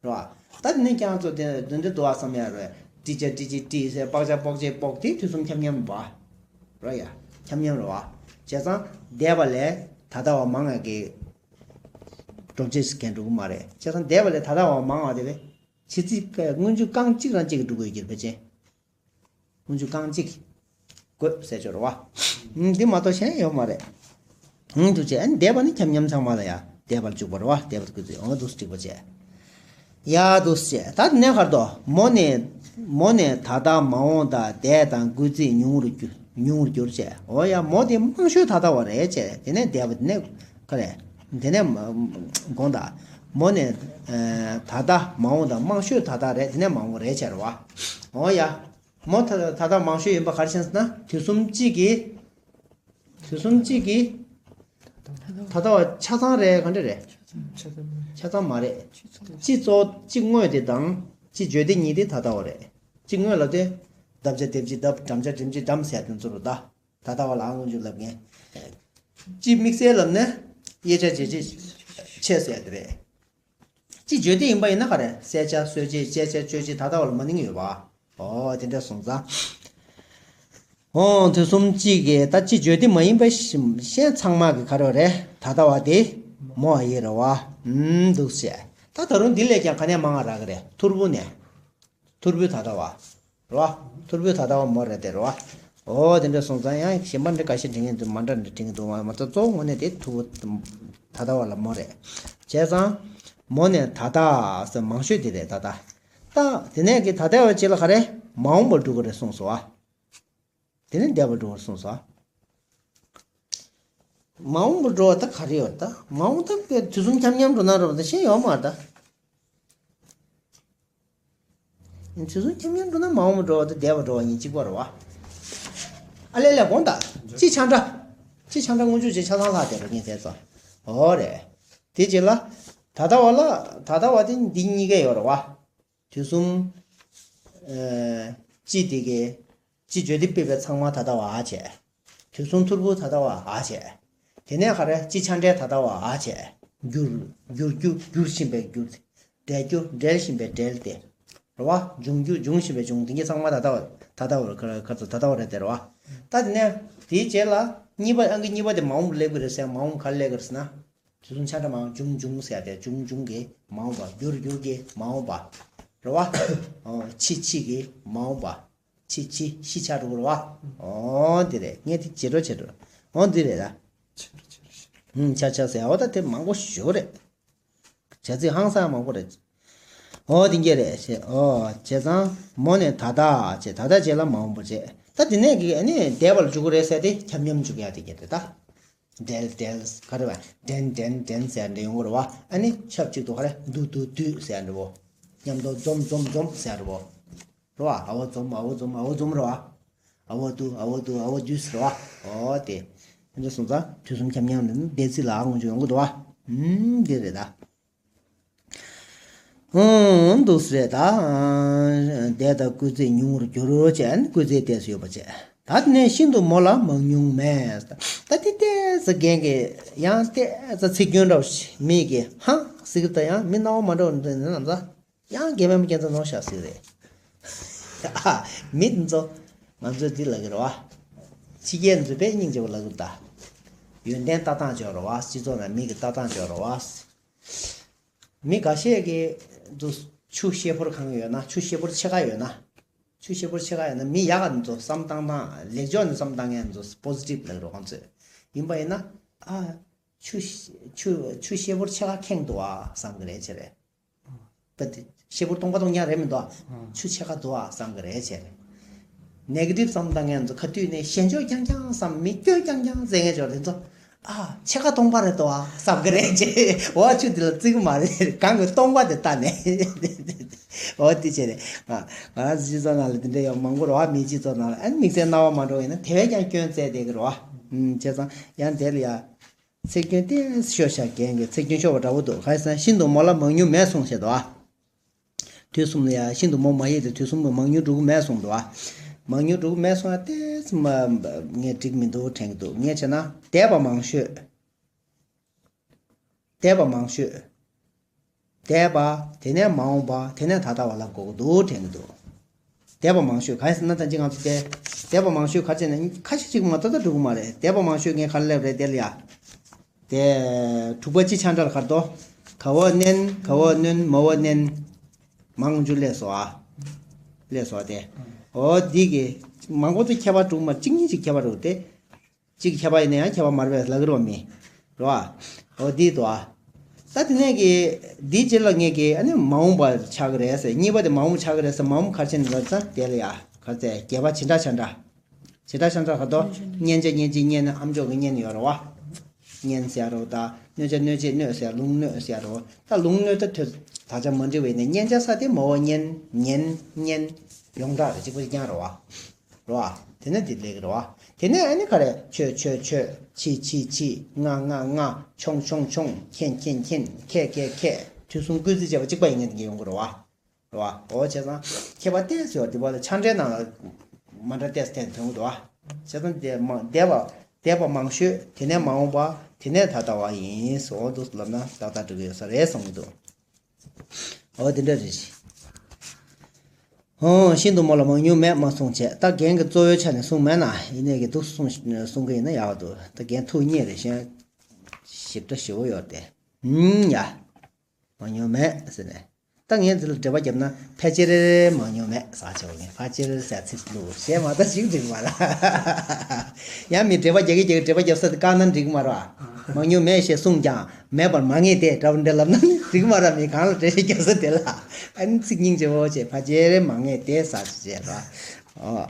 རེད་བ། ད་དེ་ནས་ཀྱང་ཚོ་དེ་འདི་འདྲ་འདུག་ཨ་བསམ་ཡ་རེད། ཏི་ཅ་ཏི་ཅི་ཏི་ཟེར་པག་ཅ་པོག་ཅེ་པོག་དེ་དུས་གསུམ་ཁྱབ་མཉམ་རེད་བ། རེད་ཡ། ཁྱབ་མཉམ་རེད་བ། བྱས་ཙང་འདས་པ་ལས་ད་ལྟ་བ་མང་ང་གི་སྒྲུབ་བྱེད་ཟེར་མཁན་འགྲོ་གི་མ་རེད། བྱས་ཙང་འདས་པ་ལས་ད་ལྟ་བ་མང་བ་དེ་བས་ཕྱི་ཚིག་སྔོན་འཇུག་རྐང་གཅིག་རང་གཅིག་གིས་འགྲུབ་དགོས་ཀྱི་རེད་ཕལ་ཆེར། སྔོན་འཇུག་རྐང་གཅིག་དགོས་ཟེར་ཆོག་རེད་བ། ཨུམ། འདི་མ་གཏོགས་གཞན་ཡོད་མ་རེད། ཨུམ། འདུག་བྱས་ཨ་ནི་འདས་པ་ནི་ཁྱབ་མཉམ་ཚང་མ་ལ་ཡ་འདས་པར་འཇུག་པ་རེད་བ། འདས་པ་དགོས་ཚུལ་འོ་འདུག་སེ་འགྲིག་པ་བྱས། ཡ་འདུག་སེ་བྱས་ད་དེ་ནས་ག་རེ་འདུག་མོ་ནས་མོ་ནས་ད་ལྟ་མ་འོངས་དང་འདས་དང་སྐུལ་ཚིག་ཉུང་རུ་གྱུར་ཉུང་རུ་གྱུར་བྱས། འོ་ཡ་མོ་དེ་མང་ཤོས་ད་ལྟ་བ་རེད་བྱས། དེ་ནས་འདས་པ་དེ་ནས་ག་རེ། དེ་ནས་དགོངས་དག་མོ་ནས་ད་ལྟ་མ་འོངས་དང་མང་ཤོས་ད་ལྟ་རེད། དེ་ནས་མ་འོངས་རེད་བྱས་རེད་བ། འོ་ཡ། མོ་ད་ད་ལྟ་མང་ཤོས་ཡིན་པ་ག་རེ་བྱས་ཟེར་ན་དུས་གསུམ་གཅིག་གི། དུས་གསུམ་གཅིག་གི། ད་ལྟ་བ་ཆ་ཚང་རེད་ག་འདྲ་རེད། ཆ་ཚང་མ་རེད། སྤྱི་གཙོ་སྤྱི་དངོས་དེ་དང་སྤྱི་བརྗོད་དེ་གཉིས་དེ་ད་ལྟ་བ་རེད། སྤྱི་དངོས་ལབ་དེ། བསྡབ་བྱ་བསྡེབས་བྱེད་བསྡབས། འགྲམ་བྱ་འགྲིམ་བྱེད་འགྲམ་ཟེར་དེ་ཚོ་རེད་ད། ད་ལྟ་བ་ལ་སྔོན་འཇུག་ལབ་མཁན། སྤྱི་དམིགས་བསལ་ལབ་ན། དབྱེ་བྱ་འབྱེད་བྱེད་ཆེད་ཟེར་དེ་རེད། སྤྱི་བརྗོད་དེ་ཡིན་པ་ཡིན་ན་ག་རེ། བསད་བྱ་གསོད་བྱེད་བཅད་བྱ་གཅོད་བྱེད་ད་ལྟ་བ་ལ་མ་ནིང་ཡོད་པ། ཨོ་དེ་འདྲ་སོང་ཙང་། ཨོ་དུས་གསུམ་གཅིག་གི་ད་སྤྱི་བརྗོད་དེ་མ་ཡིན་པ་གཞན་ཚང་མ་གི་ག་རེ་རེད། ད་ལྟ་བ་དེ་མོ་ཨ་ཡེ་རེད་བ། ཨུམ་འདུག་ཟེར། ད་ད་རུང་འདི་ལས་ཀྱང་ག་ནས་མང་བ་རག་གི་རེད། ཐོར་བུ་ནས། ཐོར་བུའི་ད་ལྟ་བ། རེད་བ། ཐོར་བུའི་ད་ལྟ་བ་མོ་རེད་དེ་རེད་བ། ཨོ་དེ་འདྲ་སོང་ཙང་ཡང་གཞན་པ་འདྲ་འགའ་ཤས་འབྲི་མཁན་འདུག་མ་འདྲ་འདྲ་འབྲི་མཁན་འདུག་མ་མ་གཏོགས་གཙོ་བོ་དངོས་གནས་དེ་ཐོར་བུ་ད་ལྟ་བ་ལ་མོ་རེད། བྱས་ཙང་། མོ་ནས་ད་ལྟ་ཟེར་མང་ཤོས་དེ་རེད་ད་ལྟ། ད་དེ་ནས་ཀྱི་ད་ལྟ་བ་ཅིག་ལ་ག་རེ། མ་འོངས་པར་འགྲོ་གི་རེད་གསུངས་སོ་ཨ། དེ་ནས་འདས་པར་འགྲོ་བར་གསུངས་སོ། མ་འོངས་པ་འགྲོ་བ་ད་ག་རེ་ཡོད་ད། མ་འོངས་ད་དཔེ་དུས་གསུམ་འཁྱམ་འཁྱམ་འགྲོ་ན་རོ་ད་ཤེས་ཡོད་མ་ད། དུས་གསུམ་འཁྱམ་འཁྱམ་འགྲོ་ན་མ་འོངས་པ་འགྲོ་བ་ད་འདས་པ་འགྲོ་བ་གཉིས་གཅིག་པ་རེད་བ། ཨ་ལས་ལས་དགོངས་དག་ཅི་ཆ་འདྲ། ཅི་ཆ་འདྲ་སྔོན་འཇུག་ཅེས་ཆ་ཚང་ལྷག་བསྡད་པ་གཉིས་བསྡད་ཙང་། འོ་རེད། དེ་རྗེས་ལ། ད་ལྟ་བ་ལ། ད་ལྟ་བ་དེ་འདི་གཉིས་ཀ་ཡོད་རེད་བ། དུས་གསུམ། ཨ། སྤྱི་དེ་གའི། སྤྱི་བརྗོད་འདེབས་སྤེལ་བའི་ཚང་མ་ད་ལྟ་བ་ཨ་བྱས། དུས་གསུམ་ཐོར་བུ་ད་ལྟ་བ་ཨ་བྱས། དེ་ནས་ག་རེ་སྤྱི་ཆ་འདྲའི་ད་ལྟ་བ་ཨ་བྱས། འགྱུར། འགྱུར་རྒྱུ་འགྱུར་བཞིན་པའི་འགྱུར། འབྲས་རྒྱུ་འབྲེལ་བཞིན་པའི་འབྲེལ་ཏེ། རེད་བ། འབྱུང་རྒྱུ་འབྱུང་བཞིན་པའི་འབྱུང་དེ་གའི་ཚང་མ་ད་ལྟ་བ་ད་ལྟ་བ་ག་ཚོད་ད་ལྟ་བ་རེད་དེ་རེད་བ། ད་དེ་ནས་དེའི་རྗེས་ལ་གཉིས་པ་ཨང་ཀི་གཉིས་པ་དེ་མ་འོངས་པར་སླེབས་ཀྱི་རེད་ཟེར། མ་འོངས་པ་ག་རེ་སླེབས་ཀྱི་རེད་ཟེར་ན། དུས་གསུམ་ཆ་འདྲ་མ་འོངས་འབྱུང་འབྱུང་ཟེར་ཏེ་འབྱུང་འབྱུང་གི་མ་འོངས་པ། འགྱུར་འགྱུར་གྱི་མ་འོངས་པ། རེད་བ། འཆི་འཆི་གི་མ་འོངས་པ། འཆི་འཆི་ཤི་ཆ་འགྲོ་གི་རེད་བ། འོ་འདི་རེད། ངས་དེ་བྱེད་འགྲོ་བྱེད་འགྲོ། འོ་འདི་རེད་ད། ཧུམ་ཆ་ཆ་ཟེར་འོ་ད་དེ་མང་པོ་ཞེ་པོ་རེད། བྱ་ཚིག་ཧང་སང་མང་པོ་རེད། འོ་དེ་འདྲ་རེད་ཞེས། འོ་བྱས་ཙང་མོ་ནས་ད་ལྟ་བྱས། ད་ལྟ་བྱས་ལ་མ་འོངས་པ་བྱས། ད་དེ་ནས་ཀྱི་ཨ་ནི་འདས་པ་ལ་འཇུག་གི་རེད་ཟེར་ཏེ་འཁྱམ་འཁྱམ་འཇུག་ཡ་དེ་འདྲ་རེད་ད། འདྲེལ་འདྲེལ་ག་རེ་བ། འདྲེན་འདྲེན་འདྲེན་ཟེར་འདྲ་ཡོང་གི་རེད་བ། ཨ་ནི་ཆབས་ཅིག་ཏུ་ག་རེ་འདུ་འདུ་འདུས་ཟེར་འདྲ་བོ། མཉམ་དུ་འཛོམས་འཛོམས་འཛོམས་ཟེར་འདྲ་བོ། རེད་བ། ཨ་བོ་འཛོམས་ཨ་བོ་འཛོམས་ཨ་བོ་འཛོམས་རེད་བ། ཨ་བོ་འདུ་ཨ་བོ་འདུ་ཨ་བོ་འདུས་རེད་བ། འོ་དེ། དེ་འདྲ་སོང་ཙང་དུས་གསུམ་འཁྱམ་འཁྱམ་ནི་འདས་ཚིག་ལ་ཨ་ངོ་འཇུག་ཡོང་གི་འདུག་བ། ཨུམ་འདི་རེད་ད། ཨང་། འདུག་སེ་ད། འདས་དང་སྐུལ་ཚིག་ཉུང་རུ་གྱུར་བྱས། སྐུལ་ཚིག་ཏོག་ཙམ་ཡོད་པ་བྱས། ད་དེ་ནས་ཤིན་ཏུ་མོ་ལ་མང་ཉུང་མེད། ད་དེ་ཏོག་ཙམ་རྒན་གྱི་ཡང་ཏོག་ཙམ་ཚིག་སྐྱོན་འདྲ་བོ་ཞིག་མི་གི་ཧང་ཟེར་གི་ད་ཡང་མི་སྣང་བ་མ་འདྲ་བ་འདི་ནི་ནམ་ཟ། ཡང་རྒན་མེད་མ་རྒན་ཚ་ནོར་ཤག་ཟེར་གི་རེད། ཨ། མི་འདི་ཚོ། ང་ཚོས་འདི་ལབ་གི་རེད་བ། ཕྱི་རྒྱལ་འདི་ཚོ་དཔེ་སྙིང་རྗེ་པོ་ལབ་གི་འདུག་ད། ཡོན་ཏན་ལྟ་སྟངས་ཅིག་ཡོད་རེད་བ། སྤྱི་ཚོགས་ནང་མི་གི་ལྟ་སྟངས་ཅིག་ཡོད་རེད་བ། མི་འགའ་ཤས་ཀྱིས་འདུག་ཆུ་ཤེལ་ཕོར་གང་ཡོད་ན། ཆུ་ཤེལ་ཕོར་ཕྱེད་ཀ་ཡོད་ན། ཆུ་ཤེལ་ཕོར་ཕྱེད་ཀ་ཡོད་ན། མི་ཡག་ག་འདུག་བསམ་བཏང་སྟངས། ལེགས་ཕྱོགས་ནས་བསམ་བཏང་མཁན་འདུག་པོ་སི་ཊིབ་ལབ་རོགས་ཁོང་ཚོས། ཡིན་པ་ཡིན་ན། ཨ། ཆུ་ཤ- ཆུ- ཆུ་ཤེལ་ཕོར་ཕྱེད་ཀ་ཁེངས་འདུག་ཨ་བསམ་གི་རེད་ཅེས་རེད། ད་དེ་ཤེལ་ཕོར་སྟོང་པ་སྟོང་རྐྱང་རེད་མི་འདུག་ཨ། ཆུ་ཕྱེད་ཀ་འདུག་ཨ་བསམ་གི་རེད་ཅེས་རེད། ནེ་གེ་ཊིབ་བསམ་བཏང་མཁན་ཚོ་ག་དུས་ནས་ཞེན་ཆོག་རྐྱང་རྐྱང་བསམ། མི་སྐྱོན་རྐྱང་རྐྱང་བཙལ་མཁན་ཚོ་དེ་ཚོ། ཨ། ཕྱེད་ཀ་སྟོང་པ་རེད་དོ་ཨ་བསམ་གི་རེད་ཅེས། འོ་ཆུ་དེ་ལ་བརྩི་གི་མ་རེད། གང་གི་སྟོང་པ་དེ་ལྟ་ནས། འོ་དེ་བྱས་རེད། ང་ང་རང་ཚོ་སྤྱི་ཚོགས་ནང་ལ་དེ་འདྲ་ཡང་མང་པོ་རེད་བ། མིའི་སྤྱི་ཚོགས་ནང་ལ་ཨ་ནི་དམིགས་བསལ་སྣང་བ་མ་འགྲོ་ཡིན་ན་དེ་བས་ཀྱང་སྐྱོན་བཙལ་བསྡད་ཀྱི་རེད་བ། ཨུམ། བྱས་ཙང་ཡང་དེ་ལ་ཡ། ཚིག་སྐྱོན་ཏོག་ཙམ་ཤོར་ཤག་རྒན་གྱིས་ཚིག་སྐྱོན་ཤོར་བ་འདྲ་བོ་འདུག་ག་རེ་ཟེར་ན་ཤིན་ཏུ་མོ་ལ་མང་ཉུང་མེད་གསུངས་བྱས་འདུག་ཨ། དུས་གསུམ་ལ་ཡ་ཤིན་ཏུ་མོ་མ་ཡིན་ཏེ། དུས་གསུམ་མང་ཉུང་འགྲོ་གི་མེད་གསུངས་འདུག་ཨ། མང་ཉུང་འགྲོ་གི་མེད་གསུངས་ཡ་ཏོག་ཙམ་ངས་འགྲིག་མི་འདུག་དྲན་གྱི་འདུག་ངས་བྱས་ན་འདས་པ་མང་ཤོས། འདས་པ་མང་ཤོས། འདས་པ། དེ་ནས་མ་འོངས་པ། དེ་ནས་ད་ལྟ་བ་ལབ་དགོས་ཀྱི་འདུག་དྲན་གྱི་འདུག་འདས་པ་མང་ཤོས་གང་ཡིན་ཟེར་ན། ད་ཅི་ང་ཚོ་དེ། འདས་པ་མང་ཤོས་ག་རེ་བྱས་ནས་ཁ་ཤས་ཅིག་མ་གཏོགས་ད་འགྲོ་གི་མ་རེད། འདས་པ་མང་ཤོས་ངས་ག་རེ་སླེབས་རེད་དེ་ལ་ཡ། དེ། དྲུག་པ་སྤྱི་ཆ་འདྲ་ལ་ག་རེ་འདུག་ག་བ་ནན། ག་བ་ནོན། མ་བ་ནན། མང་ཆུ་སླེབས་སོ་ཨ། སླེབས་སོ་ཨ་དེ། འོ་འདི་གི། མང་པོ་དེ་ཁྱད་པར་འགྲོ་གི་མ། གཅིག་གཉིས་ཅིག་ཁྱད་པར་འགྲོ་དེ། གཅིག་ཁྱད་པར་ཡིན་ན་ཡང་ཁྱད་པར་མ་རེད་པས་ལབ་ཀྱི་རེད་པ་མི། རེད་པ། འོ་འདི་འདུག་ཨ། ད་དེ་ནས་ཀྱི་འདིའི་རྗེས་ལ་ངས་ཀྱི་ཨ་ནི་མ་འོངས་པ་ཆགས་ཀྱི་རེད་ཟེར། གཉིས་པ་དེ་མ་འོངས་པ་ཆགས་ཀྱི་རེད་ཟེར། མ་འོངས་པ་ག་རེ་བྱས་ནས་ལབ་ཙང་དེ་ལ་ཡ་ག་ཚད་བརྒྱད་པ་བྱེ་བྲག་ཆ་འདྲ། བྱེ་བྲག་ཆ་འདྲ་ག་དོ། སྙན་ཆ་སྙན་ཅིག་སྙན་ནི་ཨམ་ཅོག་གི་སྙན་ཡོད་རེད་པ། སྙན་ཟེར་རོ། ད་གནོད་བྱ་གནོད་བྱེད་གནོད་ཟེར། ལུང་གནོད་ཟེར་རོ། ད་ལུང་གནོད་ད་ཐོས། ད་ཆ་མ་འདྲི་བས་ནས་སྙན་ཆ་ས་དེ་མ་འོངས་པ་སྙན། ཉན། སྙན། ཡོངས་གྲགས་རེད། གཅིག་པ་གཅིག་རྐྱང་རེད་པ། རེད་པ། དེ་ནས་དེ་ལེགས་རེད་པ། དེ་ནས་ཨ་ནི་ག་རེ། མཆོད་མཆོད་མཆོད། མཆིས་མཆིས་མཆིས། ང་ང་ང་། མཆོང་མཆོང་མཆོང་། མཁྱེན་མཁྱེན་མཁྱེན། ཁྱེད་ཁྱེད་ཁྱེད། དུས་གསུམ་སྐུལ་ཚིག་བྱས་པ་གཅིག་པ་ཡིན་ངེས་དེ་འདྲ་ཡོང་གི་རེད་པ། རེད་པ། འོ་བྱས་ཙང་ཁྱད་པར་ཏོག་ཙམ་ཡོད། དེ་བ་ལ་ཆ་འདྲའི་ནང་ལ་མ་འདྲ་ཏོག་ཙམ་ཐོན་གྱི་འདུག་པ། བྱས་ཙང་དེ་མ་འདས་པ། འདས་པ་མང་ཤོས། དེ་ནས་མ་འོངས་པ། དེ་ནས་ད་ལྟ་བ་ཡིན། འོ་འདུག་ལབ་ན་ཏག་ཏག་འགྲིག་གི་ཡོད་ས་རེད་བསམ་གྱི་འདུག་འོ་དེ་འདྲ་རེད། ཨོ། ཤིན་ཏུ་མོ་ལ་མང་ཉུང་མེད་མ་གསུངས་བྱས། ད་རྒན་གྱིས་གཙོ་བོའི་ཆ་ནས་གསུངས་མེད་ན། ཡིན་ནའི་གི་འདུག་གསུངས་གསུང་གི་ཡིན་ན་ཡག་འདུག་ད་རྒན་ཐུགས་མཉེས་རེད། གཞན་ཞིབ་ཕྲ་ཞེ་པོ་ཡོད་དེ། ཨུམ། ཡ། མང་ཉུང་མེད་ཟེར་ནས། ད་ངས་འདི་ལ་འགྲེལ་པ་བརྒྱབ་ན་ཕལ་ཆེར་མང་ཉུང་མེད་ཟེར་ཆོག་གི། ཕལ་ཆེར་ཟེར་ཚིག་བླུགས་ཞེས་མ་ལྟ་ཞིག་འགྲིག་མ་རེད། ཡང་མི་འགྲེལ་པ་རྒྱག་གི་རྒྱག་གི་འགྲེལ་པ་བརྒྱབ་ས་དེ་བཀག་ན་འགྲིག་མ་རེད། མང་ཉུང་མེད་ཞེས་གསུངས་ཀྱང་མེད་པར་མ་ངེས་ཏེ་འདྲ་བོ་འདྲ་ལབ་ན་འགྲིག་མ་རེད། མི་གང་ལ་འགྲེལ་བཤད་རྒྱག་ས་དེ་ལ་ཨ་ནི་ཚིག་སྙིང་རྗེ་བོ་བྱས་ཕལ་ཆེར་མ་ངེས་ཏེ་ཟེར་བྱས་རེད། ཨོ།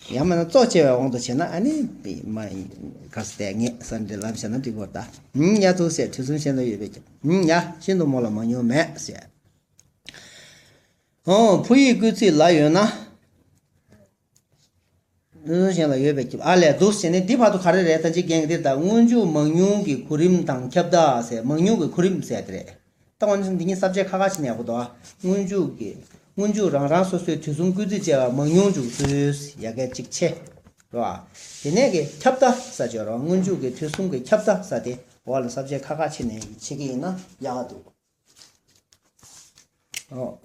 ཡང་མིན་ན་གཙོ་ཆེ་བའི་དབང་དུ་བྱས་ན་ཨ་ནི་མ་ག་ས་དེ་ངས་ས་འདྲེ་ལབ་བྱས་ན་འགྲིག་གོ་ད། ཡ་ཐུགས་སྲས་དུས་གསུམ་གཞན་ལ་ཡོད་པའི་ཁྱབ། ཡ་ཤིན་ཏུ་མོ་ལ་མང་ཉུང་མེད་ཟེར། ཨོ་ཕོ་ཡིག་བཀོད་ཚིག་ལ་ཡོད་ན། དུས་གསུམ་གཞན་ལ་ཡོད་པའི་ཁྱབ། ཨ་ལས་འདུག་ཟེར་ནས་འདི་བར་དུ་ག་རེ་རེད། ད་ཅི་རྒན་གྱི་འདིར་ད་སྔོན་འཇུག་མང་ཉུང་གི་གོ་རིམ་དང་ཁྱབ་བརྡལ་ཟེར། མང་ཉུང་གི་གོ་རིམ་ཟེར་དེ་རེད། ད་འོན་ཀྱང་འདི་གཉིས་ས་བཅད་ཁ་ཁ་ཕྱེ་ནས་ཡག་པོ་འདུག་ཨ། སྔོན་འཇུག་གི་སྔོན་འཇུག་རང་རང་སོ་སོའི་དུས་གསུམ་སྐུལ་ཚིག་བཅས་པ་མང་ཉུང་འཇུག་ཚུལ་ཡ་གལ་གཅིག་ཆེ་རོ། དེ་ནས་ཀྱི་ཁྱབ་བརྡལ་ས་བཅད་རོ། སྔོན་འཇུག་གི་དུས་གསུམ་གྱི་ཁྱབ་བརྡལ་ས་དེ་འོག་ལ་ས་བཅད་ཁ་ཁ་ཕྱེ་ནས་ཕྱེ་གི་ཡིན་ན་ཡག་ག་འདུག་ཨོ།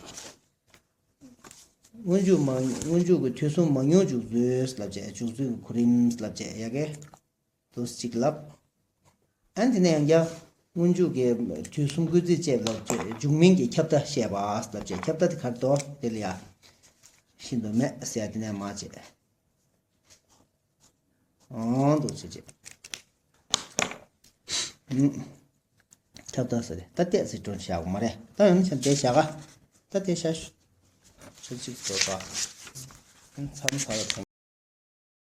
སྔོན་འཇུག་མ་སྔོན་འཇུག་གི་དུས་གསུམ་མང་ཉུང་འཇུག་ཚུལ་ལབ་བྱས། འཇུག་ཚུལ་གྱི་གོ་རིམ་ལབ་བྱས་ཡ་གི་དུས་གཅིག་ལབ། ཨ་ནི་དེ་ནས་ཡང་བསྐྱར་སྔོན་འཇུག་གི་དུས་གསུམ་སྐུལ་ཚིག་བཅས་ལབ་བྱས། འཇུག་མིན་གྱི་ཁྱབ་བརྡལ་བཤད་པ་ལབ་བྱས། ཁྱབ་བརྡལ་དེ་ག་རེ་འདུག་དེ་ལ་ཡ་ཤིན་ཏུ་མེད་ཟེར་ཡ་དེ་ནས་མ་བྱས། ཨང་འདུག་ཟེར་བྱས། ཨུམ། ཁྱབ་བརྡལ་ཟེར་རེད། ད་བལྟས་ཟེར་དྲོན་བཞག་གོ་མ་རེད། ད་ཡང་ནི་བྱས་བལྟས་བཞག་ག་ད་བལྟས་བཞག་ཆུ་ཚིག་བཟོ་ད། མཚམས་ཚར་བ་དང་།